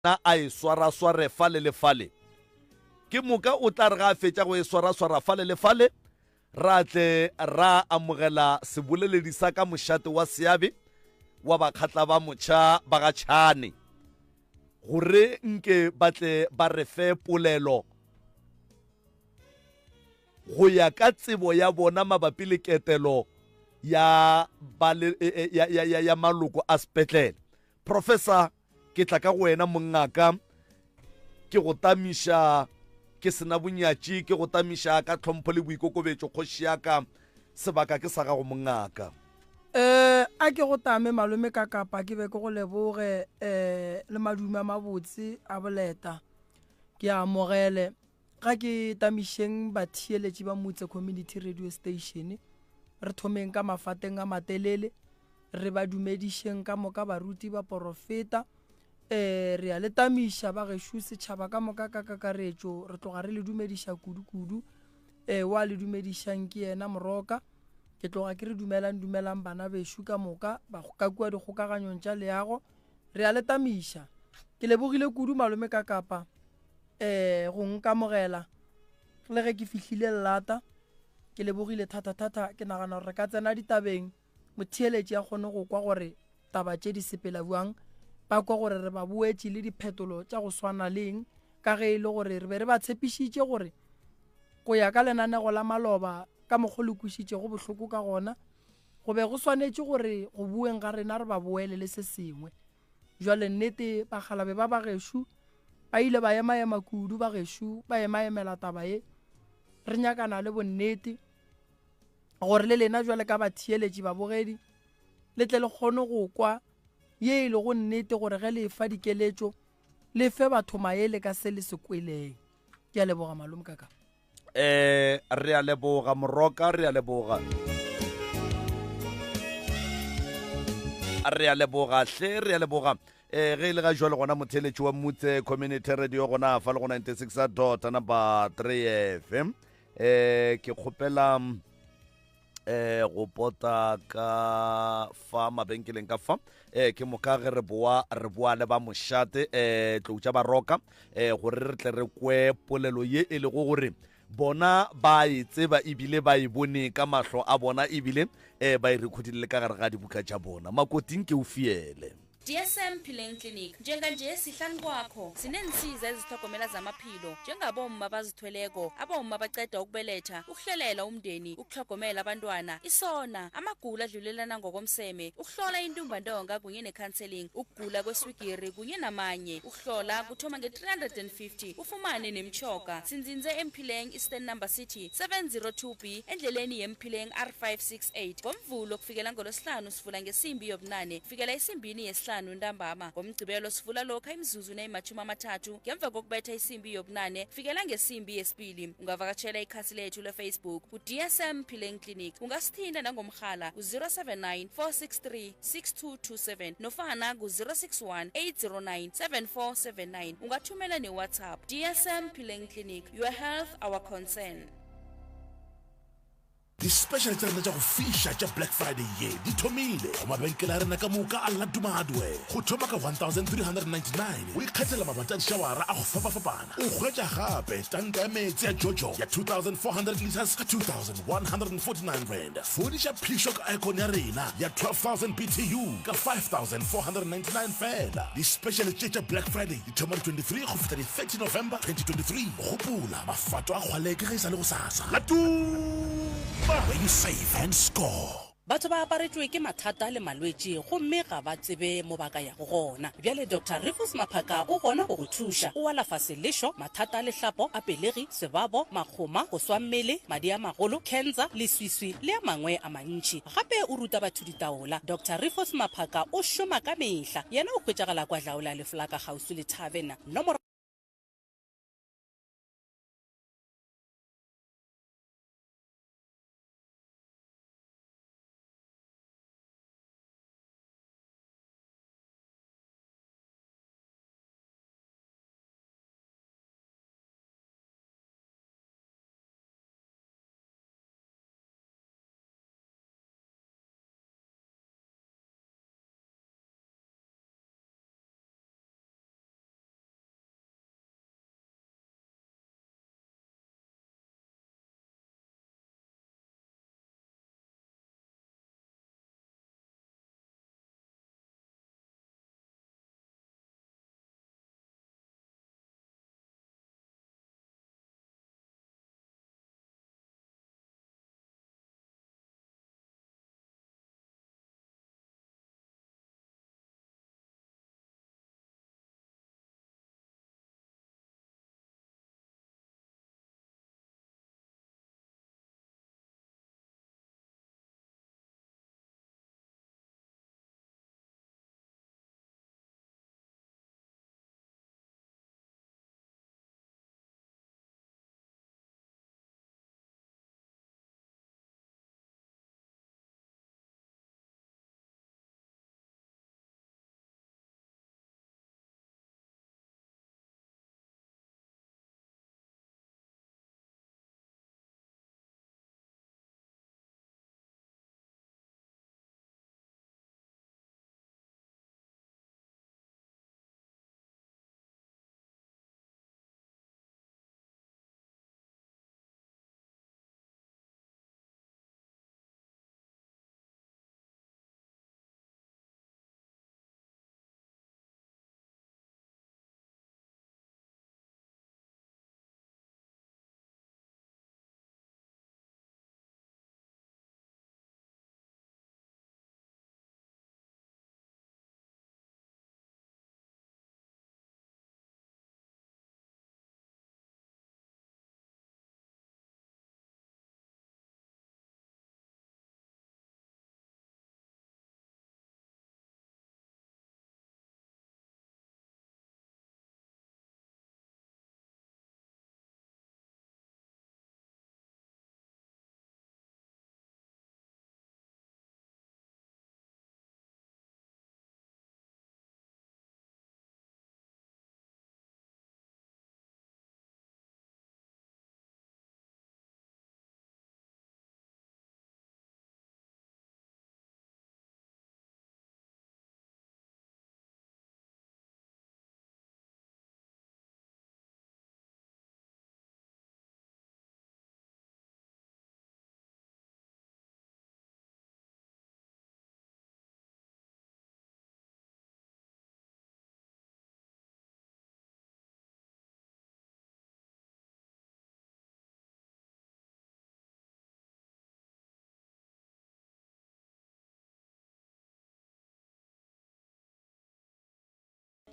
Na a e swarasware fale le fale. Ke moka o tla re ga a fetša go e swaraswara fale le fale, ra tle ra amogela seboleledi sa ka mošate wa seabe wa bakgatla ba motšha ba ga Tšhane, gore nke ba tle ba re fe polelo go ya ka tsebo ya bona mabapi le ketelo ya, ba le, ya, ya, ya, ya maloko a sepetlele. Professor, ke tla ka go wena mongaka, ke go tamiša ke sena bonyatši, ke go tamiša ka tlhompho le boikokobetšo, kgoši ya ka, sebaka ke sa gago mongaka. Eh, a ke go tame malome ka kapa ke be ke go leboge eh le madume a mabotse a boleta. Ke a amogele ga ke tamišeng batheeletši ba Motse Community Radio Station. Re thomeng ka mafateng a matelele. Re ba dumedišeng ka moka baruti, baporofeta. Ee, re a le tamiša, bagešo, setšhaba ka moka ka kakaretšo. Re tloga re le dumediša kudu-kudu. Ee, wa le dumedišang ke yena Moroka. Ke tloga ke re dumelang, dumelang bana bešo ka moka ba ka kua dikgokaganyong tša leago. Re a le tamiša. Ke lebogile kudu malome ka kapa ee go nkamogela le ge ke fihlile lelata. Ke lebogile thata-thata. Ke nagana gore re ka tsena ditabeng. Motheeletši a kgone go kwa gore taba tše di sepela bjang, ba kwa gore re ba boetše le diphetolo tša go swana le eng, ka ge e le gore re be re ba tshepišitše gore go ya ka lenanego la maloba ka mokgo le kwešitšego bohloko ka gona, go be go swanetše gore go boeng ga rena re ba boele le se sengwe. Bjale nnete bakgalabe ba ba gešo ba ile ba emaema kudu, ba gešo ba emaemela taba ye, re nyakana le bonnete. Gore le lena bjale ka batheeletši, babogedi, le tle le kgone go kwa ye e lego nnete, gore ge le efa dikeletšo, le fe batho maele ka se le se kweleng. Ke a leboga, malome kaka. Eh, re a leboga Moroka, re a leboga. Re a leboga hle, re a leboga. Eh, ge e le ga jwale gona motheeletši wa Mutse Community Radio gona fa le go 96 dot number 3 FM. Eh ke kgopela eh go pota ka fa mabenkeleng ka fa eh ke moka ge re boa re boa le ba mošate eh tlou tša baroka eh gore re tle re kwe polelo ye e lego gore bona ba e tseba ebile ba e bone ka mahlo a bona ebile eh ba e rekhodile le ka gare ga dibuka tša bona makoting ke o fiele DSM Phileng Clinic njenganje sihlanu kwakho sineensiza ezitlhogomela zamaphilo njengabomma abazithweleko abomma abaceda ukubeletha ukuhlelela umndeni ukutlhogomela abantwana isona amagulo adlulelana ngokomseme ukuhlola intumbantonga kunye ne-counseling ukugula kweswigiri kunye namanye ukuhlola kuthoma nge-350 ufumane nemtjhoga sinzinze emphileng eastern number city 702 b endleleni yemphileng r568 ngomvulo kufikela ngolwesihlanu sivula ngesimbi yobunane kufikela esimbini yesihlanu ntambama ngomgcibelo sivula lokha imizuzu neyimatjhumi amathathu ngemva kokubetha isimbi yobunane kufikela ngesimbi yesibili ungavakatshela ikhasi lethu lefacebook ku-dsm phileng clinic ungasithinta nangomrhala ku-079 463 6227 nofana ku-061 809 7479 ungathumela ne-whatsapp dsm phileng clinic your health our concern Di-special tša rena tša go fiša tša Black Friday ye di thomile go mabenkele a rena ka moka a Laduma Hardware. Go thoma ka 1399 o ikgethela mabati a dišawara a go fapafapana. O hwetša gape tanka ya meetse ya Jojo ya 2400 litres ka R2149. Fodiša phišo ka aircon ya rena ya 12000 BTU ka R5499 feela. Di-special tše tša Black Friday di thoma di 23 go fihla di 30 November 2023. Gopola, mafato a kgwaleke ge e sa le gosasa. Latuma! Where you save and score. Batho ba aparetšwe ke mathata le malwetši gomme ga ba tsebe mo ba ka yago gona. Bjale Doctor Rufus Maphaka o gona go go thuša. O alafa selešo, mathata a lehlapo, a pelegi, sebabo, makgoma, go swa mmele, madi a magolo, khensa, leswiswi le a mangwe a mantši. Gape o ruta batho ditaola. Doctor Rufus Maphaka o šoma ka mehla. Yena o hwetšagala kwa Dlaola Leflaka kgauswi le Tavern. Nomoro.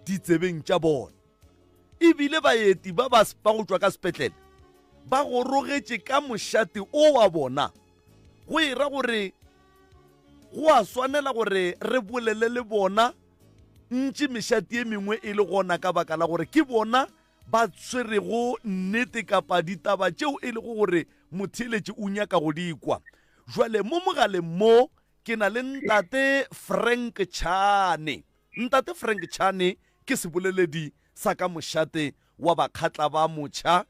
ditsebeng tša bona. E bile baeti ba ba ba go tšwa ka sepetlele ba gorogetše ka mošate o wa bona, go e ra gore go a swanela gore re bolele le bona ntši mešate ye mengwe e le gona ka baka la gore ke bona ba tshwerego nnete kapa ditaba tšeo e lego gore motheeletši o nyaka go di kwa. Jwale mo mogaleng mo ke na le Ntate Frank Chane. Ntate Frank Chane ke seboleledi sa ka mošate wa Bakgatla ba Motšha.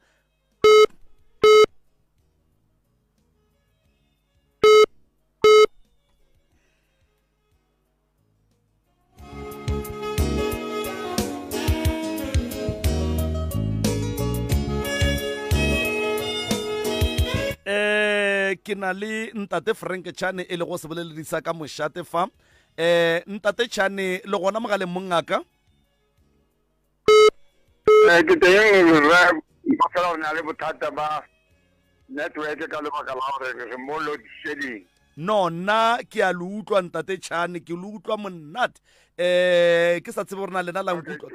Eh ke na le ntate Frank Chane e lego seboleledi sa ka mošate fa. Eh ntate Chane le gona mogaleng mongaka. Eh, ke teng rre ba fela o na le bothata ba network ka lebaka la gore re mo load shedding. No, nna ke a le utlwa ntate Chane, ke le utlwa monate. Eh, ke sa tsebe gore na lena la nkutlwa.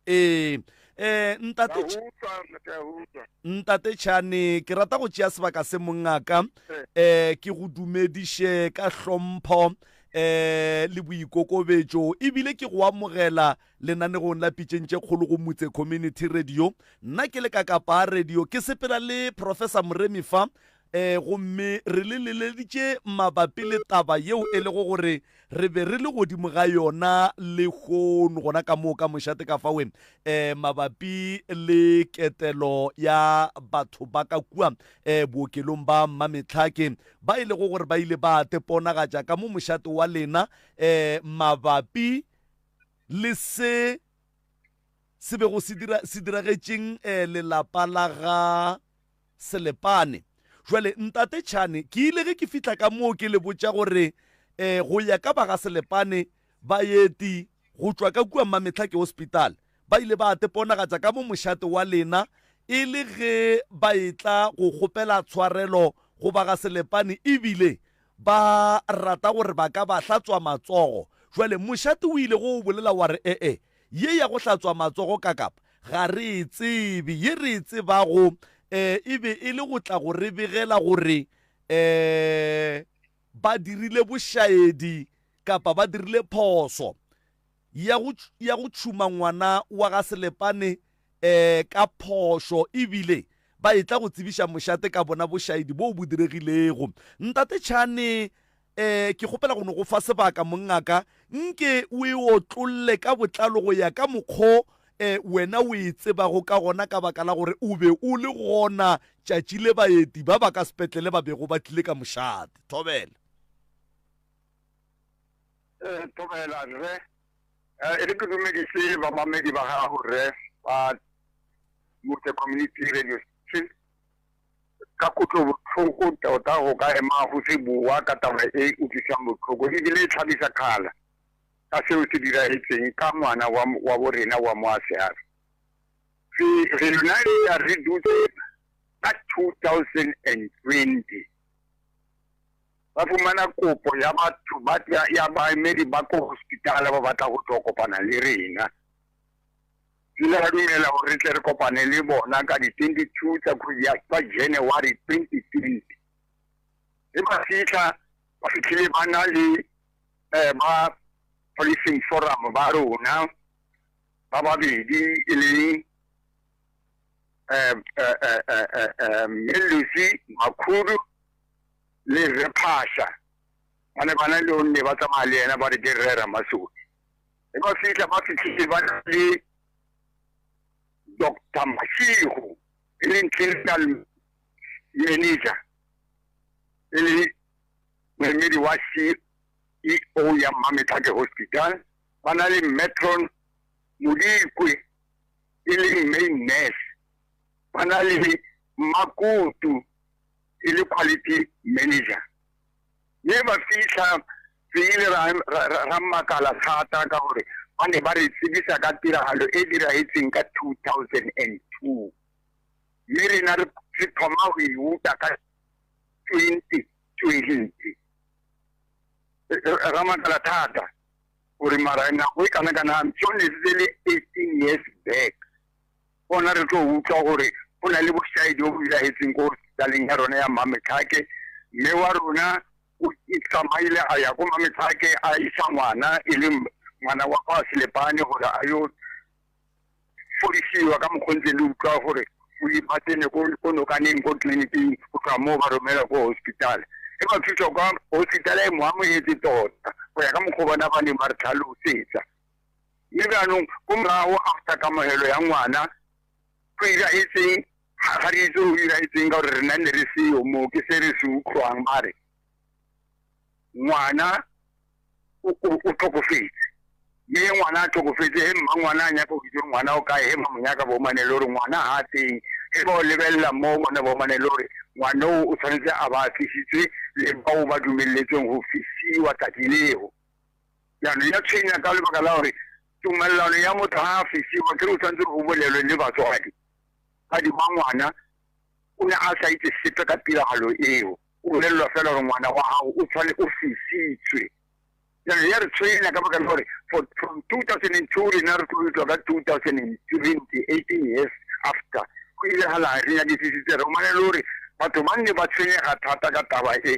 Ee, eh ntate Ntate Chane, ke rata go tšea sebaka se mongaka eh ke go dumediše ka hlompho eh le boikokobetšo ebile ke go amogela lenanegong la Pitšeng tše Kgolo go Motse Community Radio. Nna ke le ka Kapa Radio ke sepela le Professor Moremi fa um gomme re le leleditše mabapi le taba yeo e lego gore re be re le godimo ga yona lehono gona ka moo ka mošate ka fawe um mabapi le ketelo ya batho ba ka kua um bookelong ba Mmametlhake ba e lego gore ba ile ba teponagatša ka mo mošate wa lena um mabapi le se se bego se dira se diragetšeng eh, lelapa la ga Selepane. Jwale ntate Chane, ke ile ge ke fihla ka moo ke le botša gore eh, go ya ka ba ga Selepane baeti go tšwa ka kua Mmametlhake Hospital ba ile ba teponagatša ka mo mošate wa lena e le ge ba etla go kgopela tshwarelo go ba ga Selepane ebile Ba rata gore ba ka ba hlatswa matsogo. Jwale mošate o ile go o bolela wa re, E-e, ye ya go hlatswa matsogo ka kapa ga re e tsebe. Ye re e tsebago e, e be e le go tla go re begela gore e, ba dirile bošaedi kapa ba dirile phoso ya go, ya go tšhuma ngwana wa ga Selepane um ka phošo ebile ba etla go tsebiša mošate ka bona bošaedi boo bo diregilego. Ntate Tšhane, um ke kgopela go no go fa sebaka mongaka, nke o e otlolle ka botlalo go ya ka mokgo um wena o e tsebago ka gona ka baka la gore o be o le gona tšatši le baeti ba ba ka sepetlele ba bego ba tlile ka mošate. Thobela. Eh, thobela rre. Eh, e re ke dumedise bamamedi ba gago rre ba Motse Community Radio Station ka kutlobotlhoko tota go ka ema go se bua ka taba e utlwisang botlhoko ebile e tlhabisa kgala ka seo se diragetseng ka ngwana wa, wa borena wa moaseare. Re, re lona re dutse ka 2020 ba fumana kopo ya batho ba ya baemedi ba ko hospitala ba batla go tlo kopana le rena. Re ile ra dumela gore re tle re kopane le bona ka di-22 tsa kgwedi ya tsa January 2020. Ge ba fihla, ba fihlile ba na le eh, ba policing forum ba rona ba babedi e leng eh, eh, eh, eh, eh, eh, Mme Lucy Makhudu le Rre Phasha ba ne ba na le onne ba tsamaya le yena ba re ke Rre Ramasodi. Ge ba fihla ba fihlile ba na le Doctor Mashego e leng clinical manager e le moemedi wa CEO ya Mmametlhake Hospital, ba na le Matron Modikwe e leng main nurse, ba na le Mmakutu e le quality manager. Mme ba fihla re ile ra, ra, ra, ra makala thata ka gore ba ne ba re tsebisa ka tiragalo e diragetseng ka 2002 mme rena re re thoma go e uta ka 2020. Ra makala thata. Gore mara nako e kana kana I'm sure ne se le 18 years back. Gona re tlo utlwa gore go na le bošaedi bo bo diragetseng ko hospitaleng ya rona ya Mametlhake. Mme wa rona o tsamaile a ya ko Mametlhake a isa ngwana e leng ngwana wa kwa Selepane gore a yo fodisiwa ka mokgwa ntse le utlwa gore o ba tsene ko nokaneng ko tleliniking go tloga moo ba romela ko hospital. E ba thusa kwa hospital e mo amogetse tota go ya ka mokgwa bona ba neng ba re tlhalosetsa. Mme jaanong ko morago after kamogelo ya ngwana go iragetseng ga re itse go iragetseng ka gore rena ne re seyo moo ke se re se utlwang ba re ngwana o tlhokofetse mme ngwana a tlhokofetse he mma ngwana a nyaka go itse gore ngwana o kae he mma monyaka bo manele gore ngwana ga a teng he ba o lebelela mo bona bo manele gore ngwana o o tshwanetse a ba a fisitswe le bao ba dumeletsweng go fisiwa tsatsi leo. Jaanong ya tshwenya ka lebaka la gore tumelelano ya motho ga a fisiwa ke o tshwanetse go bolelwe le batswadi. Batswadi ba ngwana o ne a sa itse sepe ka tiragalo eo. O bolelelwa fela gore ngwana wa gago o tshwane o fisitswe. Jaanong ya re tshwenya ka baka la gore from 2002 rena re tlo utlwa ka 2020, 18 years after go ile ga la re nyakisisitse re humane le gore batho ba nne ba tshwenyega thata ka taba e.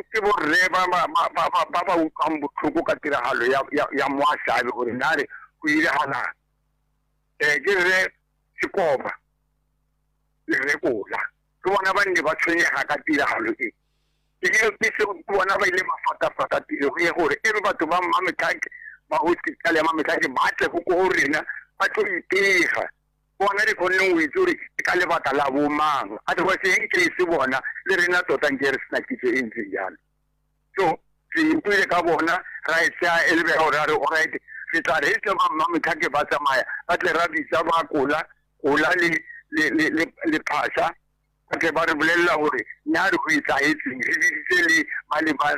Ke borre ba ba utlwang botlhoko ka tiragalo ya moasabe gore na re go ile ga la ke rre Sekoba le rre Kola ke bona ba nne ba tshwenyega ka tiragalo e. Ke se bona ba ile ba fatafata pele go ye gore e re batho ba Mametlhake ba hospital ya Mametlhake ba tle go ko rena ba tlo ipega. Bona re kgonne go itse gore ke ka lebaka la bomang. Otherwise nke e se bona le rena tota nke re sena kitso e ntseng jalo. So re utlwile ka bona ra e tsaya e lebega gore re alright re tla re tse ba Mametlhake ba tsamaya ba tle ra bitsa ba Kola Kola le le le le Phasha ba tle ba re bolelela gore nya re go etsahetseng re biditse le ba le ba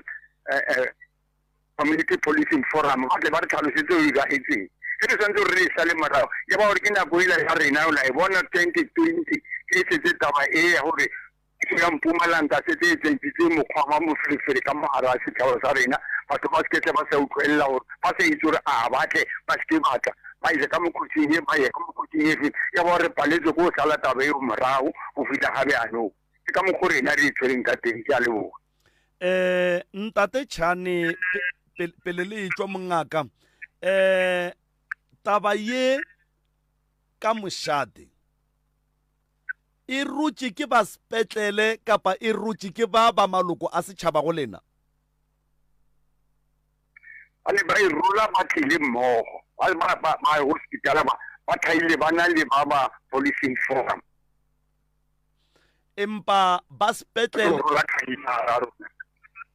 community policing forum ba tle ba re tlhalosetse o iragetseng e re tshwanetse gore re e sale morago ya ba gore ke nako ela ya rena o la e bona 2020 ke e setse taba e ya gore ya Mpumalanga setse e tsentsitse mokgwa wa moferefere ka mogare wa setšhaba sa rena batho ba seke ba sa utlwelela gore ba sa itse gore a batle ba seke batla ba ile ka mokhutsing e ba ye ka mokhutsing efe ya ba re paletse ko sala taba eo morago go fitlha ga bjaanong ke ka mokgwa rena re e tshwereng ka teng. Ke a leboga. Ntate Chane pele le etšwa mongaka taba ye ka mošate e rutše ke ba sepetlele kapa e rutše ke ba ba maloko a setšhaba go lena? Ba ne ba e rola ba tlile mmogo ba ba ba hospital ba ba thaile ba na le ba ba policing forum. Empa ba sepetlele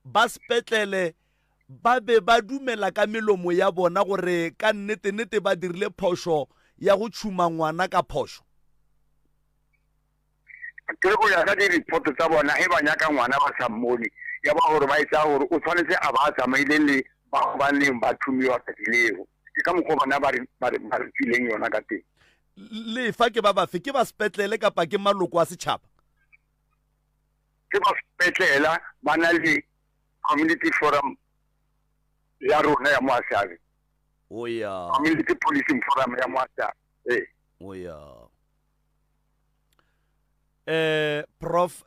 ba sepetlele ba be ba dumela ka melomo ya bona gore ka nnete-nnete ba dirile phošo ya go tšhuma ngwana ka phošo. Ke go ya ka di-report tsa bona ge ba nyaka ngwana ba sa mmone ya ba gore ba e tsaya gore o tshwanetse a ba a tsamaile le bao ba neng ba thumiwa tsatsi leo. Ke ka mokgwa bona ba re fileng yona ka teng. Lefa ke ba bafe, ke ba sepetlele kapa ke maloko a setšhaba? Ke ba sepetlela ba na le community forum ya rona ya Moasabe. O ya. Community policing forum ya Moasabe. Ee. O ya. Prof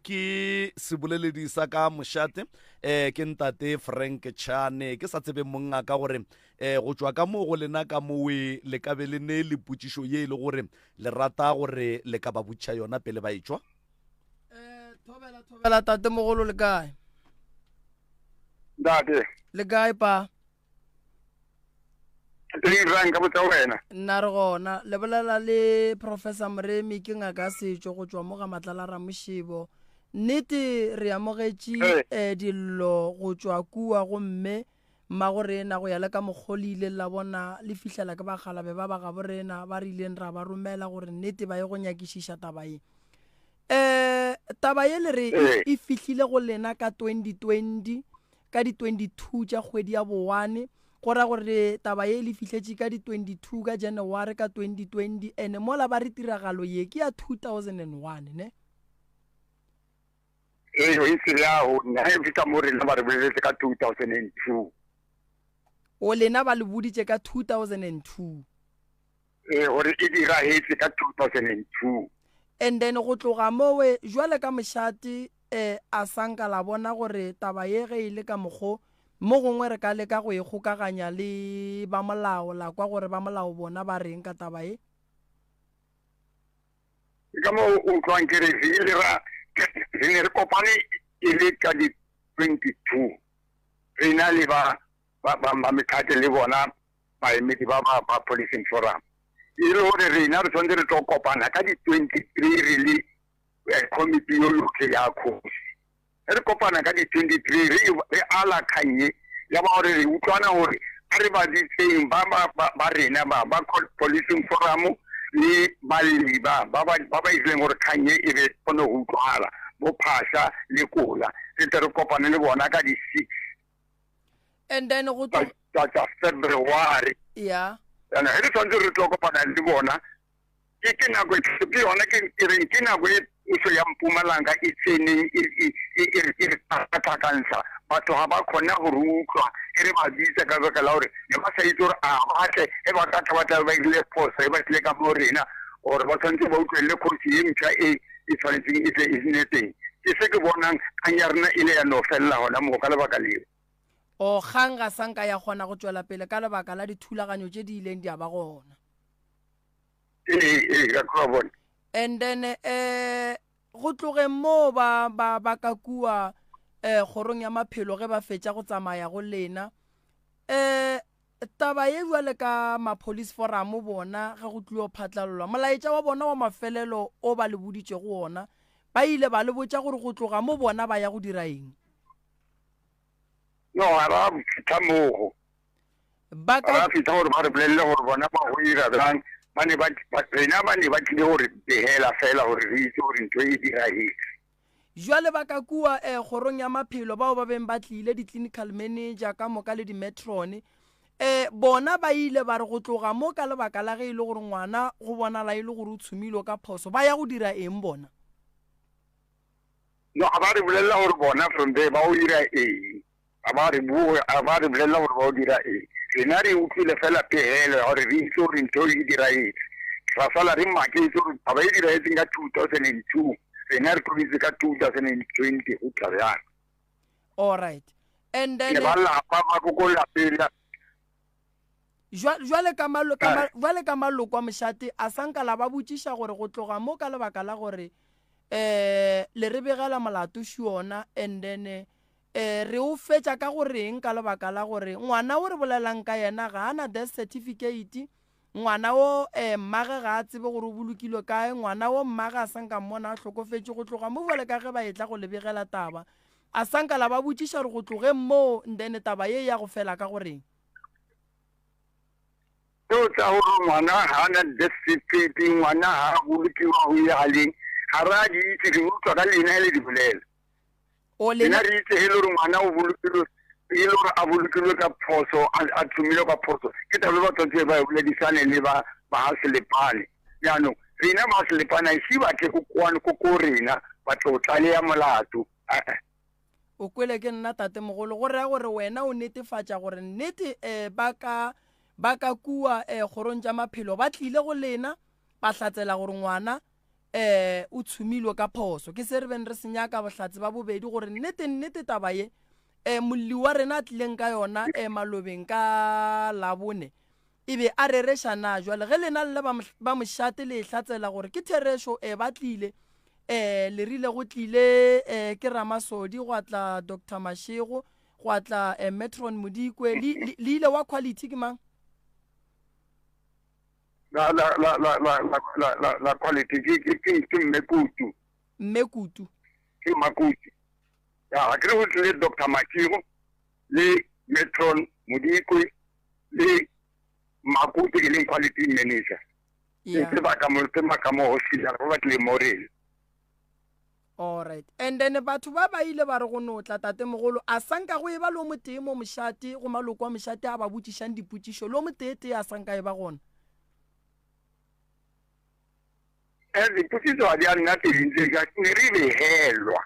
ke seboleledi sa ka mošate ke ntate Frank Chane ke sa tsebe monna ka gore go tšwa ka mo go lena ka mowe le ka be le ne le potšišo ye e le gore le rata gore le ka ba botša yona pele ba e tšwa. Thobela thobela tate mogolo le kae? Ntate. Le kae pa? Teng rang ka botsa wena. Nna re gona le bolela le Professor Moremi ke ngaka ya setšo go tšwa mo ga Matlala Ramošebo. Nnete re amogetše eh dillo go tšwa kua gomme mmago rena go ya le ka mokgo le ileng la bona le fihlela ke bagalabe ba ba gabo rena ba re ileng ra ba romela gore nnete ba ye go nyakišiša taba ye. Eh taba ye le re e fihlile go lena ka 2020 ka di 22 tša kgwedi ya bowane go ra gore taba ye le fihletše ka di 22 ka January ka 2020 ene mola ba re tiragalo ye ke ya 2001 ne? Ee, e se yago nna e fihla mo rena ba re boleletse ka 2002. O lena ba le boditše ka 2002. Ee, gore e diragetse ka 2002. And then go tloga mowe jwale ka mošate eh, a sa nka la bona gore taba ye ge e le ka mokgo mo gongwe re ka leka go e kgokaganya le ba molao la kwa gore ba molao bona ba reng ka taba ye. Ke ka moo o utlwang ke re re ile ra re ne re kopane e le ka di 22 re na le ba ba ba mekgatlo le bona baemedi ba ba ba policing forum e le gore rena re tshwanetse re tlo kopana ka di 23 re le eh, committee yo yotlhe ya kgosi Ge re kopana ka di 23 re re ala kgang ye ya ba gore re utlwana gore a re ba bitseng ba ba ba, ba rena ba ba policing forum le balli ba ba ba ba ba ileng gore kgang ye e be kgone go utlwala bo Phasha le Kola re tle re kopane le bona ka di 6 and then go tsa tsa February. Yeah. And ge re tshwanetse re tlo kopana le bona ke ke nako ke yona ke ke reng ke nako e puso ya Mpumalanga e tseneng e e e e re e re tlhakatlhakantsha batho ga ba kgona go re utlwa e re ba bitsa ka baka la gore ne ba sa itse gore a ba tle e ba ka tla ba tla ba irile phoso e ba tlile ka mo rena gore ba tshwanetse ba utlwelele kgosi e mpšha e e tshwanetseng e tle e nne teng ke se ke bonang kgang ya rena e le ya no felela gona moo ka lebaka leo. O kgang ga sa nka ya kgona go tšwela pele ka lebaka la dithulaganyo tše di ileng di a ba gona. Ee, ee, ka tloga bone. And then eh go tlogeng moo ba ba ba ka kua eh kgorong ya maphelo ge ba fetša go tsamaya go lena eh taba ye bjale ka ma-police forum bona ge go tlile phatlalolwa molaetša wa bona wa mafelelo o ba le boditšego wona ba ile ba le botša gore go tloga mo bona ba ya go dira eng? No, ga ba fihla mogo. Ba ka. Ba fihla gore ba re bolelele gore bona ba go ira bjang. Ba ne ba, rena ba ne ba tlile gore begela fela gore re itse gore ntho e diragetse. Jwale ba ka kua eh, kgorong ya maphelo bao ba beng ba tlile, di-clinical manager ka moka le di-matron, eh, bona ba ile ba re go tloga mo ka lebaka la ge e le gore ngwana go bonala e le gore o tshumilwe ka phoso, ba ya go dira eng bona? No, ga ba re bolelela gore bona from there ba o ira eng. Ga ba re bue, ga ba re bolelela gore ba o dira eng. Rena re utlwile fela pegelo ya gore re itse gore ntho e diragetse. Ra sala re maketse gore taba e diragetseng ka 2002, rena re tlo itse ka 2020 go tla bjang. All right. And then Ne ba lapa ba ko ko lapeng la Jwale ka malo, ka ma, jwale ka maloko a mošate a sa nka la ba botšiša gore go tloga mo ka lebaka la gore eh le re begela molato šiona and then eh re o fetša ka go reng ka lebaka la gore ngwana o re bolelang ka yena ga a na death certificate ngwana o eh mmage ga a tsebe gore o bolokilwe kae ngwana o mmage a sa nka mmona a hlokofetše go tloga mo jwale ka ge ba etla go le begela taba a sa nka la ba botšiša gore go tlogeng moo and then taba ye ya go fela ka go reng. Seo tsa gore ngwana ga a na death certificate, ngwana ga a bolokiwa go ile galeng, ga re a di itse, re utlwa ka lena e le di bolela. O lena Rena re itse e le gore ngwana o bolokilwe e le gore a bolokilwe ka phoso, a tshomilwe ka phoso, ke taba e ba tshwanetse ba e boledisane le ba ba ga Selepane. Jaanong rena ba Selepane a ise ba tle ko kwano ko ko rena ba tlo tlaleya molato. Eh-eh. O kwele ke nna tatemogolo, go raya gore wena o netefatša gore nnete um ba ka ba ka kua um kgorong tša maphelo ba tlile go lena ba hlatsela gore ngwana um o tshumilwe ka phoso. Ke se re beng re se nyaka bohlatse ba bobedi gore nnete nnete taba ye um molli wa rena a tlileng ka yona um malobeng ka Labone E be a rereša na? Jwale ge lena le le ba mošate le e hlatsela gore ke therešo, e ba tlile. E, le rile go tlile e, ke Ramasodi, gwa tla Doctor Mashego, gwa tla e, Metron Modikwe. Le, le, le ile wa quality ke mang? La, la, la, la, la, la, la, la, la quality ke, ke, ke, ke Mme Kutu. Mme Kutu. Ke Makutu. Ya, ga ke re go tlile Doctor Mashego le Metron Modikwe le Makutu e leng quality manager. Yeah. Ke ba ka mo ke ba ka mo hospital ba ba tlile mo rena. All right. And then batho ba ba ile ba re go no tla tatemogolo a sanka go e ba le o motee mo mošate go maloko a mošate a ba botšišang dipotšišo le o motee tee a sanka e ba gona. Eh dipotšišo ga di a nna teng tse ka ne re behelwa.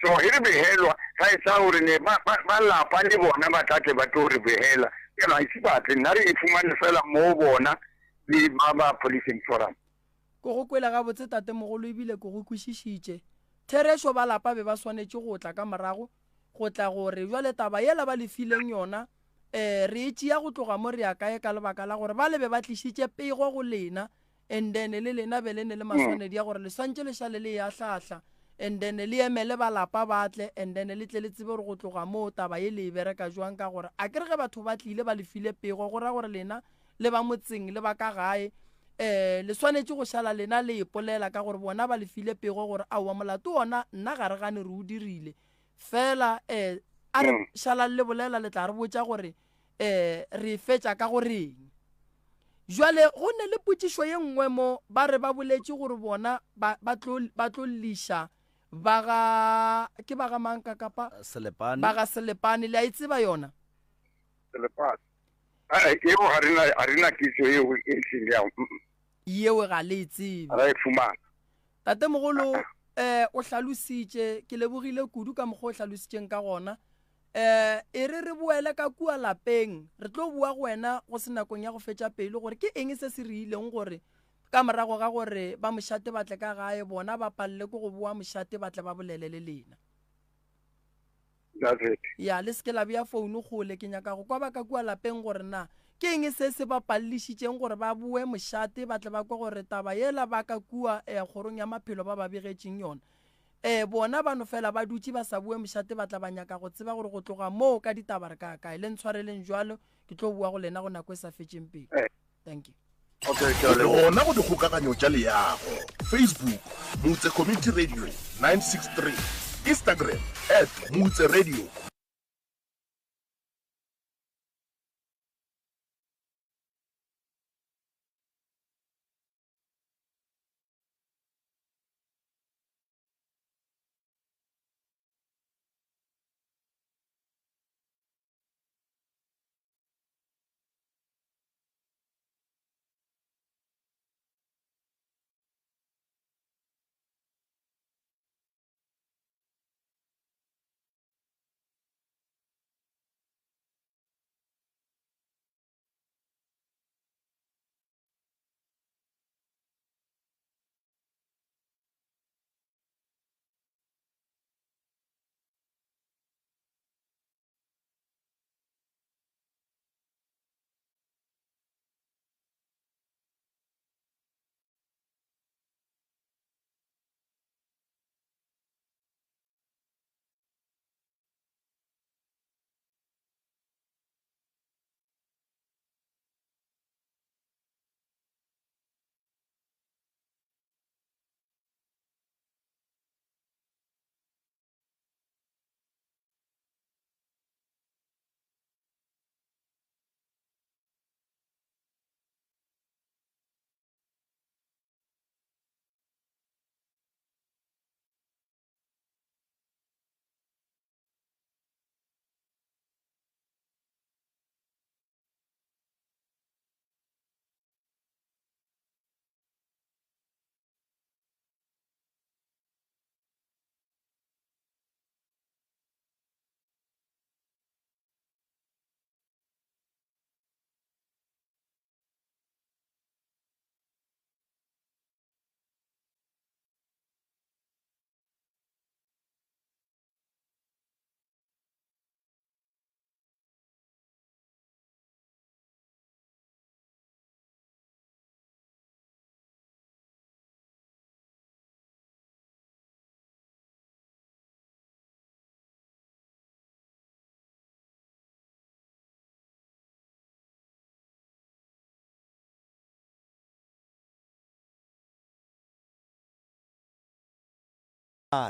So ge re behelwa, ra e tsaya gore ne ba, ba, ba lapa le bona ba tla tle ba tlo re behela. Bjalo ga ise ba tle, nna re e fumane fela mo bona le ba ba Policing Forum. Ke go kwele gabotse tatemogolo ebile ke go kwešišitše. Therešo ba lapa be ba swanetše go tla ka morago go tla gore bjale taba yela ba le fileng yona um re e tšea go tloga mo re ya kae ka lebaka la gore bale be ba tlišitše pego go lena and then le lena be le ne le maswanedi ya gore le swantše le šale le e ahlaahla and then le emele ba lapa ba tle and then le tle le tsebe gore go tloga moo taba ye le e bereka jwang ka gore a ke re ge batho ba tlile ba le file pego go ra gore lena le ba motseng le ba ka gae um le swanetše go šala lena le ipolela ka gore bona ba le file pego gore aowa molato ona nna ga re gane re o dirile fela um a re mm. šalang le bolela le tla re botša gore um re fetša ka goreng jwale go ne le potšišo ye nngwe mo ba re ba boletše gore bona ba tlo liša ba ga ke ba ga mang ka kapa selepane ba ga selepane le a e tseba yona selepane eo ga rena ga rena kitso eo e ntseng jang yeo ga le e tsebe ra e fumana tatemogolo eh o hlalositše ke lebogile kudu ka mokgwa o hlalositšeng ka gona eh e re re boele ka kua lapeng re tlo bua go wena go se nakong ya go fetša pelo gore ke eng se se re ileng gore ka morago ga gore ba mošate ba tle ka gae bona ba palele ke go boa mošate ba tle ba bolele le lena That's it. Ya, le se ke la bea founu kgole, ke nyaka go kwa ba ka kua lapeng gore na ke eng se se ba palelišitšeng gore ba boe mošate ba tle ba kwe gore taba yela ba ka kua eh, kgorong ya maphelo ba ba begetšeng yona. Eh, bona ba no fela ba dutše ba sa boe mošate ba tla ba nyaka go tseba gore go tloga moo ka ditaba re ka kae. Le ntshwareleng jwalo, ke tlo boa go lena go nako e sa fetšeng pelo. Eh. Thank you. Okay, ke a Re leboga. gona go dikgokaganyo tša leago Facebook Motse Community Radio 963, Instagram at Motse Radio.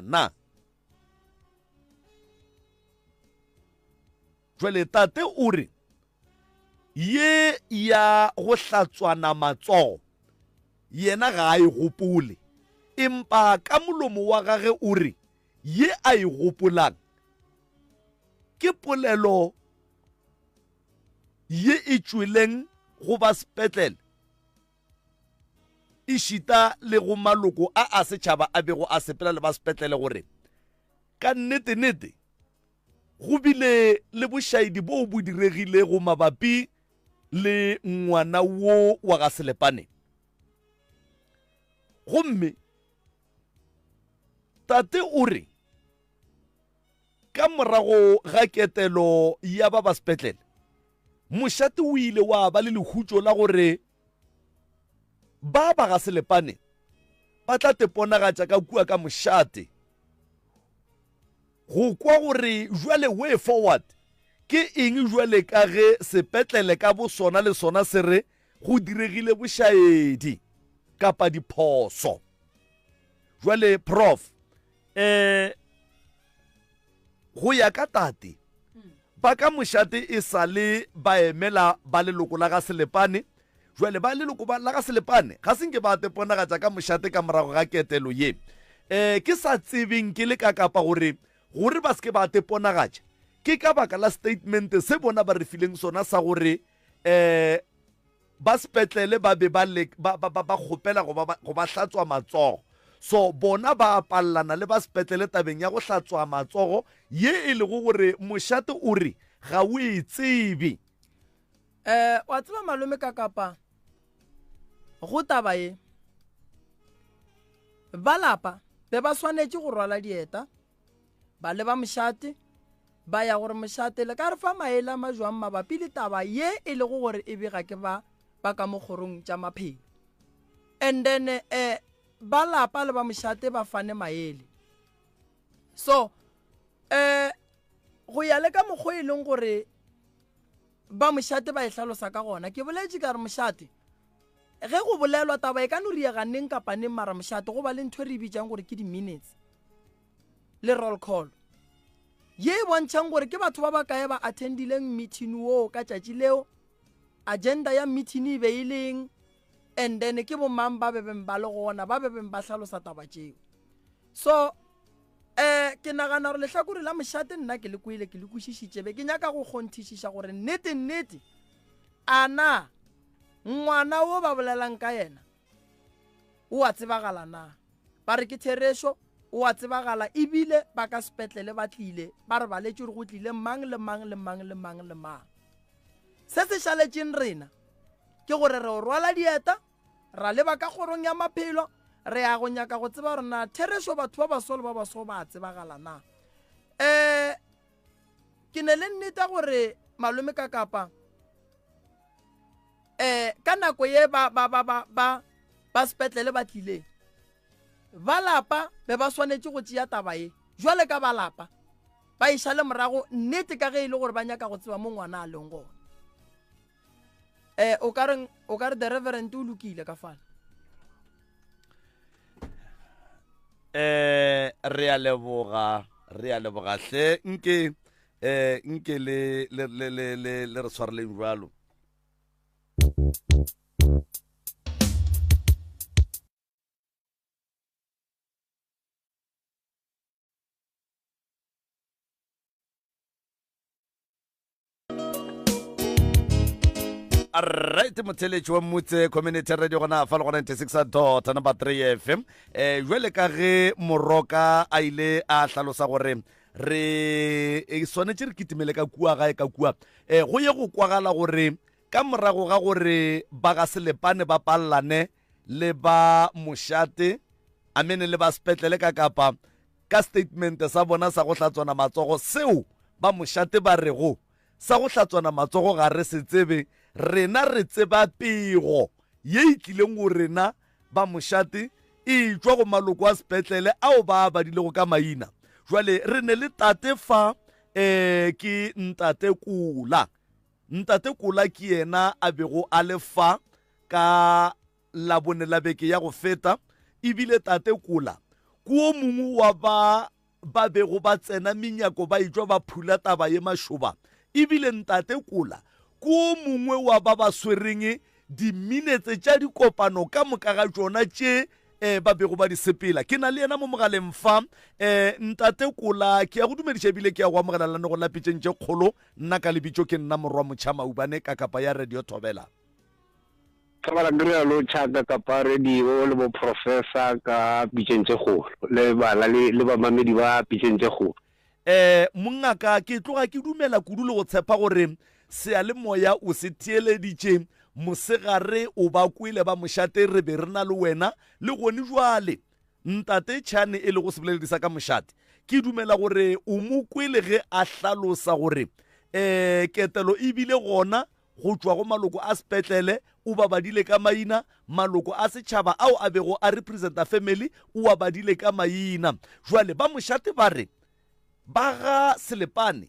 Na. Jwale tate o re, Ye ya go hlatswana matsogo yena ga a e gopole, empa ka molomo wa gage o re ye a e gopolang ke polelo ye e tšweleng go ba sepetlele ešita le go maloko a a setšhaba a bego a sepela le ba sepetlele gore. Ka nnete-nnete, go bile le bošaedi boo bo diregilego mabapi le ngwana wo wa ga Selepane. Gomme tate o re ka morago ga ketelo ya ba ba sepetlele, mošate o ile wa ba le lehutšo la gore ba ba ga Selepane ba tla teponagatša ka kua ka mošate go kwa gore jwale way forward ke eng jwale ka ge sepetlele ka bo sona le sona se re go diregile bošaedi kapa diphoso. Jwale prof eh go ya ka tate ba ka mošate e sa le ba emela ba leloko la ga Selepane. Jwale ba leloko ba la ga Selepane ga se nke ba teponagatša ka mošate ka morago ga ketelo ye. Um ke sa tsebeng ke le ka kapa gore gore ba se ke ba teponagatša ke ka baka la statement se bona ba re fileng sona sa gore um Ba sepetlele ba be ba le, ba, ba, ba, ba kgopela go ba, go ba hlatswa matsogo. So bona ba a pallana le ba sepetlele tabeng ya go hlatswa matsogo ye e lego gore mošate o re ga o e tsebe. Eh, wa tseba malome ka kapa go taba ye ba lapa be ba swanetše go rwala dieta ba leba mošate ba ya gore mošate le ka re fa maele a majwang mabapi le taba ye e lego gore e bega ke ba ba ka mo kgorong tša maphelo. And then eh, ba lapa le ba mošate ba fane maele. So eh, go ya le ka mokgwa e leng gore ba mošate ba e hlalosa ka gona, ke boletše ka re mošate ge go bolelwa taba e ka no riega neng kapa neng, mara mošate go ba le ntho e re e bitšang gore ke di-minutes le roll call ye e bontšhang gore ke batho ba bakae ba attendileng meeting woo ka tšatši leo, agenda ya meeting e be e leng, and then ke bomang ba bebeng ba le gona ba bebeng ba hlalosa taba tšeo. So eh ke nagana gore lehlakore la mošate nna ke le kwele, ke le kwešišitše, be ke nyaka go kgonthišiša gore nnete nnete a na ngwana wo ba bolelang ka yena o a tsebagala na. Ba re ke therešo, o a tsebagala, ebile ba ka sepetlele ba tlile ba re baletše gore go tlile mang le mang le mang le mang le mang. Se se šaletšeng rena ke gore re o rwala dieta ra leba ka kgorong ya maphelo, re ya go nyaka go tseba gore na therešo batho ba baso le ba baso ba a tsebagala na. Um ke ne le nneta gore malome ka kapa um ka nako ye ba ba ba ba ba ba sepetlele ba tlileng ba lapa be ba swanetše go tšea taba ye jwale ka ba lapa ba e šale morago nnete ka ge e le gore ba nyaka go tseba mo ngwana a leng gona. Eh, o ka reng o ka re the reverend o lokile ka fana. Eh, re a leboga, re a leboga hle nke eh nke le le le le le re tshwareleng jwalo. Right, motheletši wa Mmutse Community Radio gona fa le go 96 dot number 3 FM. Eh jwale ka ge Moroka a ile a hlalosa gore re e swanetše re kitimele ka kua gae ka kua eh go ye go kwagala gore ka morago ga gore ba ga Selepane ba pallane le ba mošate amene le ba sepetlele ka kapa ka statement sa bona sa go hlatswana matsogo seo ba mošate ba rego Sa go hlatswana matsogo ga re se tsebe, rena re tseba pego ye e tlileng go rena ba mošate e etšwa go maloko a sepetlele ao ba a badilego ka maina. Jwale re ne le tate fa, eh, ke Ntate Kola. Ntate Kola ke yena a bego a le fa ka Labone la beke ya go feta, ebile Tate Kola ke o mongwe wa ba ba bego ba tsena menyako ba etšwa ba phula taba ye mašoba, ebile Ntate Kola ke o mongwe wa ba ba swereng diminetse tša dikopano ka moka ga tšona tše um ba bego ba di sepela. Ke na le yena mo mogaleng fa. Um Ntate Kola, ke ya go dumediša ebile ke ya go amogela lenanegong la Pitšeng tše Kgolo. Nna ka lebitšo ke nna Morwa Motšha Maubane ka kapa ya Radio Thobela. Thobela ke realo tšhaka kapa radio le bo professor ka pitšeng tše kgolo le bana le le bamamedi ba pitšeng tše kgolo. Eh mongaka ke tloga ke dumela kudu le go tshepa gore seyalemoya o se theeleditše mosegare o ba kwele ba mošate re be re na le wena le gone jwale Ntate Chane e lego seboleledi sa ka mošate ke dumela gore o mo kwele ge a hlalosa gore eh ketelo e bile gona go tšwa go maloko a sepetlele o ba badile ka maina, maloko a setšhaba ao a bego a representa family o a badile ka maina. Jwale ba mošate ba re ba ga Selepane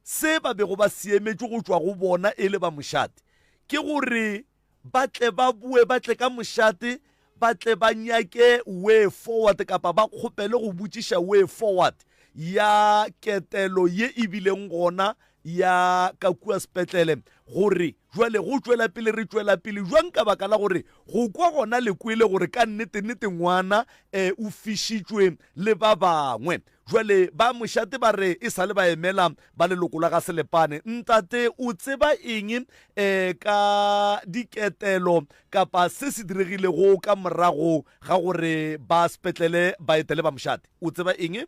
se ba bego ba se emetše go tšwa go bona e le ba mošate ke gore ba tle ba boe ba tle ka mošate ba tle ba nyake way forward kapa ba kgopele go botšiša way forward ya ketelo ye e bileng gona ya ka kua sepetlele gore jwale go tšwela pele re tšwela pele jwang ka baka la gore go kwa gona le kwele gore ka nnete-nnete ngwana um o fišitšwe le ba bangwe. Jwale ba mošate ba re e sa le ba emela ba leloko la ga Selepane. Ntate o tseba eng um ka diketelo kapa se se diregilego ka morago ga gore ba sepetlele ba etele ba mošate? O tseba eng?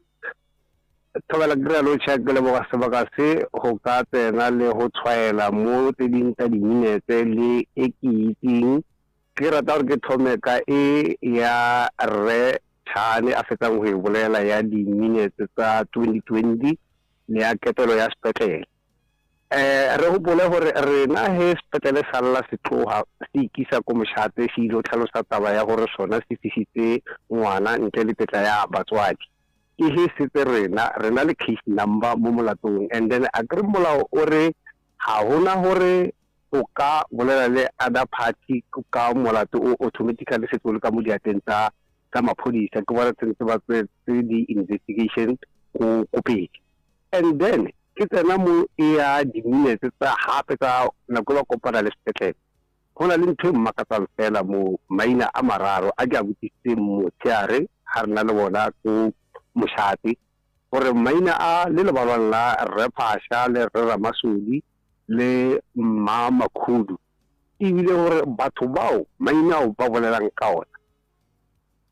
Thobela ke realo tšha ke leboga sebaka se go ka tsena le go tshwaela mo tse ding tsa diminetse le e ke itseng. Ke rata gore ke thome ka e ya Rre Chane a fetsang go e bolela ya diminetse tsa 2020 le ya ketelo ya sepetlele. Um re gopole gore rena he sepetlele sa lla se tloga se ikisa ko mošate se ile tlhalosa taba ya gore sona se fisitse ngwana ntle le tetla ya batswadi. Ke he setse rena rena le case number mo molatong and then akere molao o re ga gona gore o ka bolela le other party ka molato o automatically setse o le ka mo diatleng tsa tsa maphodisa ke bona tsentse ba tswetse di-investigation ko ko pele and then ke tsena mo e ya di-minutes tsa gape tsa nako e ba kopana le sepetlele go na le ntho e mmakatsang fela mo maina a mararo a ke a botsisitseng motshehare ga re na le bona ko mošate gore maina a le lebalwang la Rre Phasha le Rre Ramasodi le Mma Makhudu e bile gore batho bao maina ao ba bolelang ka ona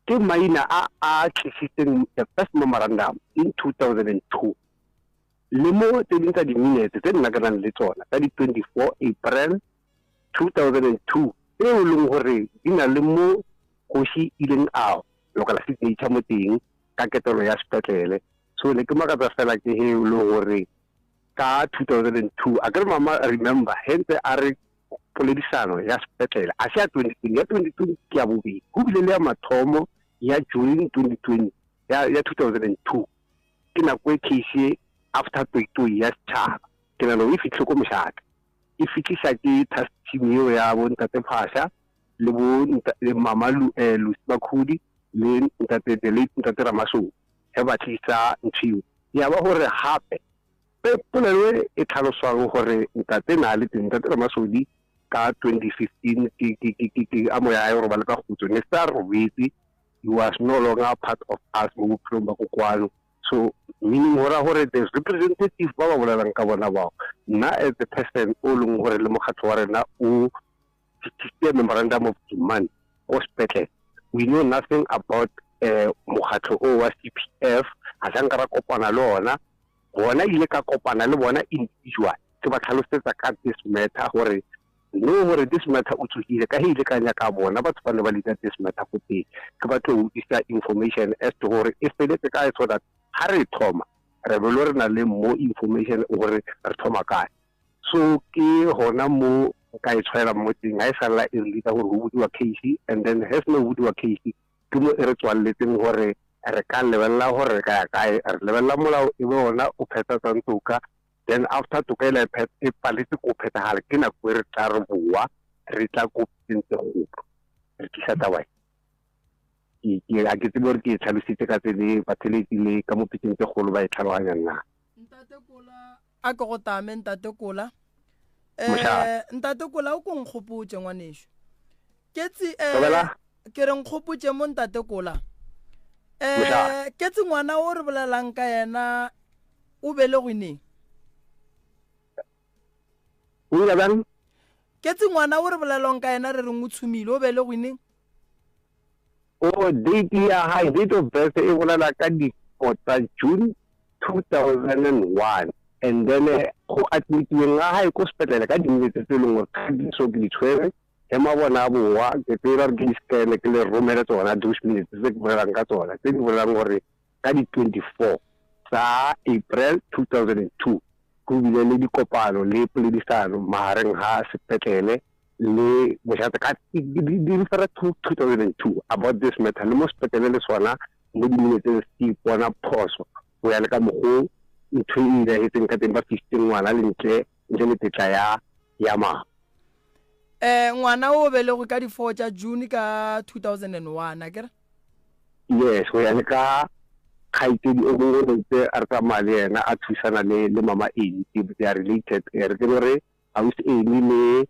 ke maina a a tlisitseng the first memorandum in 2002 le mo tse ding tsa diminete tse nna ke nang le tsona tsa di 24 April 2002 tseo e leng gore di na le mo kgoši ileng a lokela signature mo teng ka ketelo ya sepetlele so ne ke makatsa fela ke he e le gore ka 2002 a kere mama remember he ntse a re poledisano ya sepetlele a se ya 2020 ya 2020 ke ya bobedi go bile le ya mathomo ya June 2020 ya ya 2002 ke nako e case after toitoi ya setšhaba ke nano e fitlhe ko mošate e fitlhisa ke task team eo ya bo ntate Phasha le bo le mama Lu, eh, Lucy Makhudi le ntate the late ntate Ramasou ge ba tlisa ntho eo ya ba gore gape polelo e e tlhaloswang gore ntate na le teng ntate Ramasodi ka 2015 ke ke ke ke ke a moya a robale ka kgutso ne sa robetse he was no longer part of us mo bophelong ba kokwano so meaning go ra gore the representative ba ba bolelang ka bona bao nna as the person o leng gore le mokgatlho wa rena o tlisitse memorandum of demand ko sepetlele we know nothing about eh mokgatlho o wa CPF ga sa nka ra kopana le ona bona ile ka kopana le bona individual ke ba tlhalosetsa ka this matter gore no gore this matter o tsogile ka he ile ka nyaka bona batho ba ne ba leader this matter go teng ke ba tlo utlwisa information as to gore e feletse kae so that ga re thoma re be lo re na le more information gore re thoma kae so ke gona mo nka e tshwaela mo teng ga e salela e re gore go budiwa case and then he seno budiwa case ke mo e re tswaleletseng gore re ka lebelela gore re ka ya kae re lebelela molao e be ona o phethatsang toka then after toka ela e paletse ko phethagala ke nako e re tla re boa re tla ko pitseng tse kgolo re tlisa taba e ke a ke tsebe gore ke e tlhalositse ka tsele batheletsi le ka mo pitseng tse kgolo ba e tlhaloganyang na ntate kola a ke go tame ntate kola eh ntate kola o ko nkgopotse ngwaneso ke tsi eh ke re nkgopotse mo ntate kola eh ke tsi ngwana o re bolelang ka yena o belegwe neng o ile bjang? Ketsi ngwana o re bolelong ka yena re reng o tshumile, o belegwe neng? O date ya hae, date of birth e bolela ka di 4 tsa June 2001 and then go admitiweng ga hae ko sepetlele ka diminete tse e leng gore ga di so ke di tshwere ge mabona a bowa ke tsela gore ke di scan ke le romele tsona those minutes tse ke bolelang ka tsona tse di bolelang gore ka di 24 tsa April 2002 go bile le dikopano le poledisano magareng ga sepetlele le mošate ka di refer to 2002 about this matter le mo sepetlele le sona mo diminetseng se ipona phoso go ya le ka mokgo ntho e diragetseng ka teng ba fisitse ngwana le ntle ntle le tetla ya ya mama. Eh ngwana o belegwe ka di 4 tša June ka 2001 akere? Yes, go ya le ka kgaitsedi o mongwe o ntse a re tsamaya le yena a thusana le le mama Amy, they are related. Re tsebe gore Ausi Amy le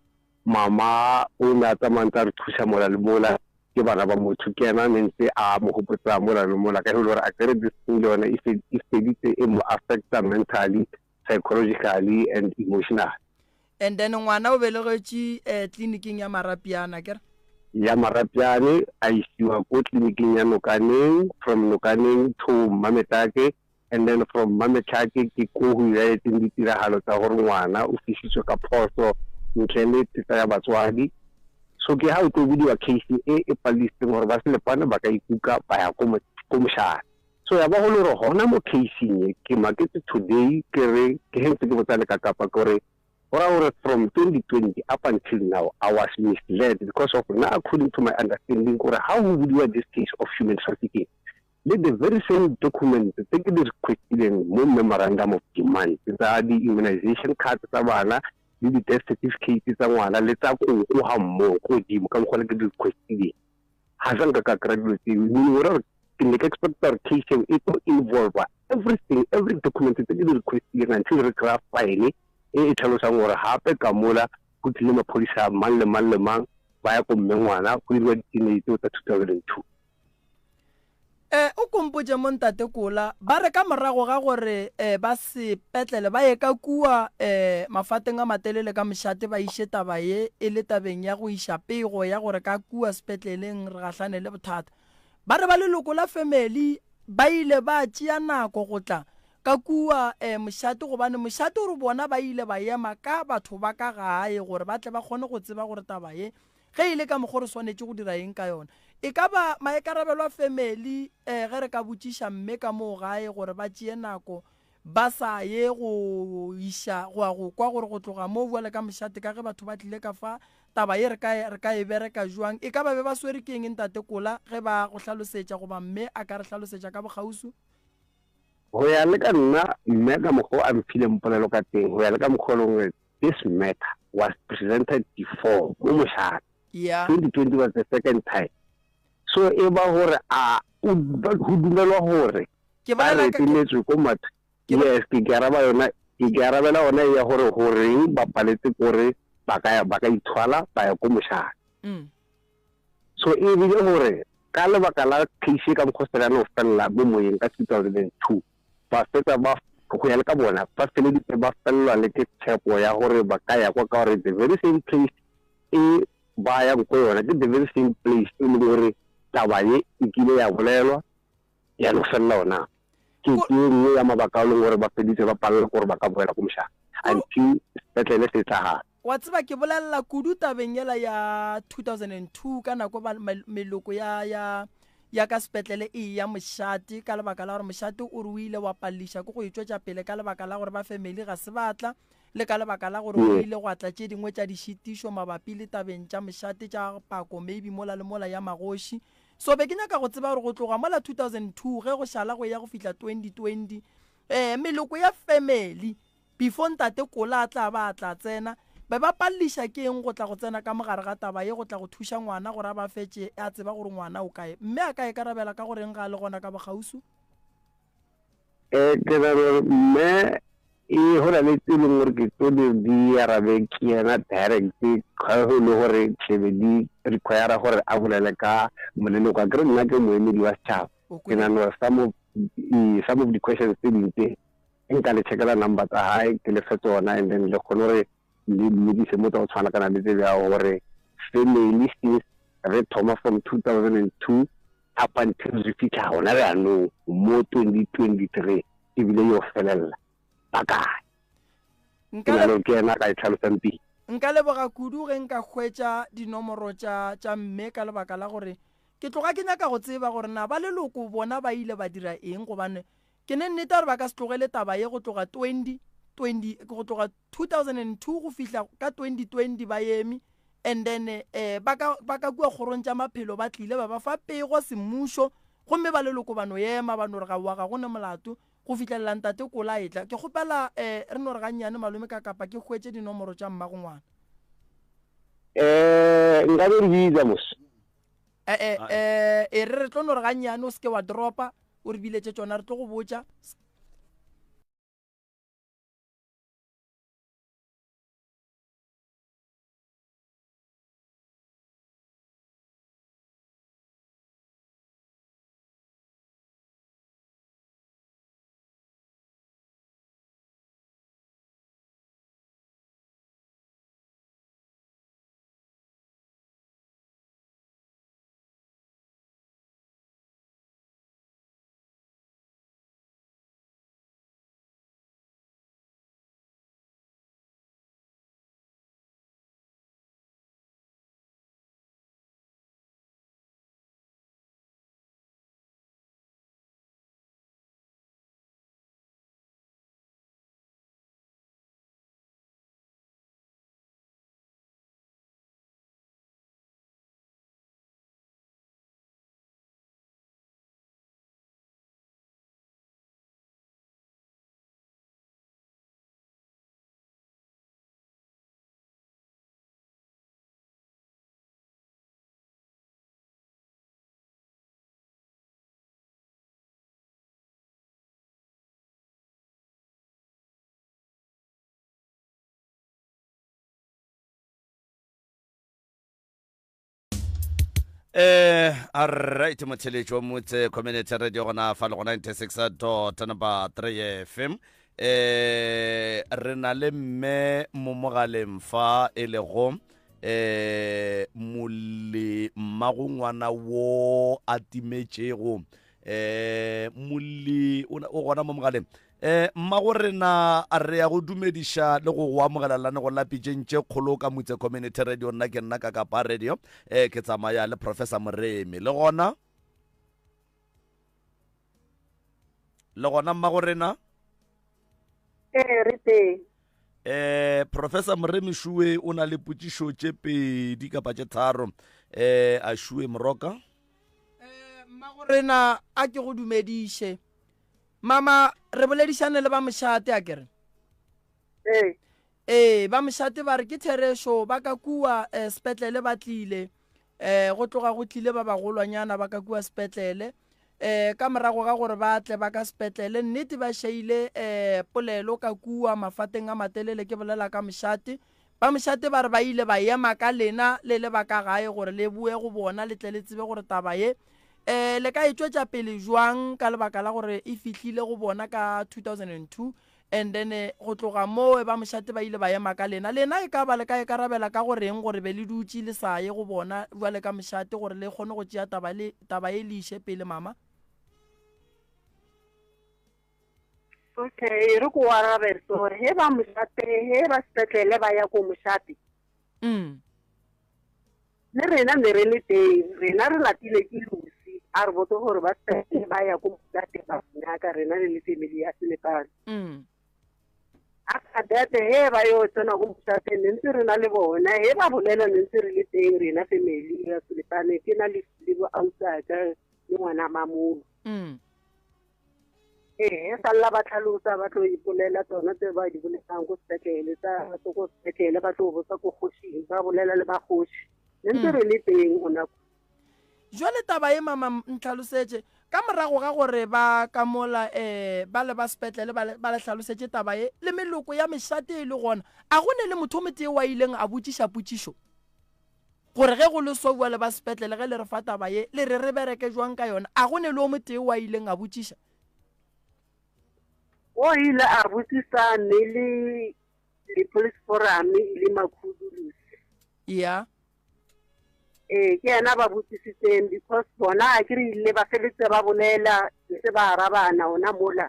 mama o ne a tsamaya ntse a re thusa mola le mola, ke bana ba motho, ke ena ne ntse a mo gopotsa mola le mola ka ge e le gore akere this thing le yone e e feditse e mo affecta mentally, psychologically and emotionally. And then ngwana o belegetše eh, tleliniking ya Marapyane akere? Ya Marapyane a isiwa ko tleliniking ya Nokaneng, from Nokaneng to Mmametlake And then from Mmametlhake ke ko go iragetseng ditiragalo tsa gore ngwana o fisitswe ka phoso ntle le tetla ya batswadi. So ke ha o tlo budiwa case e e paledisitseng gore ba Selepane ba ka ikuka ba ya ko ko mošate. So ya ba go le gore gona mo caseng e ke maketse today ke re ke he ntse ke botsa le ka kapa ke gore go raya gore from 2020 up until now I was misled because of nna according to my understanding gore ha go budiwa this case of human trafficking le the very same documents tse ke di requestileng mo memorandum of demand tsa di-immunization card tsa bana le di-death certificate tsa ngwana le tsa koko ga mmogo ko godimo ka mokgwa le ke di requestileng ga sa nka ka kry-a dilo tseo, meaning gore ke ne ke expecta gore case eo e tlo involve everything, every document tse ke di requestileng until re kry-a file e e tlhalosang gore gape ka mola go tlile maphodisa mang le mang le mang ba ya ko mme ngwana go diriwa di-DNA tseo tsa 2002. E, o kompotše mo Ntate Kola, ba re ka morago ga gore e, ba sepetlele ba ye ka kua e, mafateng a matelele ka mošate ba iše taba ye e le tabeng ya go iša pego ya gore ka kua sepetleleng re gahlane le bothata. Ba re ba leloko la family ba ile ba tšea nako go tla ka kua e, mošate gobane mošate o re bona ba ile ba ema ka batho ba ka gae gore ba tle ba kgone go tseba gore taba ye Ge e le ka mokgo re swanetše go dira eng ka yona? E ka ba maikarabelo a family eh, ge re ka botšiša mme ka moo gae gore ba tšee nako ba sa ye go iša go ya go kwa gore go tloga moo bjale ka mošate ka ge batho ba tlile ka fa taba ye re ka re ka e bereka jwang? E ka ba be ba swere ke eng Ntate Kola ge ba go hlalosetša goba mme a ka re hlalosetša ka bokgauswi? Go ya le ka nna mme ka mokgwa o a mphileng polelo ka teng, go ya le ka mokgwa o leng gore This matter was presented before mo mošate. Yeah. 2020 was the second time. So e ba gore a o go dumelwa gore Ke ba bolela ka- ke- reteletswe ko matho. Ke bo- Yes, ke ke araba yona ke ke arabela yona ya gore goreng ba paletse kore ba ka ba ka ithwala ba ya ko mošate. So e bile gore ka lebaka la case e ka mokgwa o se no felela mo moyeng ka 2002 ba fetsa ba go ya le ka bona ba feleditse ba felelwa le ke tshepo ya gore ba ka ya kwa ka gore the very same place e ba yang ko yona ke the very same place e leng gore taba ye e kile ya bolelwa ya no felela ona ke ke e nngwe ya mabaka a leng gore ba feditse ba palelwa gore ba ka boela ko mošate until sepetlele se tla gape. Wa tseba, ke bolelela kudu tabeng yela ya 2002 ka nako ba meloko ya ya ya ka sepetlele e ya mošate ka lebaka la gore mošate o re o ile wa palliša ke go e tšwetša pele ka lebaka la gore ba family ga se ba tla le ka lebaka la gore go ile gwa tla tše dingwe tša dišitišo mabapi le tabeng tša mošate tša pako maybe mola le mola ya magoši. So be ke nyaka go tseba gore go tloga mola 2002 ge go šala go ya go fihla 2020 eh meloko ya family Before Ntate Kola a tla ba a tla tsena, be ba palliša ke eng go tla go tsena ka mo gare ga taba ye go tla go thuša ngwana gore a ba fetše a tseba gore ngwana o kae? Mme a ka ikarabela ka go reng ga a le gona ka bokgauswi? Eh, ke nagana gore mme e go na le tse e leng gore ke tlo di di arabe ke yena direct ga go le gore tlebe di require gore a bolele ka moleloko. Akere nna ke moemedi wa setšhaba, ke nagana gore some of, some of the questions tse dingwe tse nka le checkela number tsa hae ke le fe tsona and then le kgone gore le mmodise mo tsa go tshwana kana le tse bjao gore family since re thoma from 2002 up until re fitlha gona bjanong mo 2023 ebile yo felelela ba kae. Nka Ke nalo ke yena a ka e tlhalosang pele. Nka leboga kudu ge nka hwetša dinomoro tša tša mme ka lebaka la gore ke tloga ke nyaka go tseba gore na ba leloko bona ba ile ba dira eng gobane ke ne nnete gore ba ka se tlogele taba ye go tloga 20 20 go tloga 2002 go fihla ka 2020 ba eme and then eh ba ka ba ka kua kgorong tša maphelo ba tlile ba ba fa pego semmušo gomme ba leloko ba no ema ba no re ga wa ga go ne molato go fihlelela ntate Kola a etla. Ke kgopela eh re no re gannyane malome ka kapa ke hwetše dinomoro tša mmago ngwana. Eh nka be re bitsa mos. Eh eh eh e re re tlo no re gannyane o seke wa dropa o re biletše tšona re tlo go botša. Eh, alright motheletši wa motse community radio gona fa le go 96 dot number 3 fm eh re na le mme mo mogaleng fa e lego eh molli mmago ngwana wo a timetšego eh molli o gona mo mogaleng eh mmago rena a re ya go dumediša le go go amogela lane go lapitšeng tše kgolo ka motse community radio nna ke nna ka kapa radio eh ke tsamaya le professor moremi le gona le gona mmago rena Ee, re teng. Eh, Professor Moremi Šue o na le potšišo tše pedi kapa tše tharo. Eh, a Šue Moroka. Eh, mmago rena a ke go dumediše. Mama, re boledišane le ba mošate a kere? Ee. Ee, ba mošate ba re ke therešo ba ka kua eh, sepetlele ba tlile. Eh, go tloga go tlile ba bagolwanyana ba ka kua sepetlele. um ka morago ga gore ba tle ba ka sepetlele nnete ba šaile um polelo ka kua mafateng a matelele ke bolela ka mošate ba mošate ba re ba ile ba ema ka lena le le ba ka gae gore le boe go bona le tle le tsebe gore taba ye um le ka e tšwetša pele jwang ka lebaka la gore e fihlile go bona ka 2002 And then go tloga mowe ba mošate ba ile ba ema ka lena. Lena e ka ba le ka ikarabela ka go reng gore be le dutše le sa ye go bona bjale ka mošate gore le kgone go tšea taba le taba e le iše pele mama? Okay, re ko arabe so he ba mošate he ba sepetlele ba ya ko mošate. Mm. Le rena ne re le teng, rena re latile ke Lucy a re botse gore ba sepetlele ba ya ko mošate ba nyaka rena le le family ya Selepane. Mm. After that he ba yo tsena ko mošate ne ntse re na le bona he ba bolela ne ntse re le teng rena family ya Selepane ke na le le bo ausi le ngwana mamolo. Mm. Ee, sa lla ba tlhalosa ba tlo ipolela tsona tse ba di bolelang ko sepetlele tsa ko sepetlele ba tlo botsa ko kgošing ba bolela le bakgoši ne ntse re le teng gona ko. Jwale taba e mama ntlhalosetše ka morago ga gore ba ka mola um ba le ba sepetlele ba le hlalosetše taba ye le meloko ya mešate e le gona a go ne le motho o motee wa ileng a botšiša potšišo Gore ge go le so bjale ba sepetlele ge le re fa taba ye, le re re bereke jwang ka yona? A go ne le o motee wa ileng a botšiša? O ile a botšiša ne le Le-police forum e le Makhudu Lucy. Ya. Ee, ke yena ba botsisitseng because bona a ke re ile ba feletse ba bolela ntse ba arabana ona mola.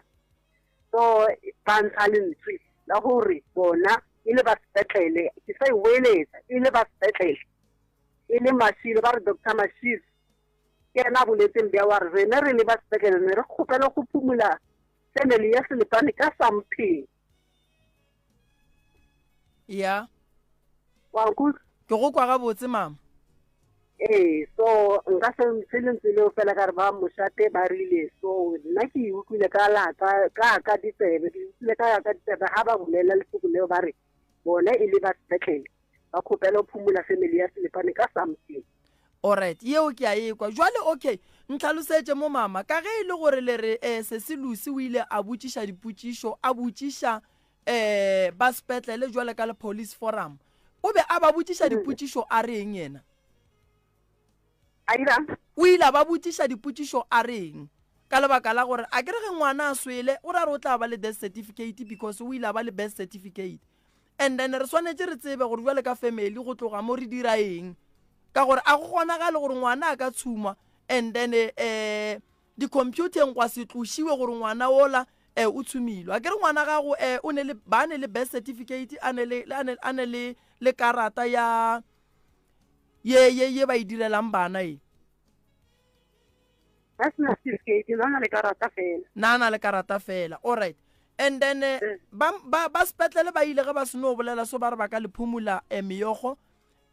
So ba ntsha lentswe la gore bona e le ba sepetlele, ke sa e boeletsa, e le ba sepetlele, e le Mashilo, ba re Doctor Mashilo ke yena a boletseng bja wa re rene re le ba sepetlele ne re kgopela go phumula family ya Selepane ka something. Ya. Wa nkutlwa? Ke go kwa gabotse mama. Ee, so nka se ntshe lentswe leo fela ka re ba mošate ba rile so nna ke e utlwile ka la ka ka ka ditsebe ke utlwile ka ka ditsebe ha ba bolela lefoko leo ba re bona e le ba sepetlele ba kgopela go phumola family ya Selepane ka something. Alright, yeo ke a e kwa. Jwale okay, ntlhalosetše mo mama, ka ge e le gore le re eh, Sesi Lucy o ile a botšiša dipotšišo, a botšiša eh ba sepetlele jwale ka le police forum, o be a ba botšiša dipotšišo a reng yena? A dirang? O ile a ba botšiša dipotšišo a reng? Ka lebaka la gore a ke re ge ngwana a swele, o ra re o tla ba le death certificate because o ile a ba le birth certificate. And then re swanetše re tsebe gore bjale ka family go tloga mo re dira eng, ka gore a go kgonagale gore ngwana a ka tshumwa and then eh di-computeng gwa se tlošiwe gore ngwana ola eh o tshumilwe. A ke re ngwana gago eh o ne le ba ne le birth certificate, a ne le, a ne, a ne le, le karata ya ye, ye, ye ba e direlang bana e. Ba sena certificate, na na le karata fela. Na na le karata fela. All right. And then eh, eh. ba ba ba sepetlele ba ile ge ba seno bolela so ba re ba ka le phumula eh, meyogo.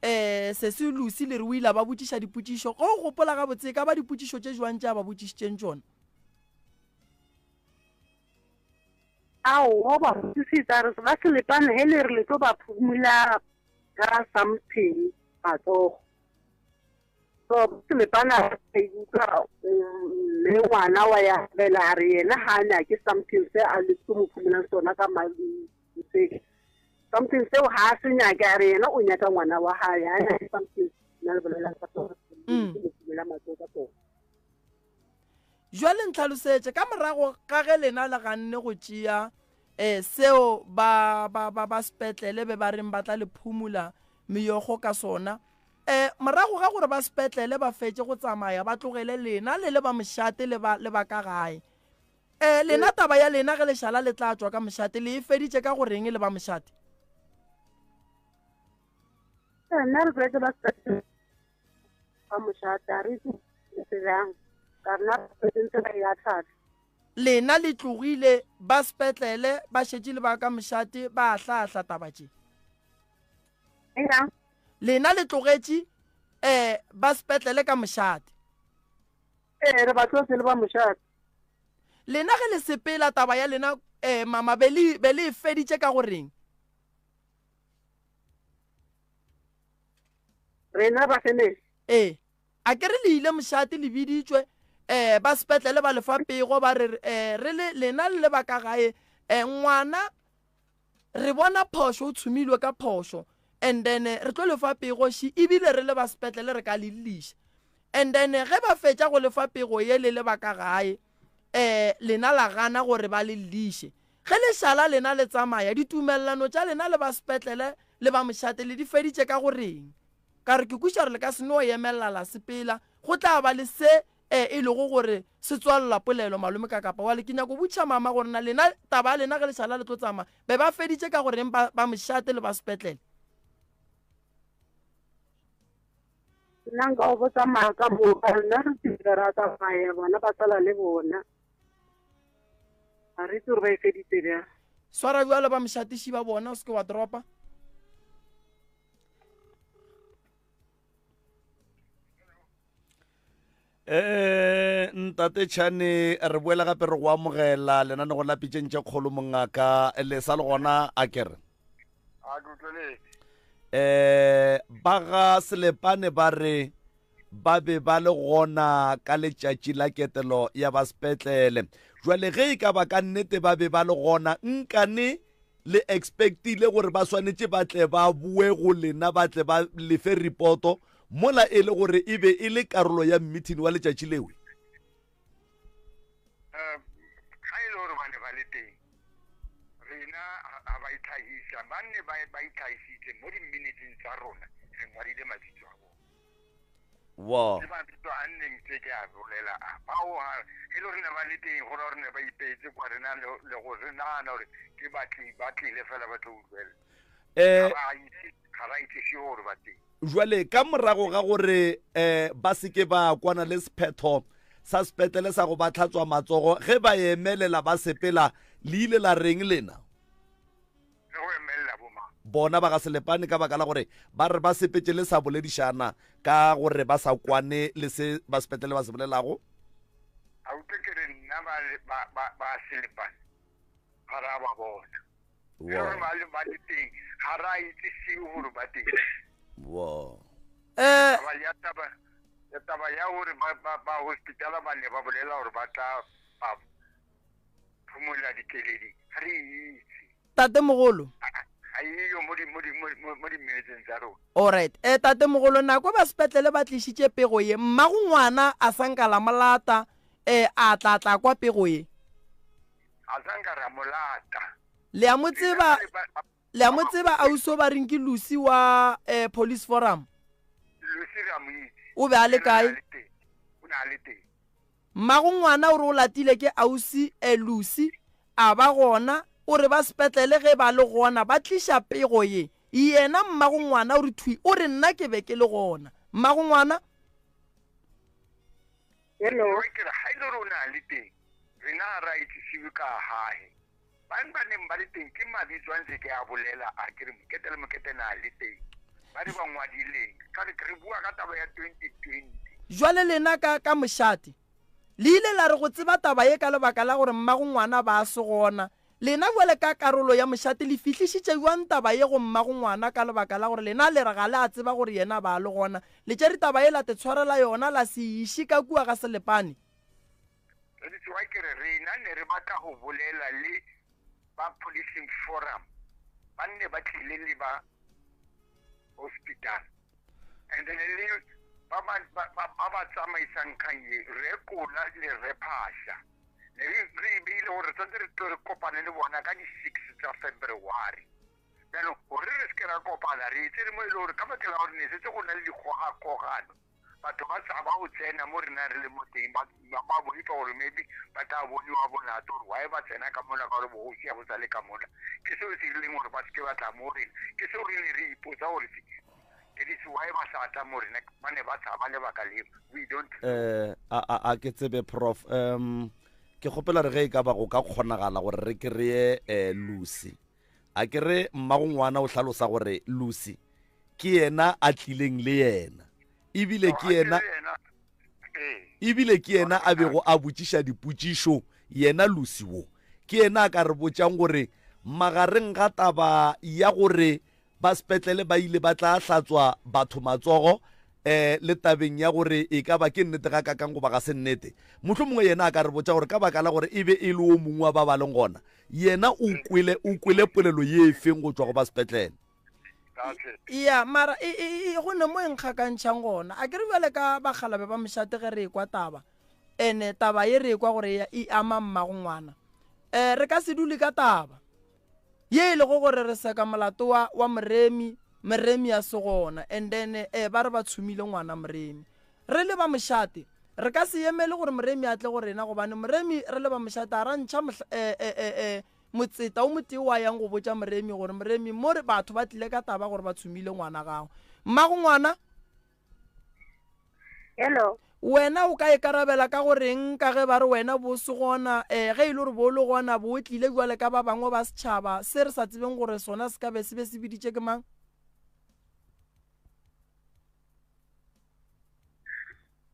Eh se se Lucy le re o ile ba botšiša dipotšišo. Go gopola gabotse ka ba dipotšišo tše jwang tše a ba botšišitšeng tšona? Ao, ba botšišitsa re ba selepane he le re le tlo ba phumula ka something matsogo. So Selepane a utlwa mme ngwana wa ya bela a re yena ga a nyake something se a le mo phumolang sona ka se something seo ga a se nyake, a re yena o nyaka ngwana wa gae, ga a nyake something nna le bolelang ka sona, mm. mo phumola matsogo ka sona. Jwale ntlhalosetše ka morago ga ge lena le ganne go tšea um seo ba ba ba ba sepetlele be ba reng ba tla le phumula meyogo ka sona, um morago ga gore ba sepetlele ba fetše go tsamaya ba tlogele lena le le ba mošate le ba le ba ka gae, um lena taba ya lena ge lešala le tla tšwa ka mošate le e feditše ka go reng le ba mošate? Nna re tlwaetse ba sepetlele ba mošate, a re itse bjang ka rena re ntse ba e atlhatla. Lena le tlogile ba sepetlele ba šetše le ba ka mošate ba ahlaahla taba tše. Eng? Lena le tlogetše eh ba sepetlele ka mošate. Ee, re ba tlotse le ba mošate. Lena ge le sepela taba ya lena eh mama be le be le e feditše ka goreng? Rena ba family. Ee. A ke re le ile mošate le biditšwe eh ba sepetlele ba lefa pego ba re eh re le lena le le ba ka gae eh ngwana re bona phošo o tshumilwe ka phošo and then re tlo lefa pego ši ebile re le ba sepetlele re ka le lliša and then ge ba fetša go lefa pego ye le le ba ka gae eh lena la gana gore ba le lliše ge le šala lena le tsamaya ditumelelano tša lena le ba sepetlele le ba mošate le di feditše ka goreng Ka re, Ke kwešiša gore le ka se no emelela la sepela. Go tla ba le se e, e lego gore se tswalela polelo, Malome Kakapa. Wale, ke nyako botšiša mama gore na lena, taba ya lena ge le šala le tlo tsamaya, be ba feditše ka go reng ba, ba mošate le ba sepetlele? Nna nka go botsa maaka moka, rena re tsile ra tsamaya, bona ba sala le bona. Ga re itse gore ba e feditse bjang. Swara bjalo ba mošatiši ba bona, o se ke wa dropa. Eh, ntate Chane re boela gape re go amogela lenanego la pitšeng tše kgolo mongaka le sa le gona a kere a ke utlweletse eh ba ga Selepane ba re ba be ba le gona ka letšatši la ketelo ya ba sepetlele jwale ge e ka ba ka nnete ba be ba le gona nkane Le expectile gore ba swanetše ba tle ba boe go lena ba tle ba le fe reporto mola e le gore e be e le karolo ya meeting wa letšatši lewe? Ga e le gore ba ne ba le teng, rena ga ba itlhagisa. ba nne ba ba itlhagisitse mo di-minuteng tsa rona, re ngwadile mabitso a bona. Wa. Le mabitso a nneng tse ke a bolela a. Bao ha e le gore ne ba le teng, go ra gore ne ba ipeetse kwa rena le le go re nagana gore ke batli ba tlile fela ba tlo utlwelela. Eh, Ga ra itse ga ra itse seo gore ba teng. Jwale ka morago ga gore um ba se ke ba kwana le sephetho sa sepetlele sa go ba tlhatswa matsogo, ge ba emelela ba sepela, le ile la reng lena? Ge go emelela bomang? Bona ba ga Selepane ka baka la gore ba re ba sepetše le sa boledišana ka gore ba sa kwane le se ba sepetlele ba se bolelago. A utlwe ke re nna ba, ba, ba, ba Selepane ga ra ba bona. Ge Wow. gore ba le ba le teng ga ra itse seo gore ba teng. Wow. Eh, Taba ya taba ya taba ya gore ba ba ba hospitala ba ne ba bolela gore ba tla ba phumola dikeledi ga re itse. Tatemogolo. Ga eyo mo di mo di mo mo- mo dimetseng tsa rona. Alright. Eh tatemogolo nako ba sepetlele ba tlišitše pego ye mmago ngwana a sa nka la molata eh a tla tla kwa pego ye. A sa nka ra mo lata. Le a mo tseba le a mo tseba ausi o ba reng ke Lucy wa eh Police Forum. Lucy re a mo itse. O be a le kae? O ne a le teng. Mmago ngwana o re o latile ke ausi eh Lucy a ba gona o re ba sepetlele ge ba le gona ba tliša pego ye yena mmago ngwana o re thwi o re nna ke be ke le gona. Mmago ngwana. Hello. Ke re ga e le gore o ne a le teng rena ga ra itsisiwe ka gae bang ba neng ba le teng ke mabitso a ntse ke a bolela a ke re mokete le mokete na le teng ba re ba ngwadileng ka re re bua ka taba ya 2020. Jwale lena ka ka mošate le ile la re go tseba taba ye ka lebaka la gore mmago ngwana ba se gona. Lena bjale ka karolo ya mošate le fihlišitše bjang taba ye go mmago ngwana ka lebaka la gore lena le re ga le a tseba gore yena ba le gona? Le tšere taba ye la te tshwarela yona la se e iše ka kua ga Selepane? That is why ke re rena ne re batla go bolela le ba policing forum ba nne ba tlile le ba hospital and then le ba ba ba ba ba tsamaisang kgang ye re Kola le re Phasha. Ne re re e beile gore re tshwanetse re tlo re kopane le bona ka di-six tsa February. Jaanong gore re seke ra kopana re e tsere mo e le gore ka baka la gore ne setse go na le dikgogakgogano, batho ba tshaba go tsena mo rena re le mo teng, ba ba boifa gore maybe ba tla boniwa molato gore why ba tsena ka mola ka gore bogosi ga bo sa le ka mola. Ke seo se dirileng gore ba seke ba tla mo rena. Ke seo re ne re ipotsa gore It is why ba sa tla mo rena ba ne ba tshaba lebaka leo. We don't know. Eh, a a a ke tsebe prof um ke kgopela re ge e ka ba go ka kgonagala gore re kry-e um Lucy a ke re mmago ngwana o hlalosa gore Lucy ke yena a tlileng le yena ebile ke yena ebile ke yena a bego a botšiša dipotšišo yena Lucy wo ke yena a ka re botšang gore magareng ga taba ya gore Ba sepetlele ba ile ba tla hlatswa batho matsogo um le tabeng ya gore e ka ba ke nnete ga kakang goba ga se nnete. Mohlomongwe yena a ka re botša gore ka baka la gore e be e le wo mongwe wa ba ba leng gona, yena o kwele, o kwele polelo ye efeng go tšwa go ba sepetlele. Ya, mara e, e, e, go ne mo e nkgakantšhang gona. A ke re bjale ka bakgalabe ba mošate ge re ekwa taba, ene taba ye re ekwa gore e ama mmago ngwana, um re ka se dule ka taba. Ye e lego gore re seka molato wa, wa Moremi, Moremi a se gona, and then eh, ba re ba tshumile ngwana Moremi. Re le ba mošate, re ka se emele gore Moremi a tle go rena, gobane Moremi re le ba mošate a ra ntšha mohla, eh, eh, eh, eh, motseta o motee wa yang go botša Moremi gore Moremi mo re batho ba tlile ka taba gore ba tshumile ngwana gago. Mmago ngwana? Hello. Wena o ka ikarabela ka go reng ka ge ba re wena bo se gona, eh, ge e le gore bo le gona bo tlile bjale ka ba bangwe ba setšhaba se re sa tsebeng gore sona se ka be se be se biditše ke mang?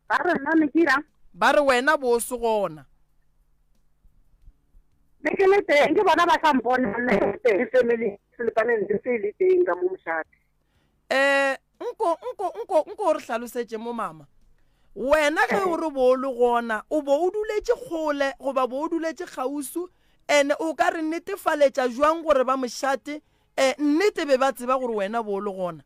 Ba re nna ne ke irang? Ba re wena bo se gona. Ne ke le teng, ke bona ba sa mpona nne teng family selepaneng se le teng ka mo mošate. Eh, nko, nko, nko, nko o re hlalosetše mo, mama. Wena ge o re bo o le gona, o bo o duletše kgole goba bo o duletše kgausu, ene o ka re netefaletša jwang gore ba mošate, eh, nnete be ba tseba gore wena bo o le gona?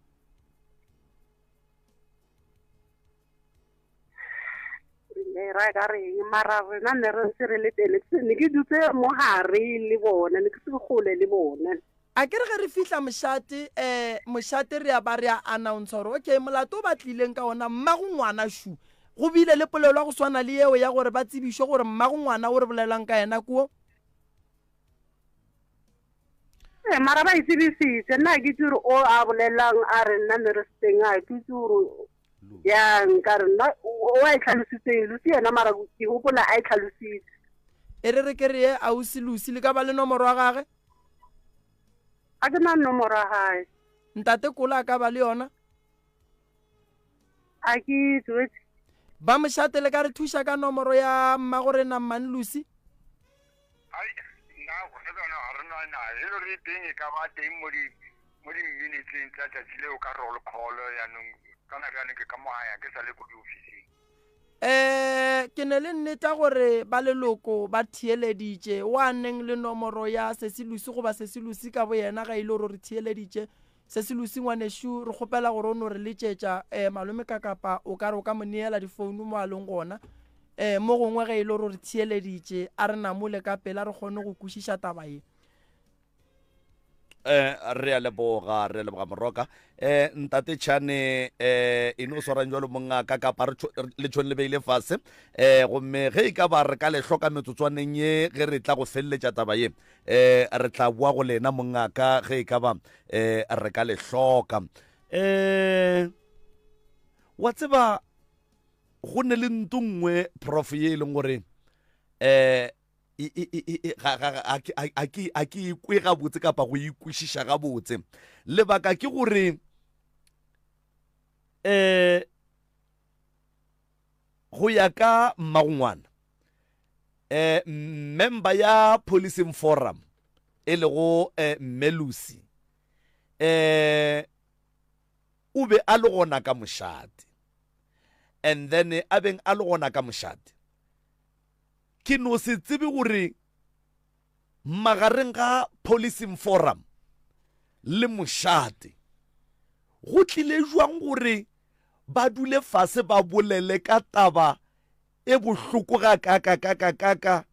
Ne ra ka reng, mara rena ne re se re le teng, ne ke dutse mo gare le bona, ne ke se kgole le bona. A ke re ge re fihla mošate, um mošate re ya ba re a announcer gore okay molato o ba tlileng ka ona mmago ngwana šu. Go bile le polelo ya go swana le yeo ya gore ba tsebišwe gore mmago ngwana o re bolelang ka yena ko. Ee, mara ba e tsebisitse nna ke itse gore o a bolelang a re nna meresteng a ke itse gore yang ka re nna o a e tlhalositseng Lucy yena mara ke gopola a e tlhalositse. E re re ke re ye ausi Lucy le ka ba le nomoro ya gage? Ga ke na nomoro ya gae. Ntate Kola a ka ba le yona? A ke itse wetse. Ba mošate le ka re thuša ka nomoro ya mmagorena Mmane Lucy? Ai, nna gona jaanong ga re na nayo. E le gore e teng e ka ba teng mo di mo di-minuteng tsa tšatši leo ka roll call yaanong kana bjanong ke ka mo gae ke sa le ko diofising. Um ke ne le nneta gore ba leloko ba theeleditše wa neng le nomoro ya Sesi Lucy goba Sesi Lucy ka boyena ga e le gore o re theeleditše. Sesi Lucy ngwanešu re kgopela gore o no re letšetša um malome Kakapa o ka re o ka mo neela difounu mo a leng gona. Um mo gongwe ge e le gore o re theeleditše a re namole ka pela re kgone go kwešiša taba ye. Eh, re a leboga re a leboga moroka eh ntate chane eh e no swarang jalo mongaka kapa re le tšhone le beile fase eh gomme ge e ka ba re ka le hloka metsotswaneng ye ge re tla go feleletša taba ye eh re tla boa go lena mongaka ge e ka ba eh re ka le hloka eh wa tseba go ne le nto nngwe prof ye e leng gore eh a ke ikwe gabotse kapa go ikwešiša gabotse lebaka ke gore um go ya ka mmagongwana um member ya policing forum e lego um mmelusi um o be a le gona ka mošate and then a beng a le gona ka mošate Ke no se tsebe gore magareng ga Policing Forum le mošate go tlile jwang gore ba dule fase ba bolele ka taba e bohloko gakakakakaka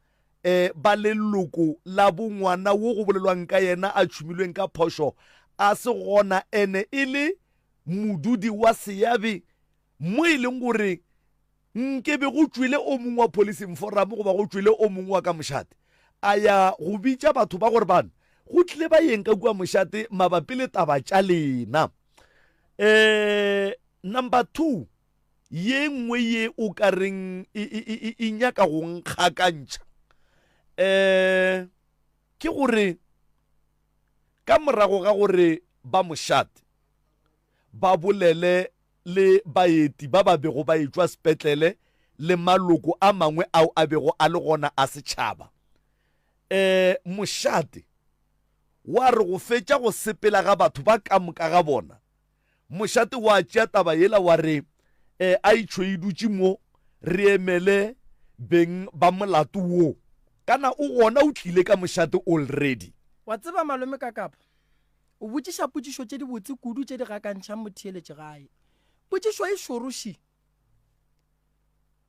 um ba leloko la bongwana wo go bolelwang ka yena a tšhumilweng ka phošo a se gona ene e le modudi wa seabe mo e leng gore Nke be go tšwele o mongwe wa Policing Forum goba go tšwele o mongwe wa ka mošate a ya go bitša batho ba gore bana go tlile ba yeng ka kua mošate mabapi le taba tša lena. Um number 2 ye nngwe ye o ka reng e, e, e, e nyaka go nkgakantšha um ke gore ka morago ga gore ba mošate ba bolele le baeti ba ba bego ba etšwa sepetlele le maloko a mangwe ao a bego a le gona a setšhaba. E, mošate wa re go fetša go sepela ga batho ba ka moka ga bona, mošate wa tšea taba yela wa re, E, a itšho e dutše mo, re emele beng ba molato wo. Kana o gona o tlile ka mošate already. Wa tseba malome Kakapa, O botšiša potšišo tše dibotse kudu tše di gakantšhang motheeletši gae. Potšišo e šoro ši.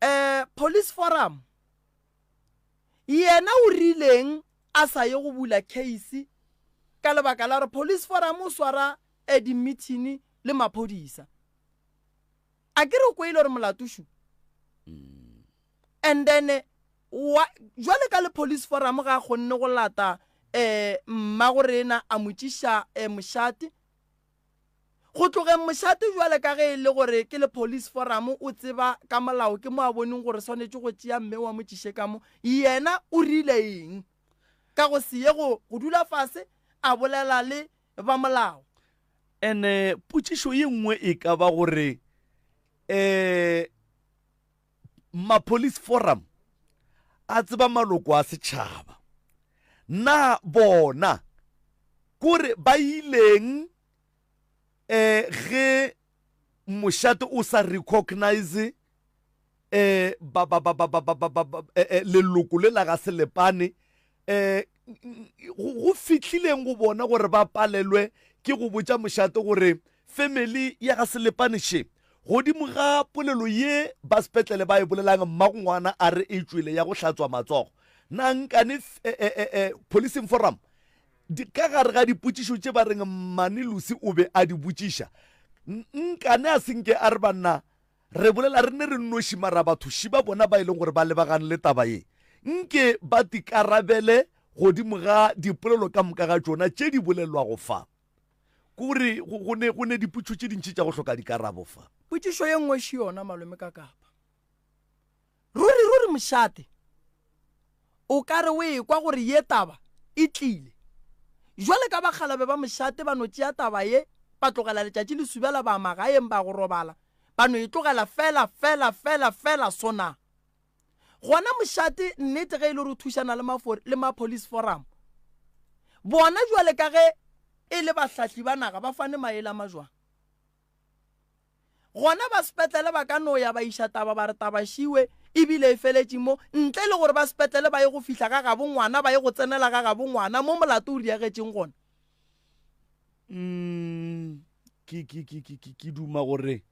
Eh, police forum yena o rileng a sa ye go bula case ka lebaka la gore police forum o swara eh, di-meeting le maphodisa. A ke re o kwele gore molato šu. And then Wa, jwale ka le police forum ga a kgonne go lata eh mmagorena a mo tšiša eh mošate. Go tlogeng mošate jwale ka ge e le gore ke le police forum o tseba ka molao ke mo a boneng gore swanetše go tšea mme wa mo tšiše ka mo. Yena o rile eng ka go se ye go go dula fase a bolela le ba molao. Ene potšišo ye nngwe e ka ba gore eh Ma-police forum a tseba maloko a setšhaba. Na bona kore ba ileng um ge mošate o sa recognize um ba, ba, ba, ba, ba, ba, ba, ba, eh, eh, leloko le la ga Selepane um go fihlileng go bona gore ba palelwe ke go botša mošate gore family ya ga Selepane še godimo ga polelo ye ba sepetlele ba e bolelang mmagongwana a re e tšwele ya go hlatswa matsogo na nkane eh, eh, eh, eh, policing forum. Di, ka gare ga dipotšišo tše ba reng Mmane Lucy o be a di botšiša, nkane a se nke a re banna re bolela re ne re nnoši mara batho šiba bona ba e leng gore ba lebagane le taba ye, nke ba tikarabele godimo ga dipolelo ka moka ga tšona tše di bolelwago fa. Ke gore go, go ne, go ne dipotšišo tše dintši tša go hloka dikarabo fa. Potšišo ye nngwe še yona, Malome Kakapa. Ruri, ruri mošate, o ka re o ekwa gore ye taba e tlile. Jwale ka bakgalabe ba mošate ba no tšea taba ye, ba tlogela letšatši le subela ba magaeng ba go robala, ba no e tlogela fela, fela, fela, fela so na. Gona mošate nnete ge e le gore o thušana le ma, le ma police forum, bona jwale ka ge e le bahlahli ba naga ba fane maele a majwang? Gona ba sepetlele ba ka no ya ba iša taba ba re taba šiwe e bile e feletše mo, ntle le gore ba sepetlele ba ye go fihla ga gabo ngwana, ba ye go tsenela ga gabo ngwana mo molato o diagetšeng gona. Mm, ke, ke, ke, ke, ke, ke duma gore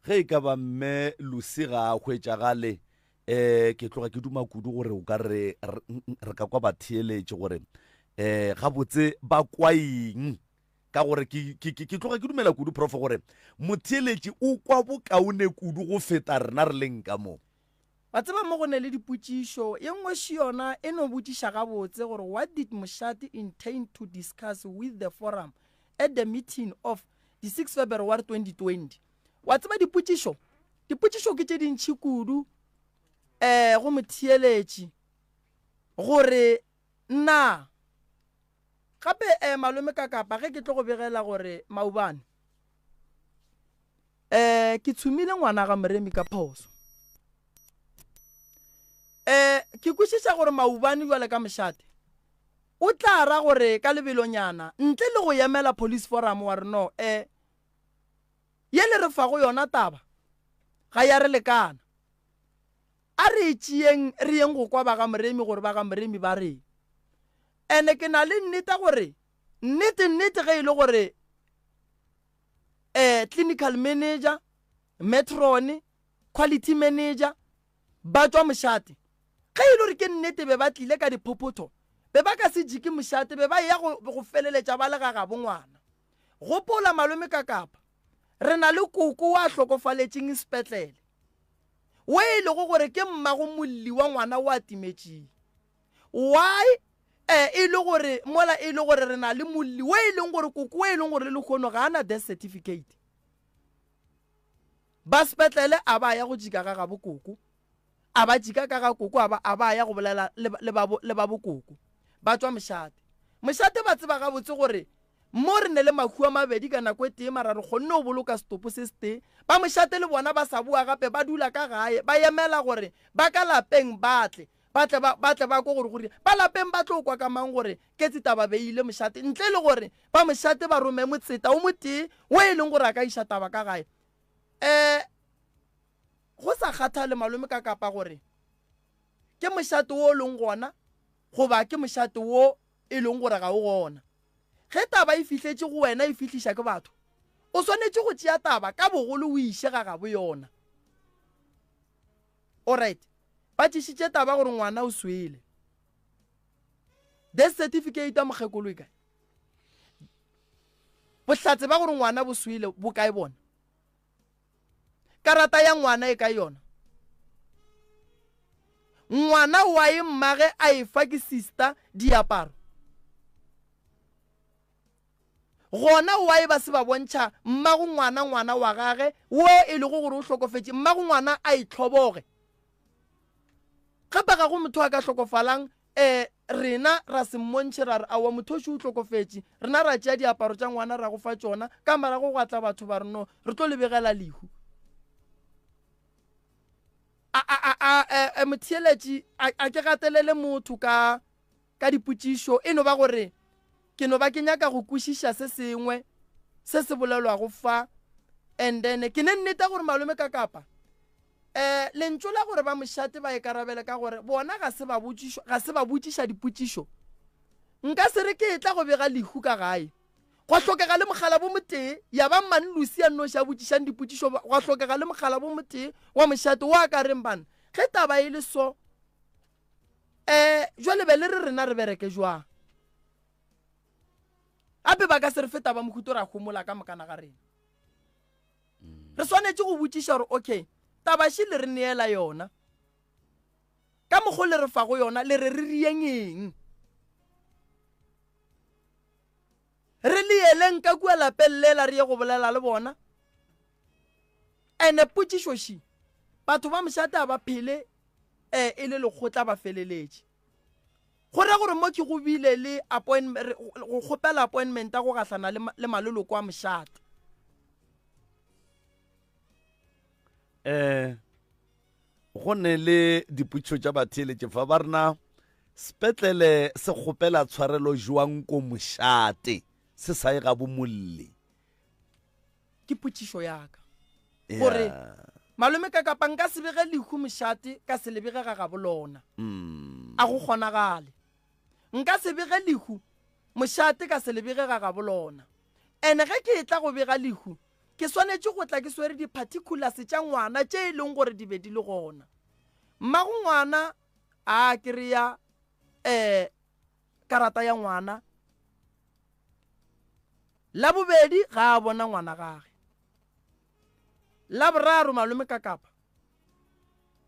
ge e ka ba mme Lucy ga a hwetšagale, eh ke tloga ke duma kudu gore o ka re re ka kwa batheeletše gore eh gabotse ba kwa eng. Ka gore ke, ke, ke, ke tloga ke dumela kudu, Prof, gore motheeletši o kwa bokaone kudu go feta rena re leng ka mo. Wa tseba mo go ne le dipotšišo, ye nngwe še yona e no botšiša gabotse gore what did Mošate intend to discuss with the forum at the meeting of di 6 February 2020? Wa tseba dipotšišo, dipotšišo ke tše dintši kudu um go motheeletši gore na Gape eh, malome Kakapa, ge ke tlo go begela gore maubane eh, ke tshumile ngwana ga Moremi ka phoso. Eh, ke kwešiša gore maubane jwale ka mošate o tla ra gore ka lebelonyana ntle le go emela police forum wa re no eh, ye le re fago yona taba ga ya re lekana. A re e tšeeng re yeng go kwa ba ga Moremi gore ba ga Moremi ba reng. Ene ke na le nneta gore nnete nnete ge e le gore eh, clinical manager, matron, quality manager ba tšwa mošate, ge e le gore ke nnete be ba tlile ka diphophotho, be ba ka se jike mošate, be ba eya go, go feleletša ba le ga gabo ngwana. Gopola malome Kakapa, re na le koko wa hlokofaletšeng sepetlele, wo e lego gore ke mmago molli wa ngwana wo a timetšeng. Why eh, e le gore mola e le gore re na le molli wo e leng gore koko wo e leng gore le lehono ga a na death certificate. Ba sepetlele a ba ya go jika ga gabo koko, a ba jika ka ga koko, a ba, a ba ya go bolela le, le ba, le ba bokoko. Ba tšwa mošate. Mošate ba tseba gabotse gore Mo re ne le mahu a mabedi ka nako e tee mara re kgonne go boloka setopo se setee. Ba mošate le bona ba sa boa gape ba dula ka gae ba emela gore ba ka lapeng ba tle, ba tle ba, ba tle ba kwe gore go rile. Ba lapeng ba tlo kwa ka mang gore Ketsi taba be e ile mošate ntle le gore ba mošate ba rome motseta o motee wo e leng gore a ka iša taba ka gae. Um go sa kgathale malome ka kapa gore ke mošate wo o leng gona goba ke mošate wo e leng gore ga o gona. Ge taba e fihletše go wena e fihliša ke batho, o swanetše go tšea taba ka bogolo o iše ga gabo yona. Alright, ba tšišitše taba gore ngwana o swele. Death certificate ya mokgekolo e kae? Bohlatse ba gore ngwana bo swele bo kae bona? Karata ya ngwana e kae yona? Ngwana wa e mmage a e fa ke sister diaparo. Gona wa e ba se ba bontšha mmago ngwana ngwana wa gage wo e lego gore o hlokofetše, mmago ngwana a itlhoboge. Gape ga go motho a ka hlokofalang E, rena ra se mmontšhe ra re, Aowa, mothoši o hlokofetše. Rena ra tšea diaparo tša ngwana ra go fa tšona, ka morago gwa tla batho ba re, No, re tlo le begela lehu. A, a, a, a, e, e, motheeletši, a, a ke gatelele motho ka, ka dipotšišo, e no ba gore ke no ba ke nyaka go kwešiša se sengwe se se bolelwago fa. And then ke ne nneta gore malome ka kapa Eh, lentšu la gore ba mošate ba ikarabele ka gore bona ga se ba botšišwa, ga se ba botšiša dipotšišo. Nka se re ke etla go bega lehu ka gae. Gwa hlokega le mogala bo motee, ya ba Mmane Lucy a nnoši a botšišang dipotšišo, gwa hlokega le mogala bo motee wa mošate wo a ka reng bana, ge taba e le so, eh, jwale be le re rena re bereke jwang? Gape ba ka se re fe taba mohuto ra homola ka mokana ga rena. Re swanetše go botšiša gore okay, taba še le re neela yona. Ka mokgo le re fago yona le re re rieng eng? Re le yeleng ka kua lapeng lela re ye go bolela le bona? Ene potšišo še, batho ba mošate a ba phele eh, e le lekgotla ba feleletše. Go ra gore mo ke go bile le go kgopela appointment ya go gahlana le, le maloloko a mošate. Eh, go ne le dipotšišo tša batheeletše fa ba rena sepetlele se kgopela tshwarelo jwang ko mošate se sa ye ga bomolli Ke potšišo ya ka gore malome ka kapa nka se bege lehu mošate ka se le bege ga gabo lona. Mm. A go kgonagale. Nka se bege lehu mošate ka se le bege ga gabo lona. Ene ge ke etla go bega lehu ke swanetše go tla ke swere di-particulars tša ngwana tše e leng gore di be di le gona. Mmago ngwana a kry-a um karata ya ngwana. La bobedi ga a bona ngwana gage. La boraro malome Kakapa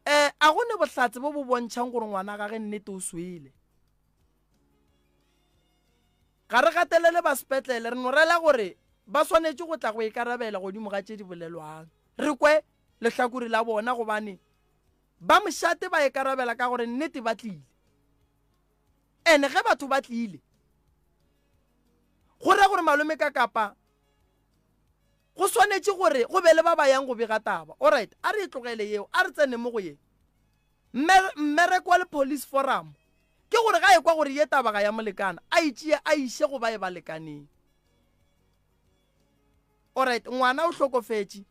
eh a go ne bohlatse bo bo bontšhang gore ngwana gage nnete o swele. Ga re gatelele ba sepetlele re no rela gore ba swanetše go tla go ikarabela godimo ga tše di bolelwang. Re kwe lehlakore la bona gobane ba mošate ba ikarabela ka gore nnete ba tlile. Ene ge batho ba tlile go ra gore malome ka kapa go swanetše gore go be le ba ba yang go bega taba. Alright, a re e tlogele yeo, a re tsene mo go ye. Mmereko wa le police forum ke gore ga e kwa gore ye taba ga ya molekana, a e tšee a iše go ba e ba lekaneng. Alright, ngwana o hlokofetše,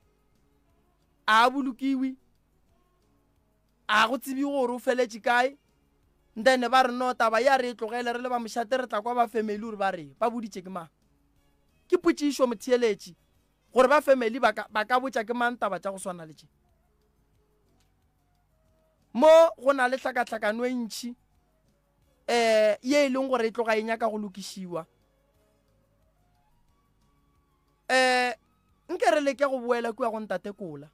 a a bolokiwe, A go tsebiwe gore o feletše kae. Then ba re no taba ye a re e tlogele re le ba mošate re tla kwa ba family gore ba reng, ba boditše ke mang. Ke potšišo motheeletši gore ba family ba ka, ba ka botša ke mang taba tša go swana le tše. Mo go na le hlakahlakano e ntši eh ye e leng gore e tloga e nyaka go lokišiwa. Eh nke re leke go boela kua go ntate Kola.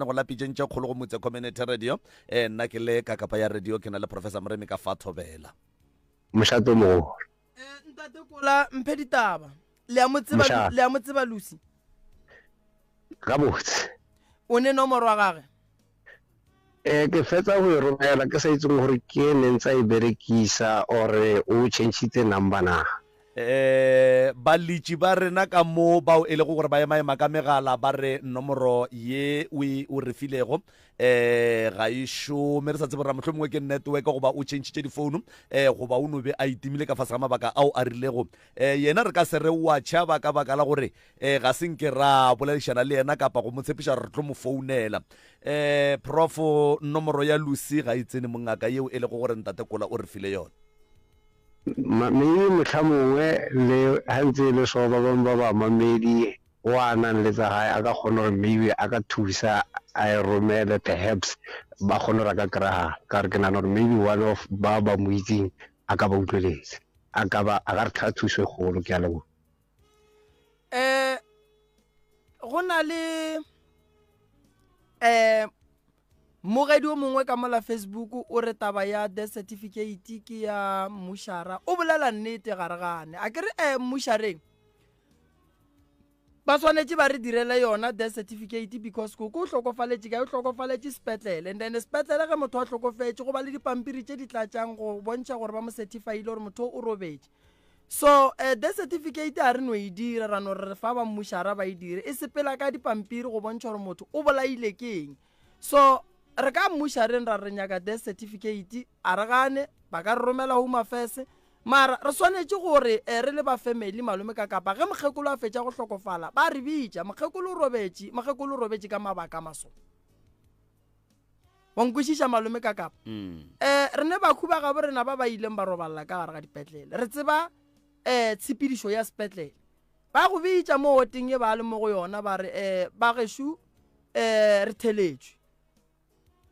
Go la pitšeng tše kgolo go Motse Community Radio. Eh, nna ke le ka kapa ya radio ke na le Professor Moremi ka fa Thobela. Mošate o mogolo. Eh, ntate Kola mphe ditaba. Le a mo tseba, le a mo tseba Lucy? Gabotse. O ne nomoro ya gage? Eh, ke fetsa go e romela ke sa itseng gore ke e neng tsa e berekisa or o changitse number na. Eh, balitši ba rena ka mo bao e lego gore ba emaema ka megala ba re nomoro ye o e o re filego eh ga e šome, re sa tsebe gore mohlomongwe ke network goba o changitše difounu eh goba o no be a itimile ka fase ga mabaka ao a rilego. Eh yena re ka se re o a tšhaba ka baka la gore eh ga se nke ra boledišana le yena kapa go mo tshepiša re tlo mo founela. Eh prof nomoro ya Lucy ga e tsene mongaka yeo e lego gore ntate Kola o re file yona. Maybe mohlamongwe le ha ntse e le so ba bangwe ba bamamedi o a nang le tsa gae a ka kgona gore maybe a ka thusa a e romele perhaps ba kgone gore a ka kry-a ka gore ke nagana gore maybe one of ba ba mo itseng a ka ba utlweletsa a ka ba a ka re tlha thuso e kgolo ke a leboga. Eh go na le eh. Mmogedi o mongwe ka mola Facebook o re taba ya death certificate ke ya mmušara. O bolela nnete ga re gane. A ke re eh mmušareng ba swanetše ba re direle yona death certificate because koko o hlokofaletše kae? O hlokofaletše sepetlele and then sepetlele ge motho a hlokofetše go ba le dipampiri tše di tlatšang go bontšha gore ba mo certifyile gore motho o robetše. So eh, death certificate a re no e dira ra no re re fa ba mmušara ba e dire e sepela ka dipampiri go bontšha gore motho o bolaile ke eng. So re ka mmušareng ra re nyaka death certificate a re gane ba ka re romela home affairs mara re swanetše gore eh, re le ba family malome ka kapa ge mokgekolo a fetša go hlokofala ba re bitša mokgekolo o robetše mokgekolo o robetše ka mabaka maso wa nkwešiša malome ka kapa mm. eh re ne bakhu ba gabo rena ba ba ileng ba roballa ka gare ga dipetlele re tseba eh tshepedišo ya sepetlele Ba go bitša mo oteng ye ba le mo go yona ba re, Eh, bagešo, eh, re theletšwe.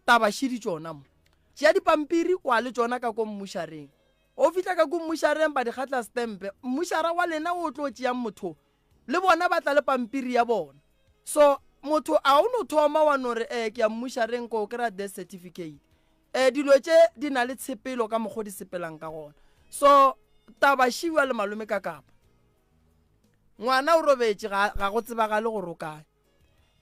Taba šidi tšona mo. Tšea dipampiri wa le tšona ka ko mmušareng. O fihla ka ko mmušareng ba di kgatla stempe. Mmušara wa lena o tlo tšeang motho le bona ba tla le pampiri ya bona. So motho a o no thoma wa no re, Eh, ke ya mmušareng ko kry-a death certificate. Eh, dilo tše di na le tshepelo ka mokgo di sepelang ka gona. So taba šiwa le malome ka kapa. Ngwana o robetše, ga, ga go tsebagale gore o kae.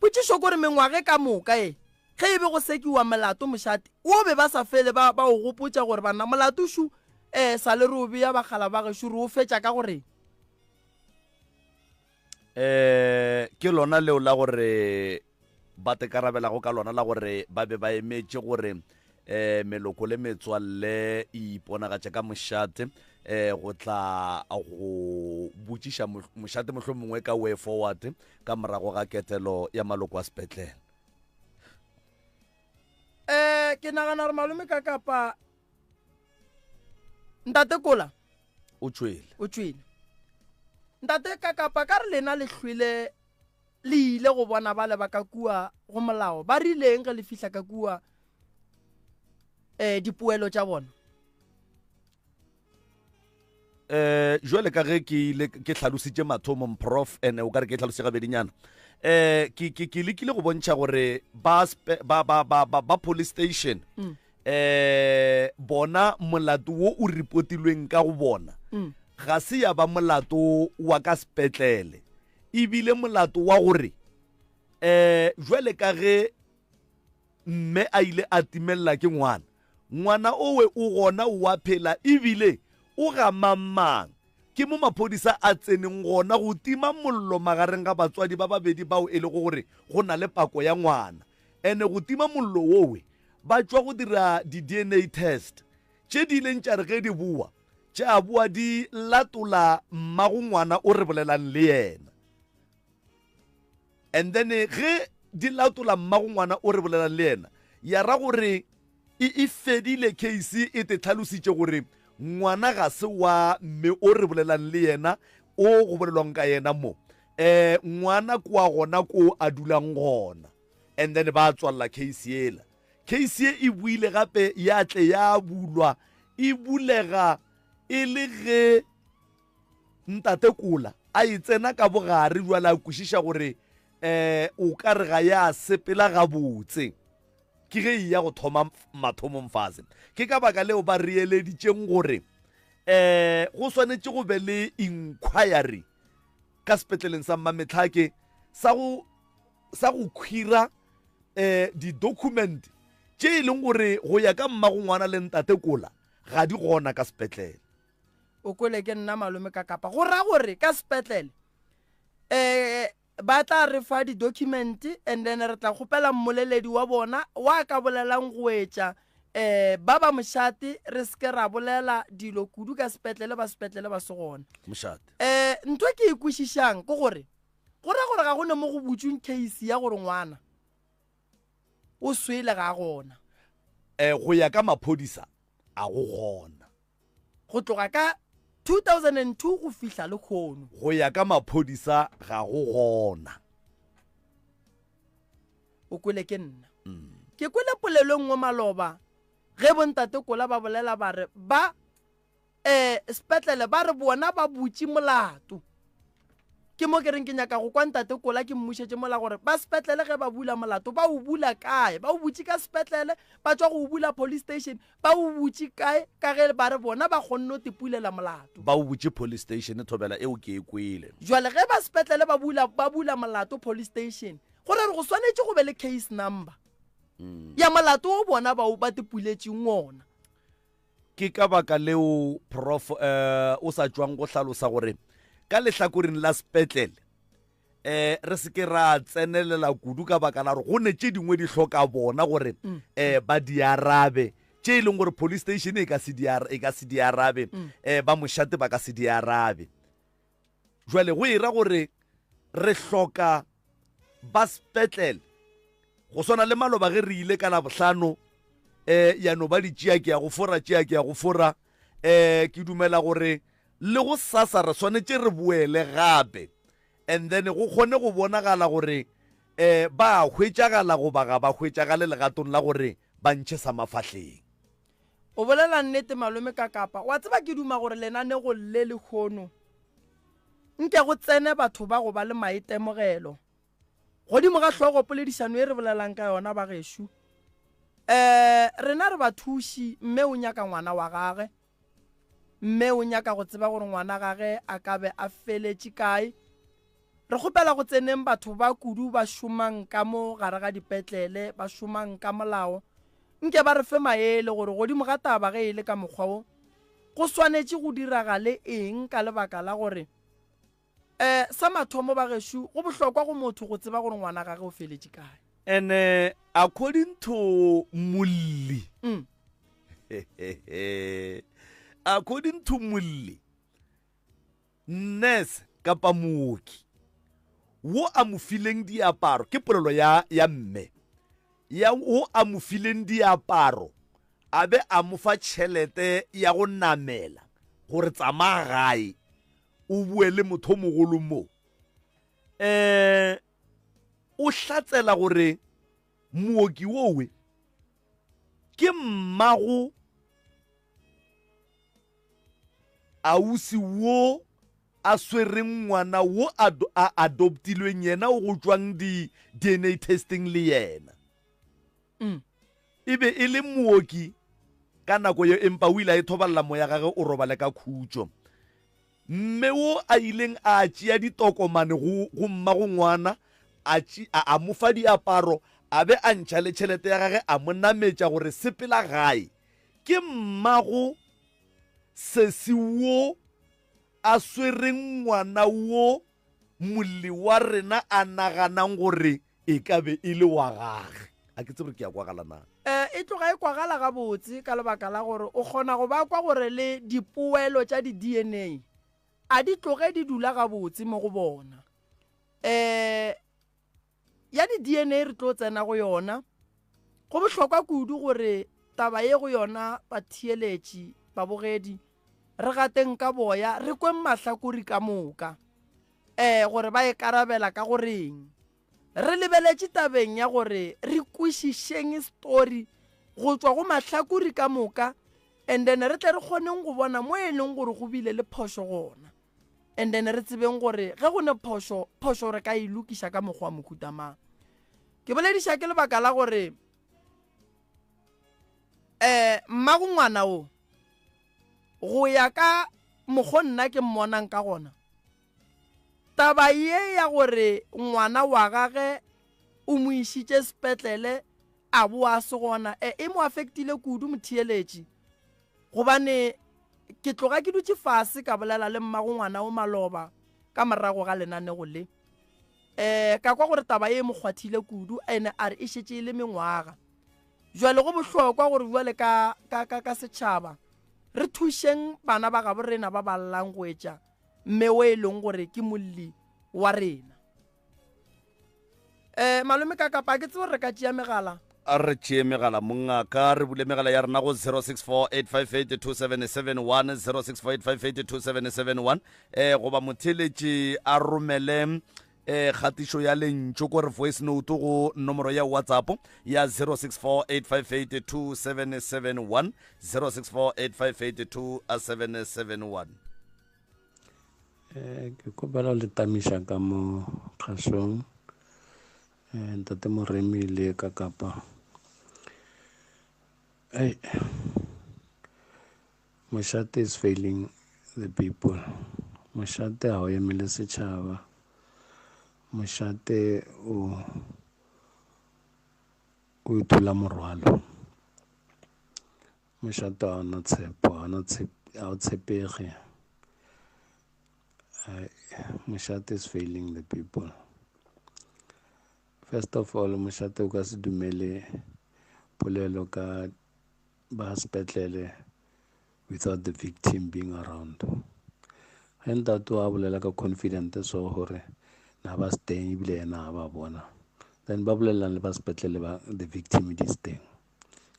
Potšišo kore mengwage ka moka e, ge e be go sekiwa molato mošate wo be ba sa fele ba, ba o gopotša gore banna molato šu e sa le re o bea bakgala ba gešo re o fetša ka goreng? Um ke lona leo la gore ba tekarabelago ka lona la gore ba be ba emetše gore um meloko le metswalle e iponagatše ka mošate um go tla go botšiša mošate mohlomongwe ka way forward ka morago ga ketelo ya maloko a sepetlele. Um ke nagana gore malome ka kapa ntate kola o tšwele o tšwele ntate ka kapa ka re lena le hlwele Le ile go bona bale ba ka kua go molao ba rileng ge le fihla ka kua um dipoelo tša bona? Eh jwale ka ge ke ile ke hlalositše mathomong prof ene o ka re ke hlalositše gabedinyana eh ke ke ke lekile go bontšha gore ba ba ba ba ba, ba police station mm. eh bona molato wo o reportilweng ka go bona mm. ga se ya ba molato wa ka sepetlele E bile molato wa gore um jwale ka ge mme a ile a timelela ke ngwana, ngwana owe o gona o a phela ebile o ga mang-mang. Ke mo maphodisa a tseneng gona go tima mollo magareng ga batswadi ba babedi bao e lego gore go na le pako ya ngwana. Ene go tima mollo wowe ba tšwa go dira di-DNA test tše di ileng tša re ge di boa Tša boa di latola mmago ngwana o re bolelang le yena. And then ge di latola mmago ngwana o re bolelang le yena, ya ra gore e e fedile case e te tlhalositše gore ngwana ga se wa mme o re bolelang le yena o go bolelwang ka yena mo. Eh ngwana kwa gona ko a dulang gona. And then ba tswalla case yela. Case ye e boile gape ya tle ya bulwa e bulega e le ge Ntate Kola a e tsena ka bogare bjale a kwešiša gore um o ka re ga ya sepela gabotse. Ke ge e ya go thoma mathomong fase. Ke ka baka leo ba re eleditšeng gore um go swanetše go be le inquiry ka sepetleleng sa Mmametlhake sa go sa go khwira um di-document tše e leng gore go ya ka mmago ngwana le ntate kola ga di gona ka sepetlele. O kwele ke nna malome ka kapa go ra gore ka sepetlele um ba tla re fa di-document and then re tla kgopela mmoleledi wa bona wa ka bolelang go etša um ba ba mošate re seke ra bolela dilo kudu ka sepetlele ba sepetlele ba se gona mošate. Um ntho e ke e kwešišang ke gore Go ra gore ga go ne mo go butšweng case ya gore ngwana o swele ga a gona. Eh, go ya ka maphodisa a go gona. Go tloga ka 2002 go fihla lekhono. Go ya ka maphodisa ga go gona. O kwele ke nna. Mm. Ke kwele polelo e nngwe maloba ge bontate Kola ba bolela ba re ba eh sepetlele ba re bona ba butše molato. Ke mo ke reng ke nyaka go kwa Ntate Kola ke mmušetše mola gore ba sepetlele ge ba bula molato ba o bula kae? Ba o butše ka sepetlele, ba tšwa go o bula police station, ba o butše kae ka ge ba re bona ba kgonne go tipulela molato? Ba o butše police station, thobela eo ke e kwele. Jwale ge ba sepetlele ba bula, ba bula molato police station, go ra gore go swanetše go be le case number ya molato wo bona ba o ba tipuletšeng wona. Ke ka baka leo Prof eh, o sa tšwang go hlalosa gore ka lehlakoreng la sepetlele eh re se ke ra tsenelela kudu ka baka la gore go ne tše dingwe di hloka bona gore mm. eh ba di arabe tše e leng gore police station e ka se di e ka se di arabe mm. eh ba mošate ba ka se di arabe Jwale go e ra gore re hloka ba sepetlele go swana le maloba ge re ile ka Labohlano um ya no ba ditšea ke ya go fora tšea ke ya go fora um ke dumela gore le go sasa re swanetše re boele gape and then go kgone go bonagala gore um ba hwetšagala goba ga ba hwetšagale legatong la gore ba ntšhe sa mafahleng. O bolela nnete malome Kakapa. Wa tseba ke duma gore lenanego le lehono nke go tsene batho ba go ba le maitemogelo godimo ga hlogo poledišano e re bolelang ka yona bagešo. Um rena re bathuši mme o nyaka ngwana wa gage. Mme o nyaka go tseba gore ngwana gage a ka be a feletše kae. Re kgopela go tseneng batho ba kudu ba šomang ka mo gare ga dipetlele, ba šomang ka molao, nke ba re fe maele gore godimo ga taba ge e le ka mokgwa wo, go swanetše go diragale eng ka lebaka la gore um sa mathomo bagešo go bohlokwa go motho go tseba gore ngwana gage o feletše kae. And according to Molli, mm. according to Molli, Nurse kapa mooki wo a mo fileng diaparo, ke polelo ya, ya mme, ya wo a mo fileng diaparo a be a mo fa tšhelete ya go namela gore tsamaya gae o bue le motho mogolo mo. Um o hlatsela gore mooki wowe ke mmago Ausi wo a swereng ngwana wo a, a adoptilweng yena o go tšwang di DNA testing le yena. Mm. E be e le mooki ka nako ye empa o ile a ithoballa moya gage o robale ka khutšo. Mme wo a ileng a tšea ditokomane go, go mmago ngwana, a, a, a mo fa diaparo, a be a ntšha le tšhelete ya gage a mo nametša gore sepela gae. Ke mmago sesi wo a swereng ngwana wo molli wa rena a naganang gore e ka be e le wa gage. A ke tsebe gore ke a kwagala na. E tloga e kwagala gabotse ka lebaka la gore o kgona go ba kwa gore le dipoelo tša di-DNA a di tloge di dula gabotse mo go bona. Um Ya di-DNA re tlo tsena go yona. Go bohlokwa kudu gore taba ye go yona batheeletši, babogedi, re gateng ka boya, re kweng mahlakori ka moka um gore ba e karabela ka go reng. Re lebeletše tabeng ya gore re kwešišeng story go tšwa go mahlakori ka moka and then re tle re kgoneng go bona mo e leng gore go bile le phošo gona. And then re tsebeng gore ge go ne phošo, phošo re ka e lokiša ka mokgwa wa mohuta mang. Ke bolediša ke lebaka la gore um mmago ngwana o go ya ka mokgo nna ke mmonang ka gona, taba ye ya gore ngwana wa gage o mo išitše sepetlele a boa se gona, e, e mo affectile kudu motheeletši. Gobane ke tloga ke dutše fase ka bolela le mmago ngwana o maloba ka morago ga lenanego le. Um ka kwa gore taba ye e mo kgwathile kudu ene a re e šetše e le mengwaga. Jwale go bohlokwa gore jwale ka, ka, ka, ka setšhaba re thušeng bana ba gabo rena ba ba llang go etša mme o e leng gore ke molli wa rena. Um malome ka kapa ke tsebe gore re ka tšea megala. A re tšee megala mongaka, re bule megala ya rena go 0648582771, 0648582771, eh goba motheeletši a romele eh kgatišo ya lentšu ko re voice note go nomoro ya WhatsApp ya 0648582771, 0648582771. Eh, ke kgopela le tamiša ka mo kgašong eh, ntate moremi le ka kapa hey, mošate is failing the people mošate ga o emele setšhaba mošate o o ithula morwalo Mošate ga ona tshepo, ga ona ga o tshepege. Mošate is failing the people. First of all, mošate o ka se dumele polelo ka ba sepetlele without the victim being around. Ge ntate a bolela ka confident so gore na ba se teng ebile yena ga ba bona, then ba bolelelang le ba sepetlele ba the victim it is teng.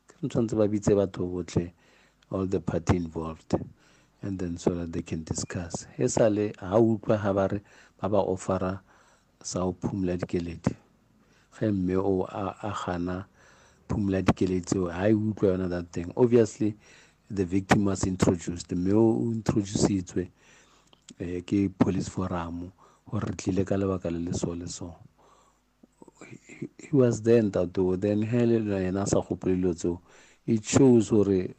Ke tshwanetse ba bitse batho botlhe all the party involved and then so that they can discuss e sale ga utlwa ga ba re ba ba offera sa go phumula dikeledi ge mme o a gana phumula dikeledi tseo ga e utlwa yona that thing obviously the victim was introduced mme o introducitswe eh, ke police forum gore re tlile ka lebaka le le so le so he was there ntate then he le yena a sa gopole dilo tseo it shows gore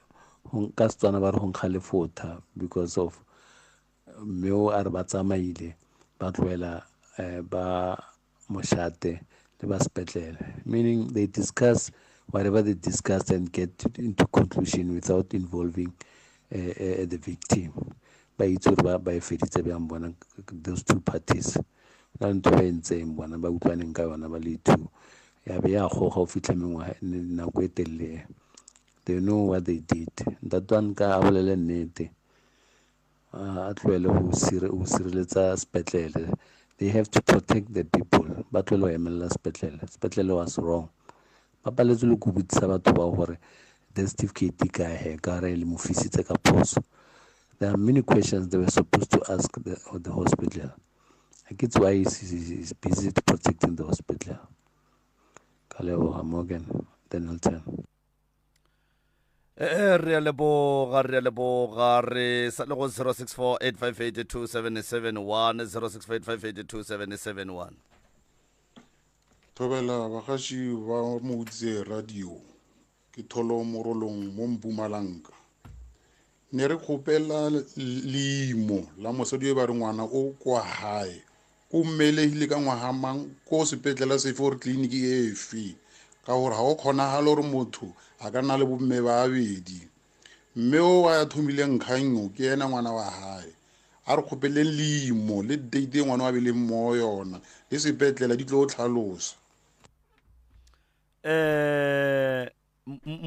ka setswana ba re go nkga lefotha because of mme o a re ba tsamaile ba tloela eh, ba moshate le ba sepetlele meaning they discuss whatever they discussed and get into conclusion without involving uh, uh, the victim ba itse gore ba e feditse bjang bona those two parties na le ntho ba entseng bona ba utlwaneng ka yona ba le two ya be ya goga go fitlha mengwaga nako e telele they know what they did ntate wa nka a bolele nnete a tlohele go sireletsa sepetlele they have to protect the people ba tlohele go emelela sepetlele sepetlele was wrong ba paletswe le go botsisa batho ba gore death certificate ka he ka re le mo fisitse ka phoso there are many questions they were supposed to ask the, the hospital I get why he's, he's busy protecting the hospital ka leboga morgan danielton ee re a leboga re a leboga re sa le go 0648582771 0648582771 Thobela bagaši ba Moutse Radio ke tholo morolong mo Mpumalanga. Ne re kgopela leimo la mosadi yo ba re ngwana o kwa gae o mmelegile ka ngwaga mang ko sepetlela sefe gore tleliniki efe ka gore ga go kgonagale gore motho a ka nna le bomme ba babedi mme o a thomileng kganyo ke ena ngwana wa gae a re kgopeleng leimo le date e ngwana wa beleng mo yona le sepetlela di tlo tlhalosa um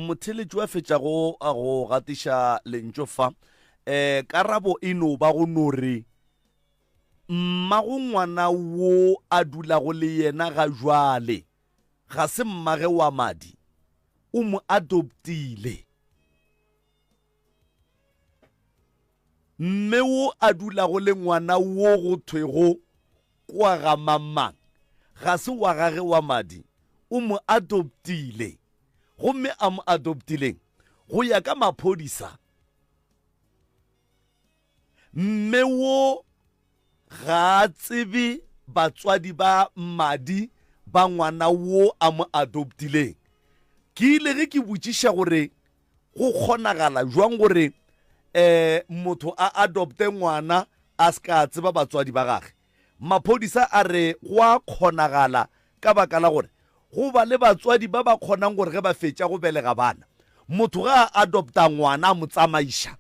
motheletši wa fetšago a go gatiša lentšu fa um karabo e no ba go no re mmago ngwana wo a dulago le yena ga jwale ga se mmage wa madi o mo adoptile Mme wo a dulago le ngwana wo go thwego kwa ga mangmang ga se wa gage wa madi, o mo adoptile. Gomme a mo adoptileng go ya ka maphodisa, mme wo ga a tsebe batswadi ba madi ba ngwana wo a mo adoptileng. Ke ile ge ke botšiša gore go kgonagala jwang gore um motho a adopte ngwana a se ka tseba batswadi ba gage maphodisa a re go a kgonagala ka baka la gore go ba le batswadi ba ba kgonang gore ge ba fetša go belega bana motho ga a adopta ngwana a mo tsamaiša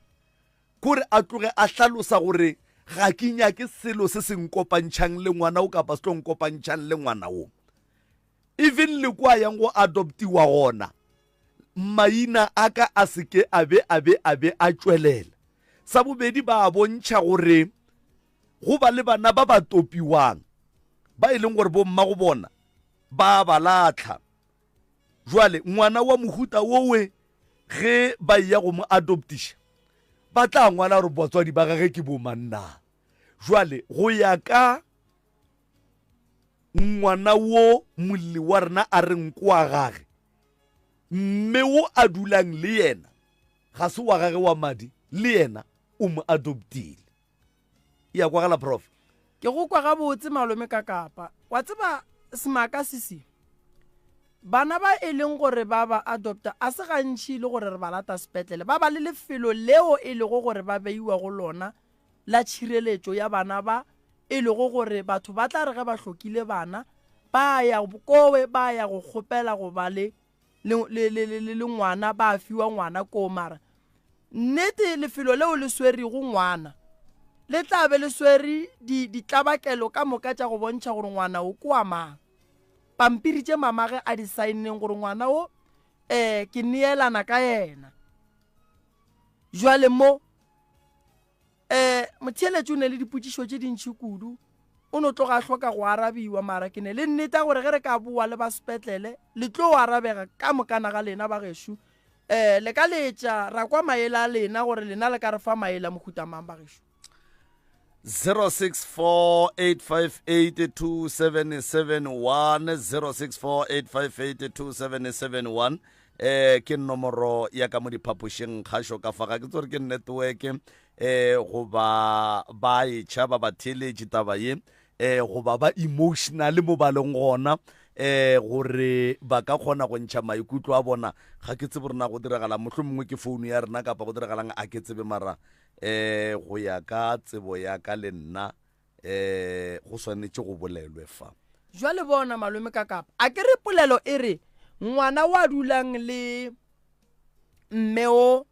kore a tloge a hlalosa gore ga ke nyake selo se se nkopantšhang le ngwana o kapa se tlo nkopantšhang le ngwana o even le kwa yang go adoptiwa gona maina a ka a se ke a be a be a be a tšwelela. Sa bobedi, ba a bontšha gore go ba le bana ba ba topiwang ba e leng gore bomma go bona ba ba latlha. Jwale ngwana wa mohuta wowe ge ba eya go mo adoptiša ba tla ngwala gore batswadi ba gage ke bomanna. Jwale go ya ka ngwana wo molli wa rena a reng ko wa gage mme wo a dulang le yena ga se wa gage wa madi le yena o mo adoptile. Ya kwagala prof. Ke go kwa gabotse malome ka kapa. Wa tseba semaka sisi. Bana ba e leng gore ba ba adopta a se gantši e le gore re ba lata sepetlele. Ba ba le lefelo leo e lego gore ba beiwa go lona la tšhireletšo ya bana ba e lego gore batho ba tla re ge ba hlokile bana ba ya kowe ba ya go kgopela go ba le le, le, le, le, le ngwana ba fiwa ngwana koo mara nnete lefelo leo le swerego ngwana le tla be le swere ditlabakelo ka moka tša go bontšha gore ngwana o ke wa mang pampiri tše mamage a di saenneng gore ngwana o um ke neelana ka yena jwale mo um motheeletši o ne le dipotšišo tše dintšhi kudu o no tloga a hloka go arabiwa mara ke ne le nnete ya gore ge re ka boa le ba sepetlele le tlo arabega ka mokana ga lena ba gešo um le ka letša ra kwa maele a lena gore lena le ka re fa maele a mohuta mang ba gešo 0648582771 0648582771 eh ke nomoro ya ka mo diphapošeng kgašo ka fa ga ke tsore ke network eh goba ba e tšhaba ba theeletše taba ye eh goba ba emotional mo ba leng gona eh gore ba ka kgona go ntšha maikutlo a bona ga ke tsebe rena go diragala mohlho mongwe ke founu ya rena kapa go diragalang a ke tsebe mara eh go ya ka tsebo ya ka le nna eh go swanetše go bolelwe fa. Jwale bona malome ka kapa a ke re polelo e re ngwana wa dulang le mme o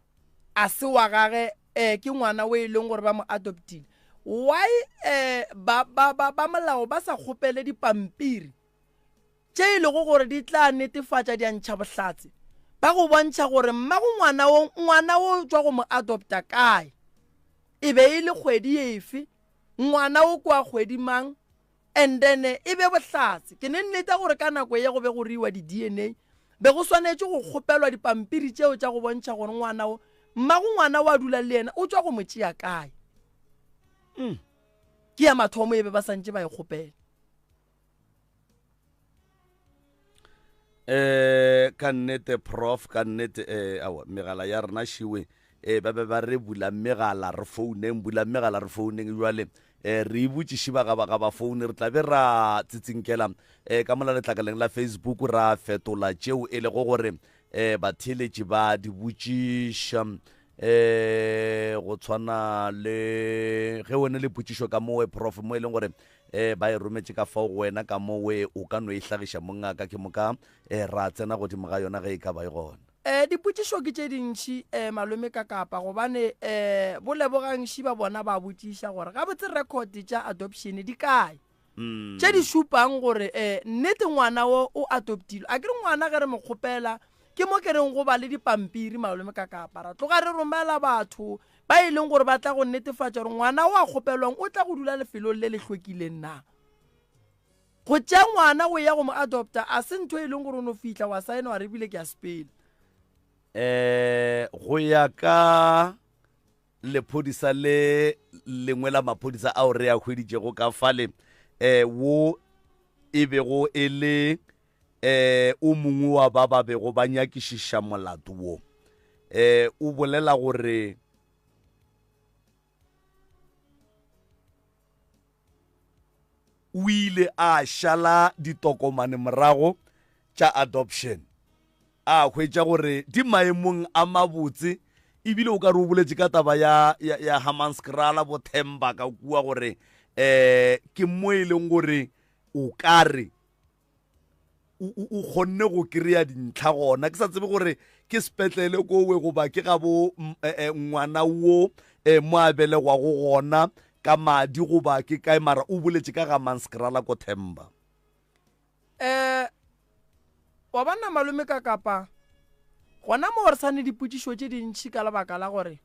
a se wa gage eh ke ngwana o e leng gore ba mo adoptile why eh ba ba ba ba molao ba sa kgopele dipampiri tše e lego gore di tla netefatša di a ntšha bohlatse ba go bontšha gore mmago ngwana wo ngwana wo tšwa go mo adopta kae e be e le kgwedi efe ngwana o kwa kgwedi mang and then e be bohlatse ke ne nneta gore ka nako ye go be go riwa di-dna be go swanetše go kgopelwa dipampiri tšeo tša go bontšha gore ngwana o mmago ngwana wa dula le yena o tšwa go mo tšea kae mm. ke ya mathomo e be ba santše ba e kgopela eh ka nnete prof ka nnete eh awa megala ya rena šiwe eh ba be ba re bula megala re founeng bula megala re founeng jwale eh re e botšiše ba ga ba ga ba foune re tla be ra tsitsinkela eh ka mola letlakaleng la Facebook ra fetola tšeo e lego gore eh batheeletši ba di botšiša eh go tshwana le ge wene le potšišo ka mowe prof mo e leng gore eh ba e rometše ka fao go wena ka mowe o ka no e hlagiša mongaka ke moka eh ra tsena godimo ga yona ge e ka ba e gona. Eh dipotšišo ke tše dintši eh malome ka kapa gobane eh bo Lebogang Šiba bona ba botšiša gore gabotse record tša adoption di kae mm. tše di šupang gore eh nnete ngwana wo o adoptilwe a ke re ngwana ge re mo kgopela ke mo ke reng go ba le dipampiri malome ka kapa ra tloga re romela batho ba e leng gore ba tla go netefatša gore ngwana o a kgopelwang o tla go dula lefelong le le hlwekileng na. Go tšea ngwana o eya go mo adopta a se ntho e leng gore o no fihla wa saena wa re ebile ke a sepela. Um go ya ka lephodisa le lengwe la maphodisa ao re a hweditšego ka fale um wo e bego e le eh o mongwe wa ba ba bego ba nyakišiša molato wo eh o bolela gore o ile a šala ditokomane morago tša adoption a hwetša gore di maemong a mabotse ebile o ka re o boletše ka taba ya, ya, ya Hammanskraal bo Themba ka kua gore eh ke mo e leng gore o ka re o kgonne go kry-a dintlha gona ke sa tsebe gore ke sepetlele kowe goba ke gabo e, e, ngwana wo e, mo a belegwago gona ka madi goba ke kae mara o boletše ka ga manskrala ko themba um wa bona malome ka kapa gona mo re sa ne dipotšišo tše dintšhi ka lebaka la gore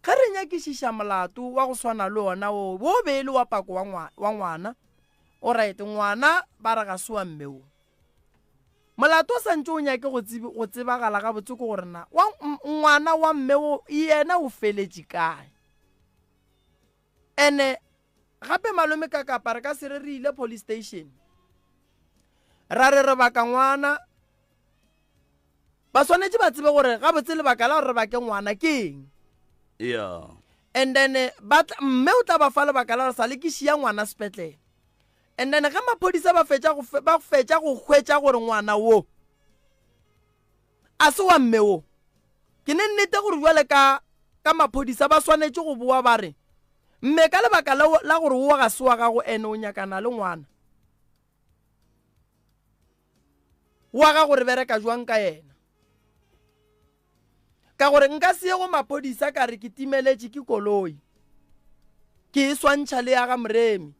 Ge re nyakišiša molato wa go swana le ona wo, wo be e le wa pako wa, wa ngwana. Alright, ngwana ba re ga se wa mme wo. Molato o santše o nyake go, tsebe, go tsebagala gabotse ke gore na wa, ngwana wa mme wo yena o feletše kae. Ene gape malome ka kapa re ka se re re ile police station ra re re baka ngwana Ba swanetše ba tsebe gore gabotse lebaka la gore re bake ngwana ke eng. Yeah. And then eh, ba mme o tla ba fa lebaka la gore sa le ke šia ngwana sepetlele. And then ge maphodisa ba fetša go ba fetša go hwetša gore ngwana wo a se wa mme wo, ke ne nnete gore bjale ka ka maphodisa ba swanetše go boa ba re mme ka lebaka la, la gore wo ga se wa gago ene o nyakana le ngwana wa gago re bereka jwang ka yena. Ka gore nka se ye go maphodisa ka re ke timeletše ke koloi, ke e swantšha le ya ga Moremi.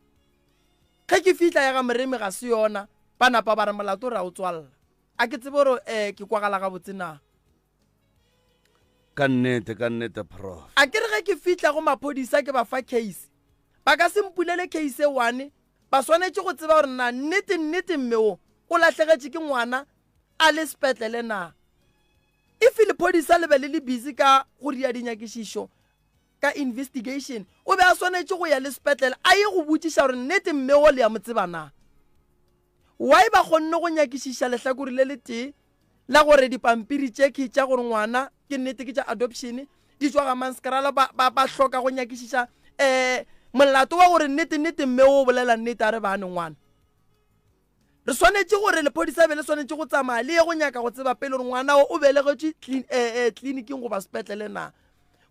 Ge ke fihla ya ga Moremi ga se yona, ba napa ba re molato re a o tswalla. A ke tsebe gore um ke kwagala gabotse na. Ka nnete, ka nnete, Prof. A ke re ge ke fihla go maphodisa ke ba fa case, ba ka se mpulele case e one, ba swanetše go tseba gore na nnete nnete mme wo o lahlegetše ke ngwana a le sepetlele na. If lephodisa le be le le busy ka go ria dinyakišišo ka investigation, o be a swanetše go ya le sepetlele a ye go botšiša gore nnete mme wo le ya mo tseba na. Why ba kgonne go nyakišiša lehlakore le le tee la gore dipampiri tše ke tša gore ngwana ke nnete ke tša adoption di tšwa ga Manskrala, ba, ba, ba hloka go nyakišiša um molato wa gore nnete nnete mme wo o bolela nnete a re bane ngwana. Re swanetše gore lephodisa be le swanetše go tsamaya le ye go nyaka go tseba pele gore ngwana o o belegetšwe eh, eh, tleliniking goba sepetlele na.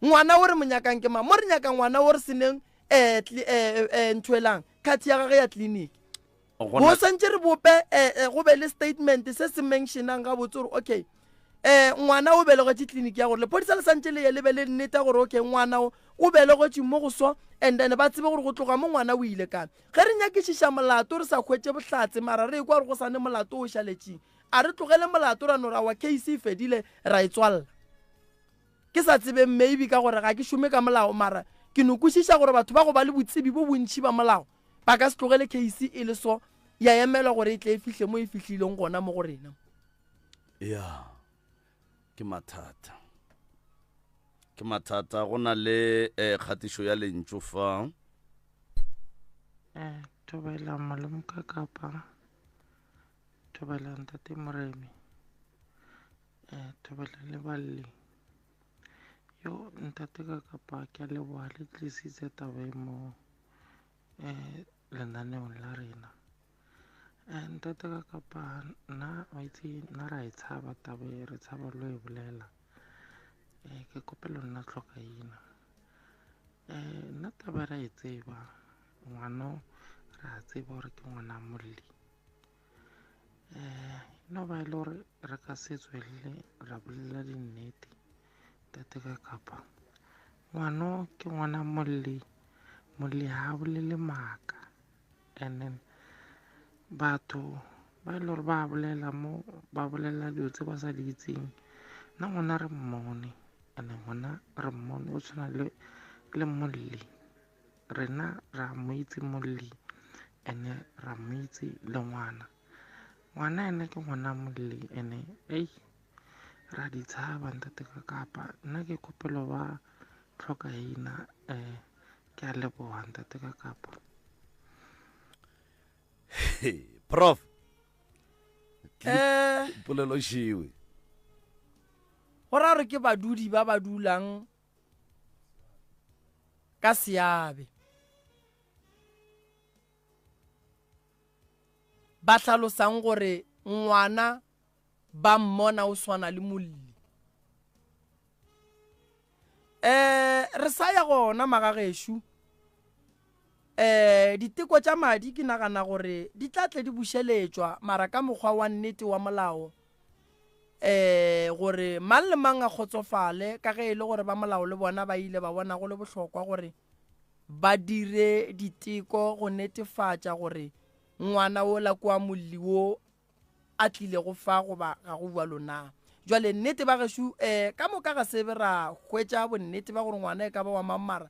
Ngwana o re mo nyakang ke mang? Mo re nyaka ngwana o re seneng eh, eh, eh, ntho elang khathi ya gage ya tleliniki. Go swantše re bope eh, eh, go be le statement se se mentionang gabotse gore okay eh ngwana o belegetše tleliniki ya gore lephodisa le santše le ye le be le nneta gore okay ngwana o o belegetše mo go so and then ba tsebe gore go tloga mo ngwana o ile kae. Ge re nyakišiša molato re sa hwetše bohlatse mara re ekwa gore go sa ne molato o šaletšeng, a re tlogele molato ra no ra wa case e fedile ra e tswalla. Ke sa tsebeng maybe ka gore ga ke šome ka molao mara ke no kwešiša gore batho ba go ba le botsebi bo bontši ba molao ba ka se tlogele case e le so ya emelwa gore e tle e fihle mo e fihlileng gona mo go rena. Ya, ke mathata. Ke mathata go na le eh, kgatišo ya lentšu fa. Eh, thobela malome ka kapa thobela ntate Moremi eh, thobela le balli yo ntate ka kapa ke a leboga le tlisitse taba e mo eh, lenaneong la rena eh, ntate ka kapa nna wa itse nna ra e tshaba taba e re tshaba lo e bolela eh, ke kopelo nna tlhokaina um nna taba ra e tseba ngwano re a tseba gore ke ngwana molli um no ba e le gore re ka se tswelele ra bolela dinnete tate ka kapa ngwano ke ngwana molli molli ga a bolele maaka and then batho ba e le gore ba bolela mo ba bolela dilo tse ba sa di itseng nna ngwana re mmone and ngwana re mmone o tshwana le le molli rena ra mo itse molli and-e ra mo itse le ngwana ngwana ene ke ngwana molli and-e ei ra di tshaba ntate ka kapa nna ke kgopelo ba tlhokaina um ke a leboga ntate ka kapa. Prof. Eh. Polelo šiwe. Go ra gore ke badudi ba ba dulang ka seabe. Ba hlalosang gore ngwana ba mmona o swana le molli. Eh re sa ya gona magagešo. Eh diteko tša madi ke nagana gore di tla tle di bušeletšwa mara ka mokgwa wa nnete wa molao eh gore mang le mang a kgotsofale ka ge e le gore ba molao le bona ba ile ba bona go le bohlokwa gore ba dire diteko go netefatša gore ngwana wola kwa molli wo a tlilego fa goba ga go bjalo na. Jwale nnete ba gešo um eh, ka moka ga se be ra hwetša bonnete ba gore ngwana e ka ba wa mang mara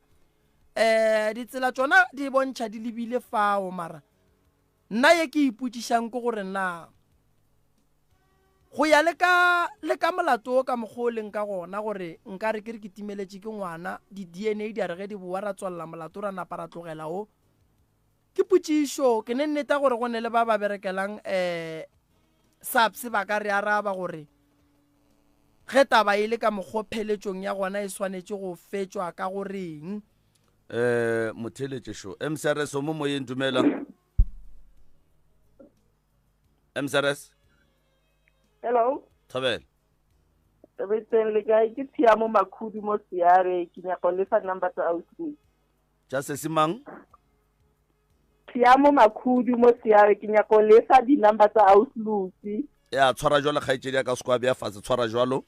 um ditsela tšona di bontšha di lebile fao mara nna ye ke ipotšišang ke gore na go ya le ka le ka molato o ka mokgwa o leng ka gona gore nka re ke re ke timeletše ke ngwana di-dna di a re ge di bowa ra tswalela molato ra napa ra tlogela o Ke potšišo, ke ne nneta gore go ne le ba ba berekelang um SAPS ba ka re araba gore Ge taba e le ka mokgo pheletšong ya gona e swanetše go fetšwa ka go reng? Eh, motheeletše šo. MCRS o mo moyeng, dumela. MCRS. Hello. Thobela. Re teng le kae? Ke Tshiamo Makhudu mo Seabe. Ke nyaka go lefa number tsa ausi. Tša sesi mang? Tshiamo Makhudu mo Seabe. Ke nyaka go lefa di-number tsa ausi Lucy. Ya tshwara jwalo kgaetšedi ya ka se kwa bea fase tshwara jwalo.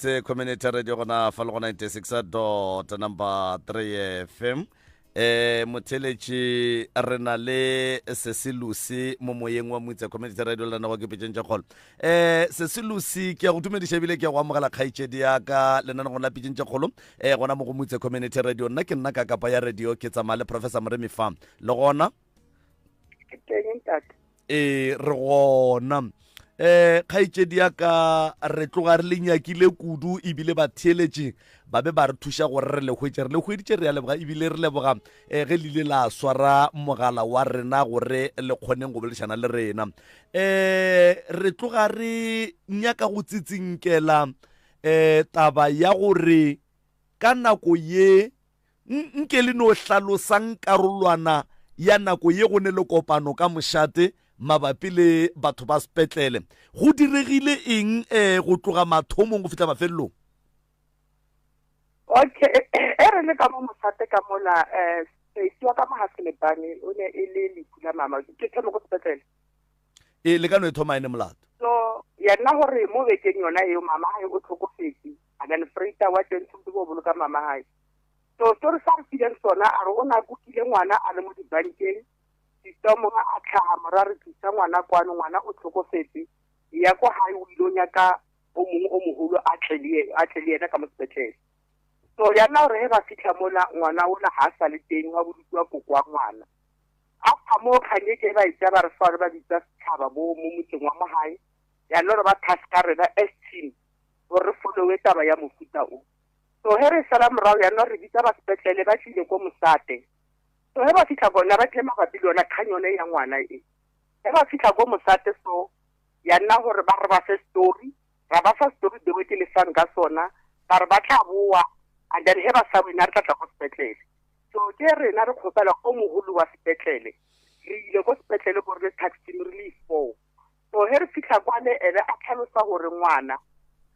Se community radio gona fa le go 96 dot number 3 fm eh motheletši re na le sesilusi mo moyeng wa motse community radio le nago ke pitšeng tša kgolo eh sesilusi ke ya go dumediša ebile ke ya go amogela kgaetšedi ya ka lenanegong la pitšeng tša kgolo eh gona mo go motse community radio nna ke nna ka kapa ya radio ke tsamaya le professor moremi fa le gona Ke teng ntate. Ee, re gona. Eh, kgaetšedi ya ka re tloga re le nyakile kudu ebile batheeletši ba be ba re thuša gore re le hwetše. Re le hweditše re a leboga ebile re leboga eh, ge le ile la swara mogala wa rena gore le kgoneng go boledišana le rena. Eh, re tloga re nyaka go tsitsinkela eh, taba ya gore ka nako ye Nke le no hlalosang karolwana ya nako ye go ne le kopano ka mošate mabapi le batho ba sepetlele. Go diregile eng um go tloga mathomong go fihla mafelelong? Okay, e re le ka mo mošate ka mola um sesi wa ka mo ga Selebane o ne e le lehu la mama. Ke thome ko sepetlele. Ee, le ka no e thoma e ne molato. So yena gore mo bekeng yona eo mama hae o tlhokofetse, and then Freita wa teng tshwanetse go boloka mama hae. So story sa re fileng sona a re o ne a kukile ngwana a le mo dibankeng, sister o mongwe a tlhaga mora re tlisa ngwana kwano ngwana o tlhokofetse, ya ko gae o ile o nyaka o mongwe o mogolo a tle le yena ka mo sepetlele. So ya nna gore ge ba fitlha mola ngwana ola ga a sa le teng gwa bolokiwa koko wa ngwana. After moo kgang e ke ba e tsaya ba re fa ba bitsa setšhaba bo mo motseng wa mo gae, ya nna gore ba taska rena as team gore re followe taba ya mofuta o. So he re sala morago ya nna re bitsa ba sepetlele ba tlile ko mosate. So he ba fitlha bona ba tlile mabapi le yona kgang yone ya ngwana e. He ba fitlha ko mosate so ya nna gore ba re ba fe story, ra ba fa story the way ke le fang ka sona, ba re ba tla boa and then he ba sa wena re tla tla ko sepetlele. So ke rena re kgopela o mogolo wa sepetlele, re ile ko sepetlele ko re le taxi re le four. So he re fitlha kwane ene a tlhalosa gore ngwana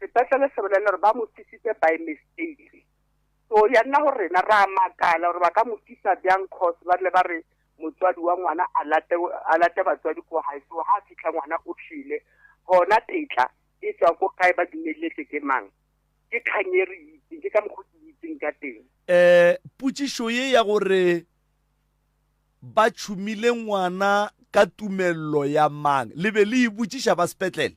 sepetlele se bolela gore ba mo fisitse by mistake. So ya nna gore rena ra makala gore ba ka mo fisa bjang cause ba rile ba re motswadi wa ngwana a late a late batswadi ko gae. So ha fitlha ngwana o shwele gona tetla e tswa ko kae ba dumeletse ke mang? Ke kgang e re itseng ke ka mokgwa ke itseng ka teng. Um potšišo ye ya gore ba tšhumile ngwana ka tumello ya mang le be le e botšiša ba sepetlele?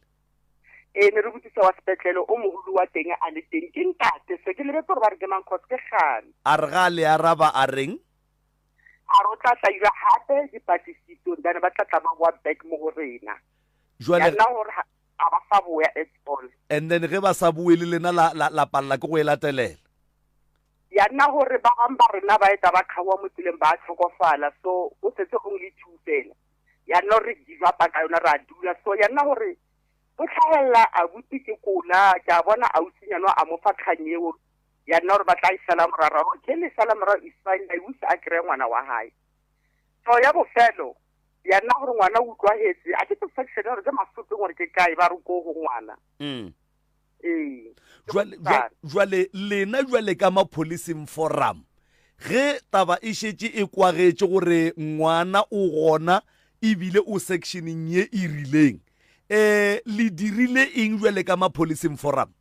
Ee, ne re botsisa wa sepetlele o mogolo wa teng a le teng ke ntate se ke lebetse gore ba re ke mang cause ke kgale. A re ga a le araba a reng? A re o tla tla ira gape dipatlisisong then ba tla tla ba boa back mo go rena. Jwale Ya nna gore ga ba sa boya at all. And then ge ba sa boe le lena la, la, la palela ke go e latelela. Ya nna gore ba bangwe ba rena ba eta ba kgaowa mo tseleng ba tlhokofala so o setse only two fela. Ya nna gore re give up ka yona ra dula so ya nna gore o tlhagelela abuti ke kola ke a bona ausinyana a mo fa kgang eo ya nna gore ba tla e sala morara okay le sala morago is fine I wish a kry-e ngwana wa gae. So ya bofelo ya nna gore ngwana o utlwagetse a ke tse section gore ke masopeng gore ke kae ba re ko go ngwana. Ee. Jwale lena jwale ka mapholising forum ge taba e šetše e kwagetše gore ngwana o gona ebile o sectioneng ye e rileng um le dirile eng jwale ka mapholising forum?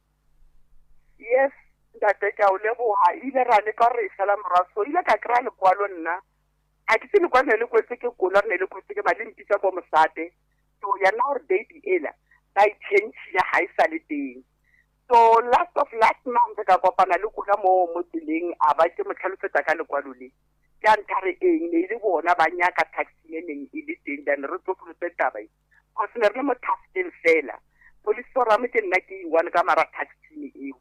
Yes ntate ke a o leboga ile ra leka gore e sala morago so ile ka kry-a lekwalo nna a ke se lekwalo ne le kwetse ke kola re ne le kwetse ke madi mpitsa ko mosate. So ya nna gore date ela ba e changile ga e sa le teng. So last of last month ka kopana le kola mo mo tseleng a ba ke mo tlhalosetsa ka lekwalo le. Ke a nthare eng ne e le bona ba nyaka taxi e neng e le teng then re tsosolose taba e. Cause ne re le mo taskeng fela. Police forum ke nna ke i-one ka mara taxi eo.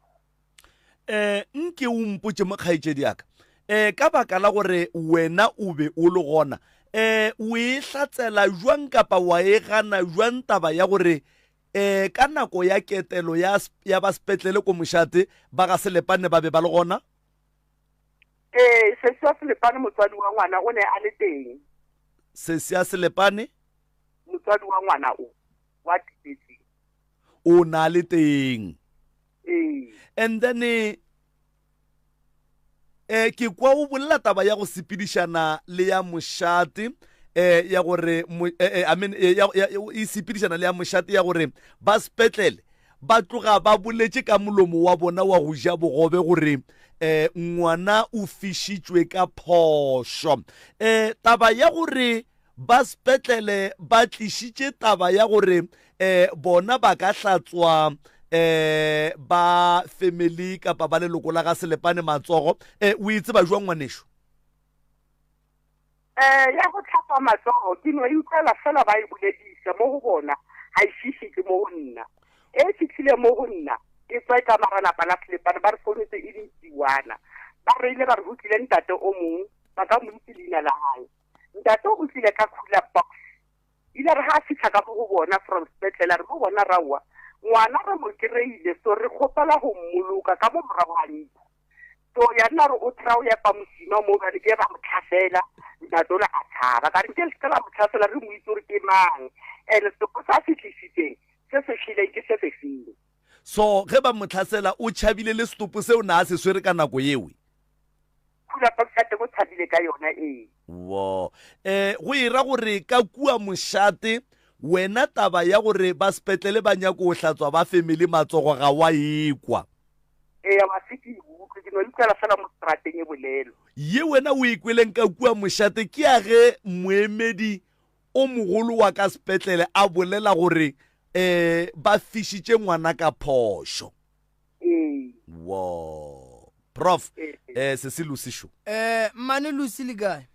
Eh nke o mpotše mo kgaetšedi ya ka eh ka baka la gore wena o be o le gona eh o e hlatsela jwang kapa wa e gana jwang taba ya gore eh ka nako ya ketelo ya ya ba sepetlele ko mošate ba ga Selepane ba be ba le gona? Ee, sesi wa Selepane motswadi wa ngwana o ne a le teng. Sesi ya Selepane? Motswadi wa ngwana o wa timetseng. O na le teng. Ee. And then eh ke kwa o bolela taba ya go sepedišana le ya mošate eh ya gore eh, eh, I mean eh, ya, ya, e sepedišana le ya mošate ya gore ba sepetlele ba tloga ba boletše ka molomo wa bona wa go ja bogobe gore eh ngwana o fišitšwe ka phošo. Eh taba ya gore Ba sepetlele ba tlišitše taba ya gore um bona ba ka hlatswa um ba family kapa ba leloko la ga Selepane matsogo. Um o e tseba jwang ngwanešo? Um ya go tlhapa matsogo ke no e utlwela fela ba e boledisa mo go bona, ga e fihle mo go nna. E fihlile mo go nna e tswa e ka maranapa la Selepane ba re founetse e le ntsiwana. Ba reile ba re go tlile ntate o mongwe ba ka mo itse leina la gae. Ntate o tlile ka cooler box. Ile re ga a fitlha ka mo go bona from sepetlele a re mo bona raowa ngwana re mo kry-ile so re kgopela go mmoloka ka mo morago ga ntlo. So ya nna re o try o epa mosima mo bjale ke ba mo tlhasela ntate ola a tshaba ka re nke le seke la mo tlhasela re mo itse gore ke mang and seko sa se tlisitseng se se tlileng ke se se feng. So ge ba mo tlhasela o tšhabile le setopo seo na a se swere ka nako yewe? Khula box ya teng o tshabile ka yona ee. Wo. Eh go e ra gore ka kua mošate wena taba ya gore ba sepetlele ba nyako o hlatswa ba family matsogo ga wa ekwa. Ee wa se ke e utlwe ke no e utlwela fela mo strateng e. bolelwa. Ye wena o e kweleng ka kua mošate ke ya ge moemedi o mogolo wa ka sepetlele a bolela gore um ba fišitše ngwana ka phošo. Ee. Wo. Prof, eh se se Lucy šo. Eh mmane Lucy le kae?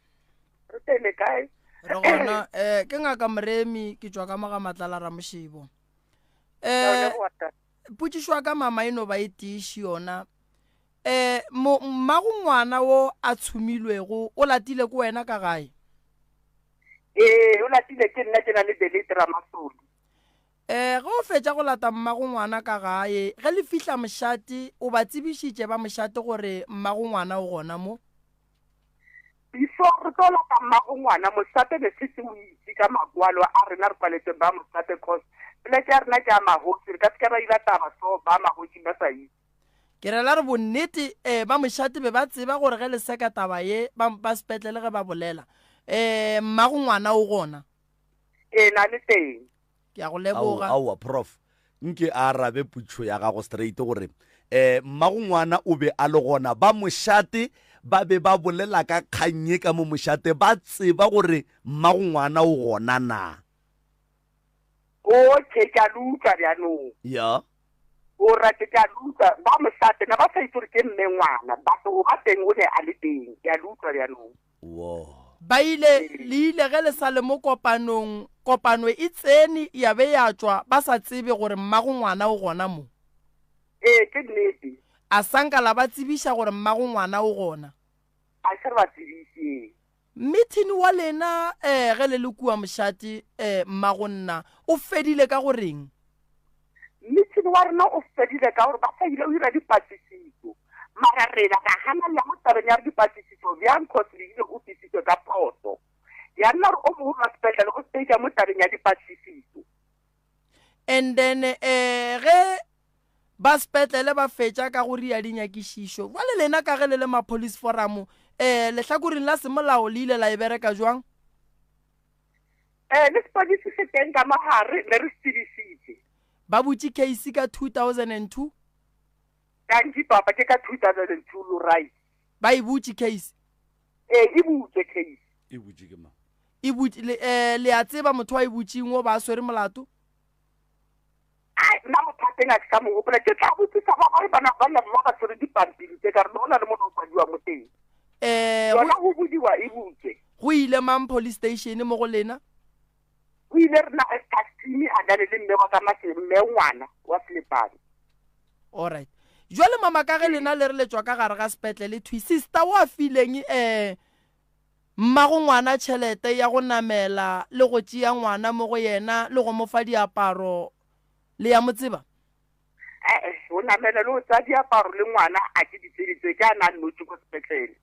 Re teng le kae? Re gona eh ke ngaka Moremi ke tšwa ka mo ga Matlala Ramoshebo. Eh potšišo ya ka mama e no ba e tiiši yona. Eh mo mmago ngwana wo a tshumilwego o latile ke wena ka gae? Ee, o latile ke nna ke na le Delete Ramasodi. Ee, ge o fetša go lata mmago ngwana ka gae, ge le fihla mošate, o ba tsebišitše ba mošate gore mmago ngwana o gona mo? Before re tlo lata mmago ngwana, mošate ne setse o itse ka makwalo a rena re kwaletseng ba mošate cause poleke ya rena ke ya magoši, re ka se ke ra ira taba so ba magoši ba sa itse. Ke rela re bonnete eh, ba mošate be ba tseba gore ge le seka taba ye ba, ba sepetlele ge ba bolela eh, mmago ngwana o gona? Ee, na le teng. Ke a go leboga. Aowa, Prof. Nke a arabe putšo ya gago straight gore eh mmago ngwana o be a le gona ba mošate ba be ba bolela ka kgang ye ka mo mošate ba tseba gore mmago ngwana o gona na? Okay, ke a le utlwa bjanong. Ya. O rate ke a le utlwa ba mošate na ba sa itse gore ke mme ngwana but go ba teng o ne a le teng. Ke a le utlwa bjanong. Wo. Ba ile, le ile ge le sa le mo kopanong, kopano e tsene ya be ya tšwa ba sa tsebe gore mmago ngwana o gona mo. Ee, ke nnete. A sa nka la ba tsebiša gore mmago ngwana o gona? A se re ba tsebiše. Mithini wa lena, eh, ge le le kua mošate, eh, mmago nna, o fedile ka go reng? Meeting wa rena o fedile ka gore ba sa ile o ira dipatlisiso mara rena ra ganalela mo tabeng ya re dipatlisiso bjang cause le ile o fisitswe ka phoso ya nna gore o mogolo wa sepetlele o stage mo tabeng ya dipatlisiso. And then eh ge ba sepetlele ba fetša ka go ria dinyakišišo jwale lena ka ge le le ma police forum eh lehlakoreng la semolao le ile la e bereka jwang? Eh, le sepodisi se teng ka mogare, ne re se tsebisitse. Ba butše case ka 2002? Dankie papa, ke ka 2002 lo right. Ba e butše case? Ee, e butswe case. E butše ke mang? E butše, le, eh, le a tseba motho wa e butšeng o ba a swere molato? Ai, nna motho wa teng a ke sa mo gopola. Ke tla botsisa ba bangwe bana ba ba ba tshwere dipampiri tse ka re go na le mo go kwadiwa mo teng. Eh, Yona go budiwa e butswe. Go ile mang police station mo go lena? Go ile rena as tax team a dale le mme wa ka mase mme ngwana wa Selepane. All right. Jwale mama ka ge lena le re le tšwa ka gare ga sepetlele thwi sister wa fileng eh Mmago ngwana tšhelete ya go namela le go tšea ngwana mo go yena le go mo fa diaparo, le ya mo tseba? E-e, go namela le go tsea diaparo le ngwana a ke di tsebe tse, ke a na nnotši ko sepetlele.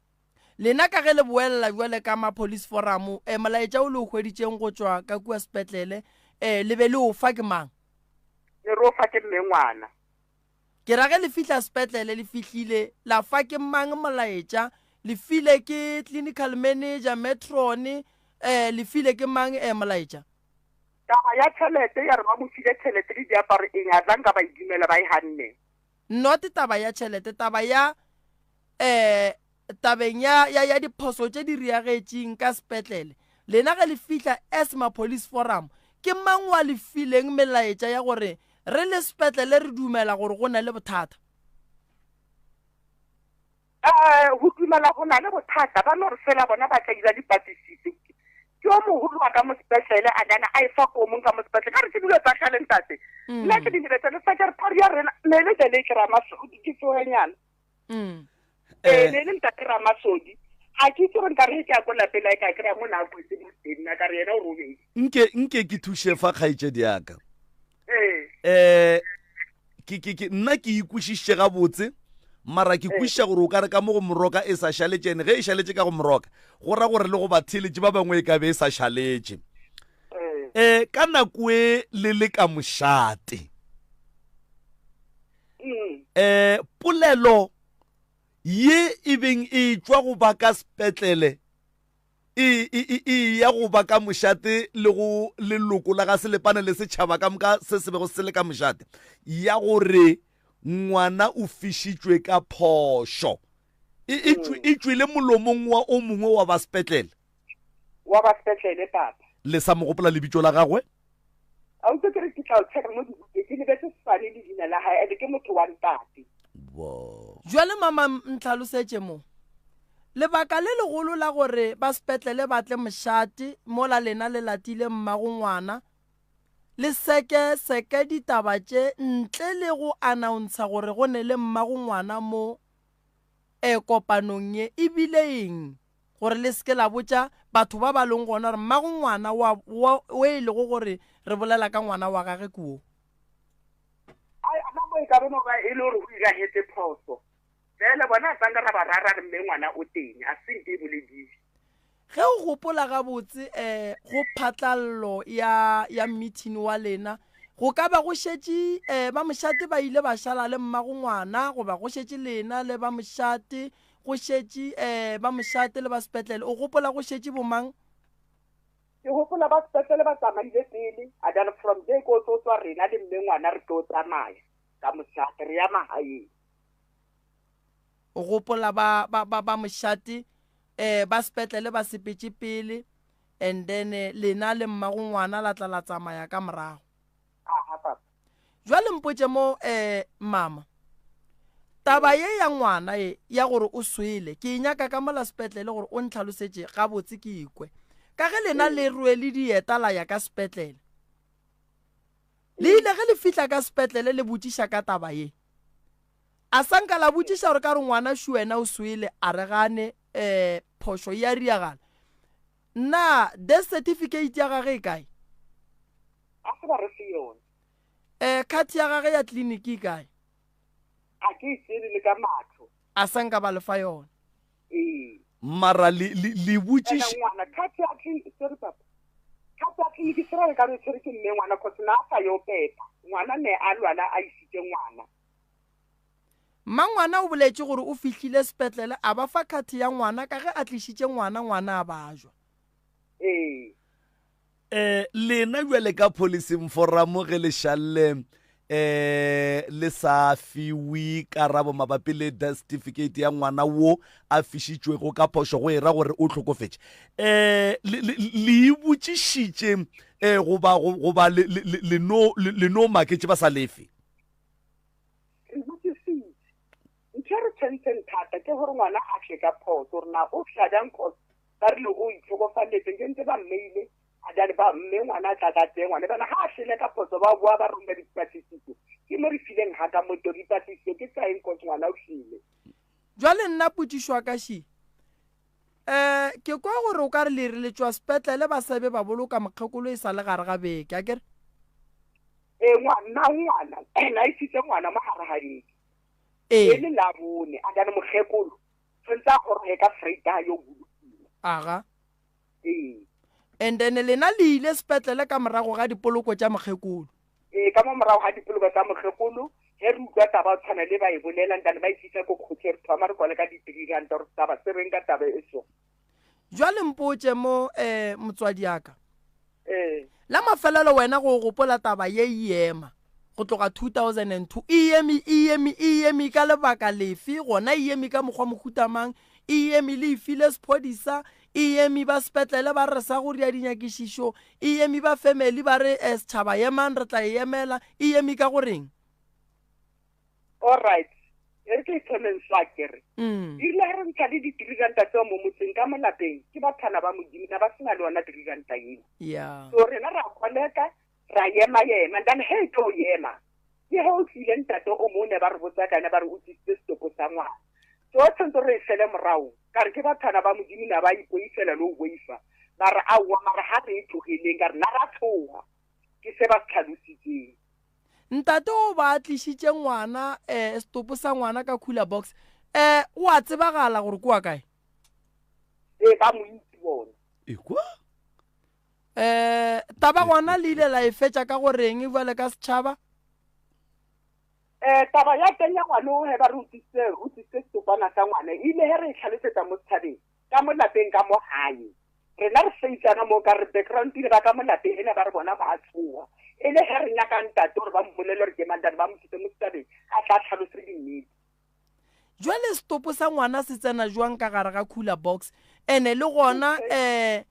Lena ka ge le boelela bjale ka ma police forum, e, molaetša o le o hweditšeng go tšwa ka kua sepetlele, e, le be le o fa ke mang? Ne re o fa ke mme ngwana. Ke ra ge le fihla sepetlele, le fihlile la fa ke mang molaetša? Le file ke clinical manager, matron, eh, le file ke mang eh, molaetša? Taba ya tšhelete ya re ba mo file tšhelete le diaparo eng a tla nka ba e dumela ba e hanne. Not taba ya tšhelete, taba ya eh Tabeng ya, ya, ya diphoso tše di riagetšeng ka sepetlele, lena ge le fihla as ma Police Forum, ke mang wa le fileng melaetša ya gore re le sepetlele re dumela gore go na le bothata? Eh, go dumela go na le bothata, ba no re fela bona ba tla ira dipatlisiso. Ke yo mogolo wa ka mo sepetlele a dana a e fa ko mong ka mo sepetlele. Ka re ke dilo tsa kgale ntate. Nna ke di lebetse le fa ke re phari ya rena ne le le ke Ramasodi ke tsogenyana. Mm. Ee, ne le ntate Ramasodi. Ga ke itse gore nka re ke ya ko lapeng la ka kry-a mo na a kwetse mo teng nna ka re yena o robetse. Nke nke ke thuše fa kgaetšedi ya ka. Ee. Eh ke ke ke nna ke ikwešišitše gabotse mara ke kwešiša gore o ka re ka mo go moroka e sa šaletše ene ge e šaletše ka go moroka go ra gore le go batheeletši ba bangwe e ka be e sa šaletše. Eh ka nako e le le ka mošate. um polelo ye e beng e tšwa go ba ka sepetlele e, e, e, e ya go ba ka mošate le go leloko la ga selepane le setšhaba ka moka se se bego se le ka mošate ya gore ngwana o fišitšwe ka phošo. E, e, tšwe- e tšwele molomong wa o mongwe wa ba sepetlele. Wa ba sepetlele papa. Le sa mo gopola lebitso la gagwe? A utlwe ke re ke tla o checka mo dibukeng ke lebetse sefane le leina la gae and ke motho wa ntate. Jwale mama ntlhalosetše mo. Lebaka le legolo la gore ba sepetlele ba tle mošate mola lena le latile mmago ngwana le seke seke ditaba tše ntle le go announcer gore go ne le mmago ngwana mo e kopanong ye e bile eng? Gore le se ke la botša batho ba ba leng gona gore mmago ngwana wa, wa, o e lego gore re bolela ka ngwana wa gage ke wo. Ai, a na mo e ka be no ba e le gore go iragetse phoso. Fela bona a tsanka ra ba ra ra re mme ngwana o teng, a se nke e bolediwe. Ge o gopola gabotse um go phatlallo ya, ya meeting wa lena, go ka ba go šetše um ba mošate ba ile ba šala le mmago ngwana goba go šetše lena le ba mošate, go šetše um ba mošate le ba sepetlele, o gopola go šetše bomang? Ke gopola ba sepetlele ba tsamaile pele, and then from there ko tlo tswa rena le mme ngwana re tlo tsamaya ka mošate re ya magaeng. O gopola ba, ba, ba, ba mošate eh ba sepetlele ba sepetše pele and then eh, lena le mmago ngwana la tla la tsamaya ka morago. Aha papa. Jwale mpotše mo eh mama. Taba ye ya ngwana ye ya gore o swele ke e nyaka ka mola sepetlele gore o ntlhalosetše gabotse ke ikwe. Ka ge lena le rwele dieta la ya ka sepetlele. Le ile ge le fihla ka sepetlele le botšiša ka taba ye. A sa nka la botšiša gore ka re ngwana šu wena o swele a re gane um phošo e a riagala. Na death certificate ya gage e kae? A se ba re fe yona. Um card ya gage ya tleliniki e kae? A ke e tsebe le ka mahlo. A sa nka ba le fa yona. Ee. Mara le le le botšiš. Ena ngwana card ya tleliniki sorry papa. Card ya tleliniki se ra le ka be tshwere ke mme ngwana cause na a sa yo pepa. Ngwana ne a lwala a isitše ngwana. Mmangwana o boletše gore o fihlile sepetlele a ba fa khathe ya ngwana ka ge a tlišitše ngwana, ngwana a bajwa. Ee. Eh, lena bjale ka policing forum ge le šalle eh le sa fiwe karabo mabapi le death certificate ya ngwana wo a fišitšwego ka phošo go era gore o hlokofetše eh le e botšišitše eh goba goba le no le no maketše ba sa lefe Re botšisitše. Ntho e re tshwentseng thata ke gore ngwana a tle ka phoso gore na o fla bjang cause ba rile o itlhokofaletse nke ntse ba mmeile a jale ba mme ngwana a tla ka tee ngwana bana ga a tlile ka phoso ba boa ba roma dipatlisiso ke mo re fileng ga ka moto dipatlisiso ke tsa eng cause ngwana o tlile. Jwale nna potšišo ya ka še, um ke kwa gore o ka re le re le tšwa sepetlele ba sa be ba boloka mokgekolo e sa le gare ga beke a kere? Ee, ngwana ngwana ena e isitse ngwana mo gare ga beke. Ee. E le Labone, a jane mokgekolo tshwanetse a goroge ka Vrydag yo bolokiwa. Aga. Ee. And then lena le ile sepetlele ka morago ga dipoloko tša mokgekolo. Ee, ka mo morago ga dipoloko tsa mokgekolo, ge re utlwa taba o tshwana le ba e bolelang, tane ba e tlisa ko kgotlhe re thoma re kwale ka di-three ranta gore taba se reng ka taba e so. Jwale mpotše mo, eh, motswadi ya ka. Ee. La mafelelo wena go gopola taba ye e ema go tloga 2002 e eme e eme e eme ka lebaka lefe gona e eme ka mokgwa mohuta mang e eme le e file sephodisa e eme ba sepetlele ba re sa go ria dinyakišišo e eme ba family ba re eh, setšhaba emang re tla e emela e eme ka goreng All right. E re ke e thomeng fa ke re. Mm. E rile ge re ntsha le di-three ranta tseo mo motseng ka mo lapeng ke bathana ba modimo na ba sena le yona three ranta eo. Yeah. So rena ra koleka ra ema ema and then he e tlo ema ke ge o tlile ntate o mongwe ne ba re botsa ka ena ba re o tlisitse setopo sa ngwana. So tshwanetse re e fele morago ka re ke bathana ba modimo na ba ipoifela le go boifa ba re aowa mara ga re e tlogeleng ka re na ra tshoga ke se ba se tlhalositseng. Ntate o ba a tlišitše ngwana um setopo sa ngwana ka cooler box um o a tsebagala gore kua kae? Ee, ba mo itse bona. Ekwa? Um taba gona le ile la e fetša ka goreng bjale ka setšhaba? Um taba ya teng ya ngwana o he ba re o tlisitse o tlisitse setopana sa ngwana e ile he re e tlhalosetsa mo setšhabeng ka mo lapeng ka mo gae Rena re seitsana mo ka re background ile ba ka mo lapeng ena ba re bona ba tshoga. E le ge re nyaka ntate gore ba mmolele gore ke mang, ba mo tlise mo setabeng a tla tlhalose dinnete. Jwale setopo sa ngwana se tsena jwang ka gare ga cooler box? Ene le gona um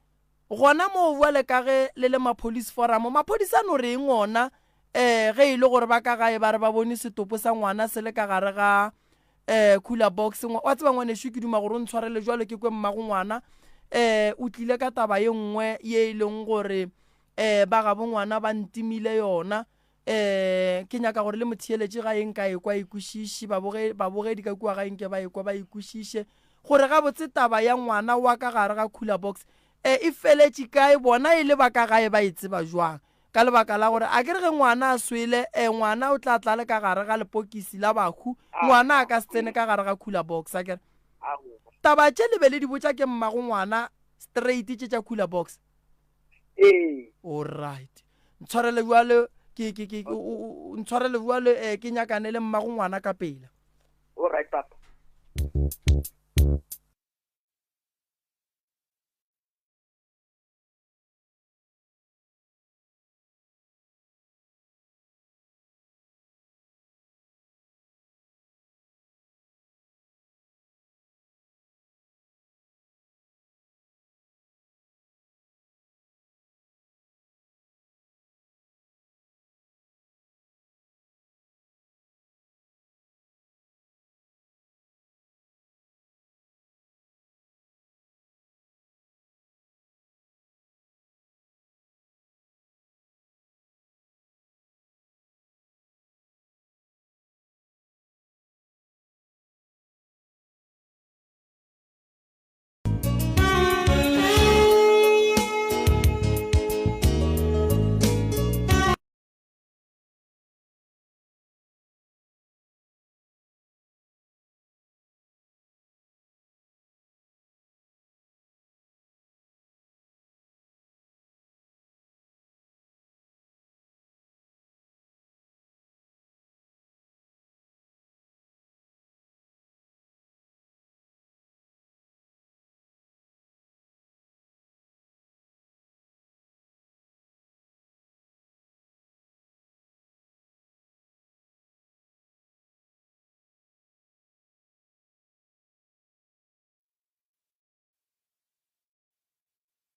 gona moo bjale ka ge le le ma-police forum, maphodisa a no reng ona um ge e le gore ba ka gae ba re ba bone setopo sa ngwana se le ka gare ga um cooler box? Wa tseba ngwanešu, ke duma gore o ntshwarele jwalo ke kwe mmago ngwana um o tlile ka taba ye nngwe ye e leng gore um ba gabo ngwana ba ntimile yona. Um ke nyaka gore le motheeletše ga e nka ekwa e kwešiše, babogedi ka kua ga e nke ba ekwa ba e kwešiše gore gabotse taba ya ngwana wa ka gare ga cooler box um e feletše kae, bona e le ba ka gae ba e tseba jwang. Ka lebaka la gore a ke re ge ngwana a swele, um ngwana o tla tla le ka gare ga lepokisi la bahu, ngwana a ka se tsene ka gare ga cooler box, a ke re. Taba tše le be le di botša ke mmago ngwana straight tše tša cooler box? Ee. Alright. Ntshwarele bjale ke ke ke ntshwarele bjale eh, ke nyakane le mmago ngwana ka pela. Alright papa.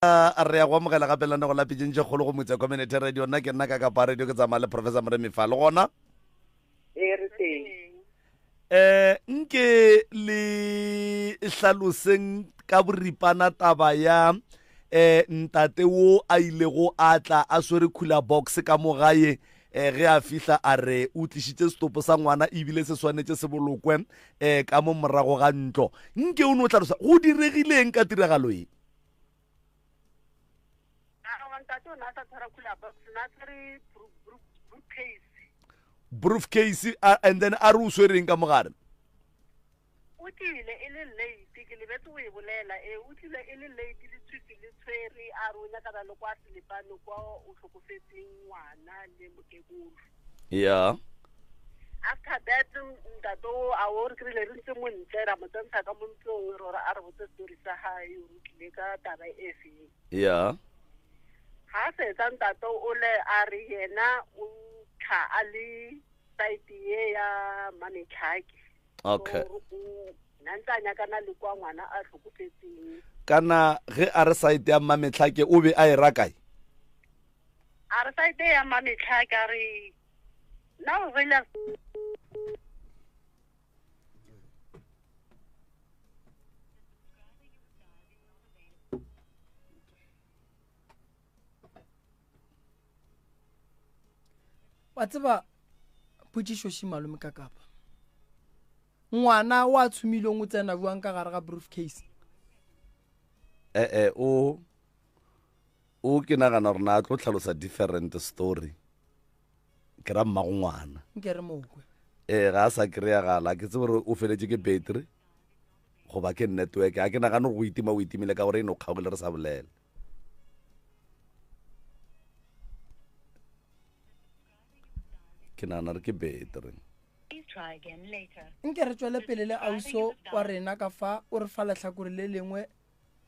Re ya go amogela gape lenanego la Pitšeng tše Kgolo go Motse Community Radio. Nna ke nna ka Kapa Radio, ke tsamaya le Professor Moremi fa le gona. Ee, re teng. Eh, nke le hlaloseng ka boripana taba ya eh ntate wo a ilego a tla a swere cooler box ka mo gae eh ge a fihla a re o tlišitše setopo sa ngwana ebile se swanetše se bolokwe eh ka mo morago ga ntlo. Nke o no hlalosa go diregileng ka tiragalo ye? Aowa, ntate o ne a sa tshwara cooler box, ne a tshwere briefcase. Briefcase, and then a re o swereng ka mogare? O tlile e le late, ke lebetse go e bolela. Ee, o tlile e le late, letshwifi le tshwere, a re o nyakana le kwa Selepane kwa o hlokofetseng ngwana le mokekolo. Yeah. After that, ntate o a o re kry-ile re ntse mo ntle, ra mo tsentsha ka mo ntlong, re gore a re botse story sa gae, o re tlile ka taba e feng. Yeah. Ga a fetsa ntate o le a re yena o tlha a le site ye ya Mametlhake. Okay. So, o na ntse a nyakana le kwa ngwana a hlokofetseng. Kana ge a re site ya Mametlhake o be a e ra kae? A re site ya Mametlhake a re nna o rile Wa tseba potšišo še malome ka kapa. Ngwana wa tshumilong o tsena bjang ka gare ga briefcase? Eh eh o o ke nagana gore na a tlo tlhalosa different story. Ke ra mmago ngwana. Nke re mokwe. Eh ga a sa kry-agala ke tsebe gore o feletše ke battery goba ke network. A ke nagane gore go itima o itimile ka gore e no kgaogile re sa bolela. Ke nagana re ke battery. Nke re tšwele pele le auso wa rena ka fa o re fa lehlakore le lengwe.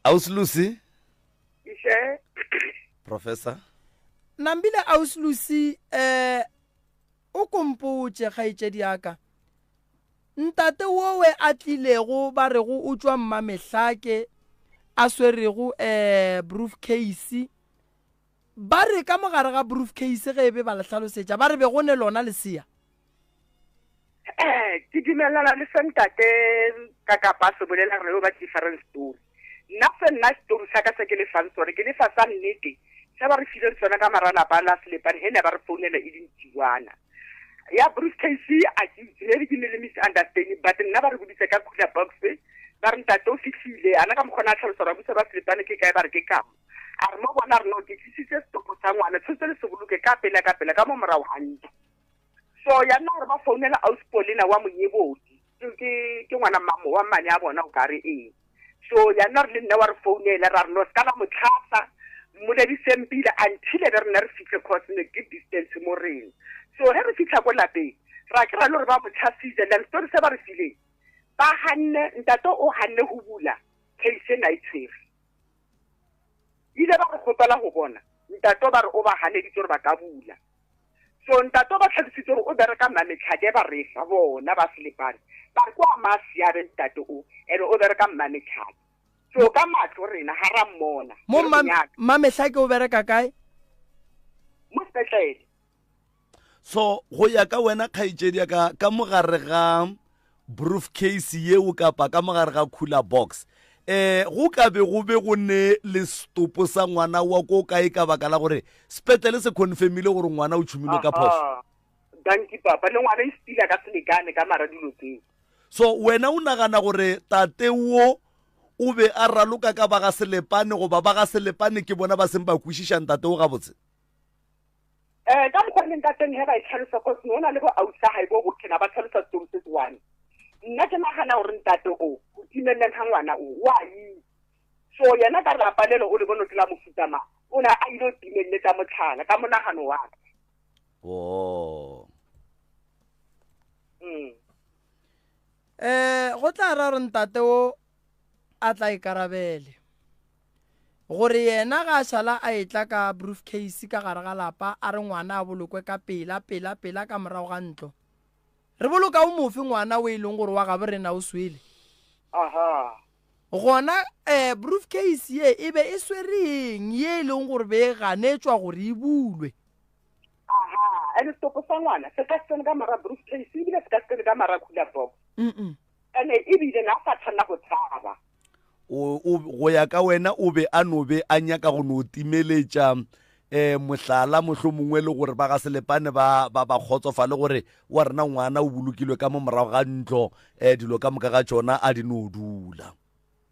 Ausi Lucy. Iše. Professor. Nambile Ausi Lucy eh o kompotše kgaetšedi ya ka. Ntate wowe a tlilego ba rego o tšwa Mmamehlake a swerego um briefcase, ba re ka mo gare ga briefcase ge e be ba le hlalosetša ba re be go ne lona lesea? Eh, ke dumelana le se ntate ka kapa a se bolela re yo ba different story. Nna se nna story sa ka se ke le fang sone ke le fa sa nnete se ba re fileng sona ka mara lapa la Selepane he ne ba re founela e le ntsiwana. Ya briefcase a ke itse maybe ke ne le misunderstanding but nna ba re boditse ka cooler box ba re ntate o fihlile ana ka mokgona a tlhalosa gore a busa ba Selepane ke kae ba re ke kamo. A re mo bona re no ke tlisitse setopo sa ngwana tshwanetse le se boloke ka pela ka pela ka mo morago ga ntlo. So ya nna gore ba founela ausi Paulina wa monyebodi ke ke ngwana mmamo wa mmane a bona o kare ee. So ya nna gore le nna wa re founela ra re no se ka la mo tlhasa mmolediseng pila until be rena re fitlhe cause ne ke distance mo reng. So he re fitlha ko lapeng ra kry-a le gore ba mo tlhasitse then story se ba re fileng ba hanne ntate o hanne go bula case ena e tshwere. Ile ba re kgopela go bona ntate ba re o ba ganeditse gore ba ka bula. So ntate o ba tlhalositse gore o bereka Mmametlhake ba re fa bona ba Selepane ba re kwa Masiabe ntate o ene o bereka Mmametlhake. So ka matlo rena ga ra mmona. Mo Mmametlhake o bereka kae? Mo sepetlele. So go ya ka wena kgaetšedi ya ka ka mogare ga briefcase yeo kapa ka mogare ga cooler box eh go ka be go be go ne le setopo sa ngwana wa ko kae ka baka la gore sepetlele se confirmile gore ngwana o tšhumilwe ka phoso? Dankie papa, le ngwana e stila ka selekane ka mara dilo tseo. So wena o nagana gore tate wo o be a raloka ka ba ga Selepane goba ba ga Selepane ke bona ba seng ba kwešiša ntate wo gabotse? Eh, ka mokgwa leng ka teng he ba e tlhalosa cause no na le bo ausi hae bo botlhe na ba tlhalosa story se se one. Nna ke nagana gore ntate o go timeleleng ga ngwana o wa itse. So yena ka lapa lelo o le bone ke la mofuta mang, o ne a ile go timelletsa motlhala ka monagano wa ka. Oh. Eh, go tla ra gore ntate o a tla ikarabele. Gore yena ga a šala a etla ka briefcase ka gare ga lapa a re ngwana a bolokwe ka pela, pela, pela ka morago ga ntlo. Re boloka o mofe ngwana o e leng gore wa gabo rena o swele? Aha. Gona eh, briefcase ye e be e swere eng ye e leng gore be e ganetšwa gore e bulwe? Aha, and setopo sa ngwana se ka se tsene ka mara briefcase ebile se ka se tsene ka mara cooler box. Mm-mm. Ene ebile na sa tshwanela go tshaba. O, o, go ya ka wena o be a no be a nyaka go no timeletša um mohlala mohlomongwe le gore ba ga Selepane ba, ba, ba kgotsofale gore wa rena ngwana o bolokilwe ka mo morago ga ntlo, um dilo ka moka ga tšona a di no dula.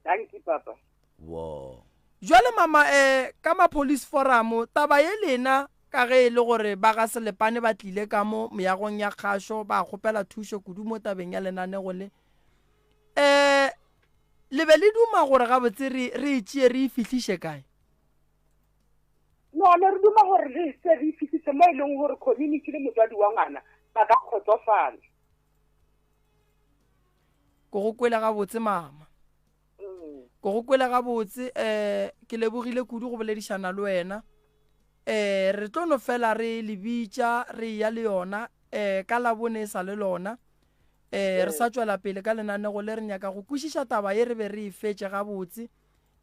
Dankie, papa. Wo. Jwale mama eh ka ma police forum taba ye lena ka ge e le gore ba ga Selepane ba tlile ka mo meagong ya kgašo ba kgopela thušo kudu mo tabeng ya lenanego le eh le be le duma gore gabotse re re e tšee re e fihliše kae? No, ne re duma gore re e tšee re e fihliše mo e leng gore community le motswadi wa ngwana ba ka kgotsofala. Ko go kwele gabotse mama. Ko go kwele gabotse eh ke lebogile kudu go boledišana le wena. Eh re tlo no fela re le bitša re ya le yona eh ka labone e sa le lona. Eh re sa tšwela pele ka lenanego le re nyaka go kwešiša taba ye re be re e fetše gabotse.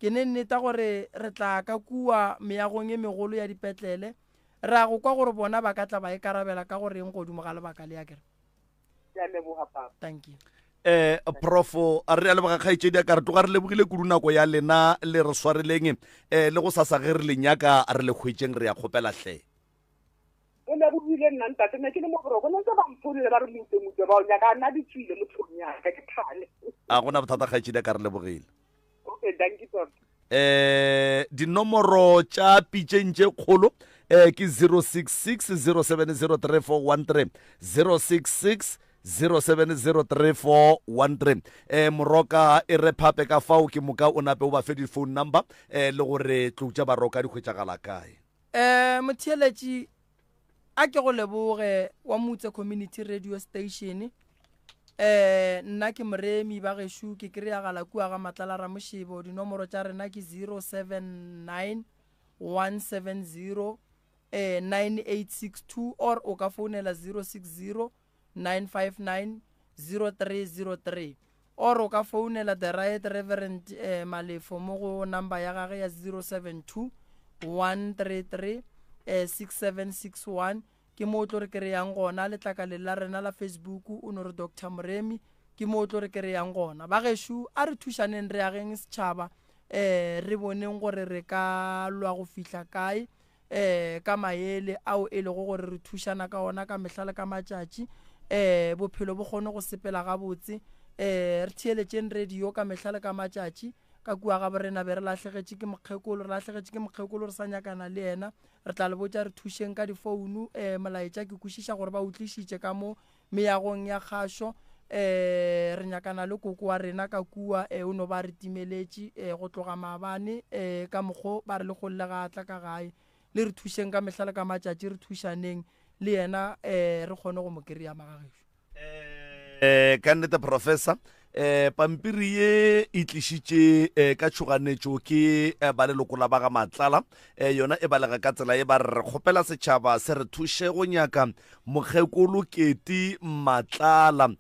Ke ne nneta gore re tla ka kua meagong e megolo ya dipetlele ra go kwa gore bona ba ka tla ba ikarabela ka go reng godimo ga lebaka le akere. Ke a leboga papa. Thank you. Eh profo a re a leboga kgaetšedi a ka re tloga re lebogile kudu nako ya lena le re swareleng eh le go sasa ge re le nyaka re le hwetšeng re ya kgopela hle. O lebogile nna ntate ne ke le mo boroko ne ntse ba mfounela ba re mutse mutse ba o nyaka nna di tswile mo tlhong yaka ke thale. A gona bothata kgaetšedi a ka re lebogile. Okay, thank you papa. Eh dinomoro tša pitšeng tše kgolo eh ke 066 0703413 066 0703413 eh moroka e re phape ka fao ke moka o nape o ba fe di-phone number eh le gore tlou tša baroka di hwetšagala kae. Eh motheeletši A ke go leboge wa Mutse Community Radio Station. Eh nna ke Moremi ba gešo ke kry-agala kua ga Matlala Ramošebo. Dinomoro tša rena ke 079 170 eh 9862 or o ka founela 060 959 0303 or o ka founela the right reverend eh, Malefo mo go number ya gage ya 072 133 eh, 6761 ke mo o tlo re kry-ang gona letlakaleng la rena la Facebook o no re Doctor Moremi ke mo o tlo re kry-ang gona bagešo a re thušaneng re ageng setšhaba um re boneng gore re ka lwa go fihla kae um ka maele ao e lego gore re thušana ka ona ka mehla le ka matšatši um bophelo bo kgone go sepela gabotse um re theeletšeng radio ka mehla le ka matšatši ka kua ga borena be re lahlegetše ke mokgekolo re lahlegetše ke mokgekolo re sa nyakana le yena re tla le botša re thušeng ka difounu um molaetša ke kwešiša gore ba o tlišitše ka mo meagong ya kgašo um re nyakana le koko wa rena ka kua um o no ba re timeletše um go tloga maabane um ka mokgo ba re le golle ga a tla ka gae le re thušeng ka mehla le ka matšatši re thušaneng le yena um re kgone go mo kry-a magagešo um ka nnete professor um pampiri ye e tlišitše um ka tšhoganetšo ke eh, ba leloko la ba ga matlala um yona e balega ka tsela e ba re re kgopela setšhaba se re thuše go nyaka mokgekolo keti matlala um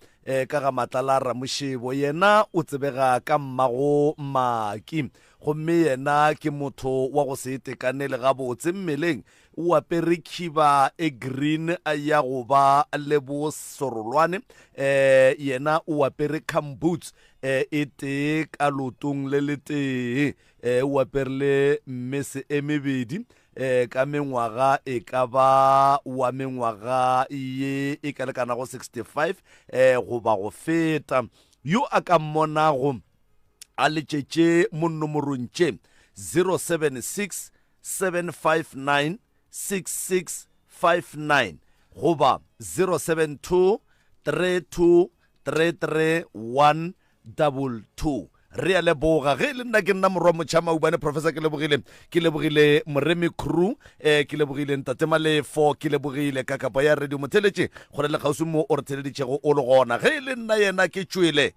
ka ga matlala ramošebo yena o tsebega ka mmago maki gomme yena ke motho wa go se itekanele gabotse mmeleng O apere khiba e green ya go ba le bosorolwane. Eh, yena o apere gumboots eh, e tee ka lotong le letee. Eh, o apere le mmese e mebedi eh, ka mengwaga e ka ba wa mengwaga ye e ka lekanago 65 eh, goba go feta. Yo a ka mmonago a letšetše mo nomorong tše 076 759 6659 goba 072 32 33 122. Re a leboga. Ge e le nna ke nna morwa motšha Maubane Professor ke lebogile ke lebogile Moremi Crew eh ke lebogile Ntate Malefo ke lebogile kakapa ya Radio Motheletše gore le kgauswi mo o re theleditšego o le gona. Ge e le nna yena ke tšwele.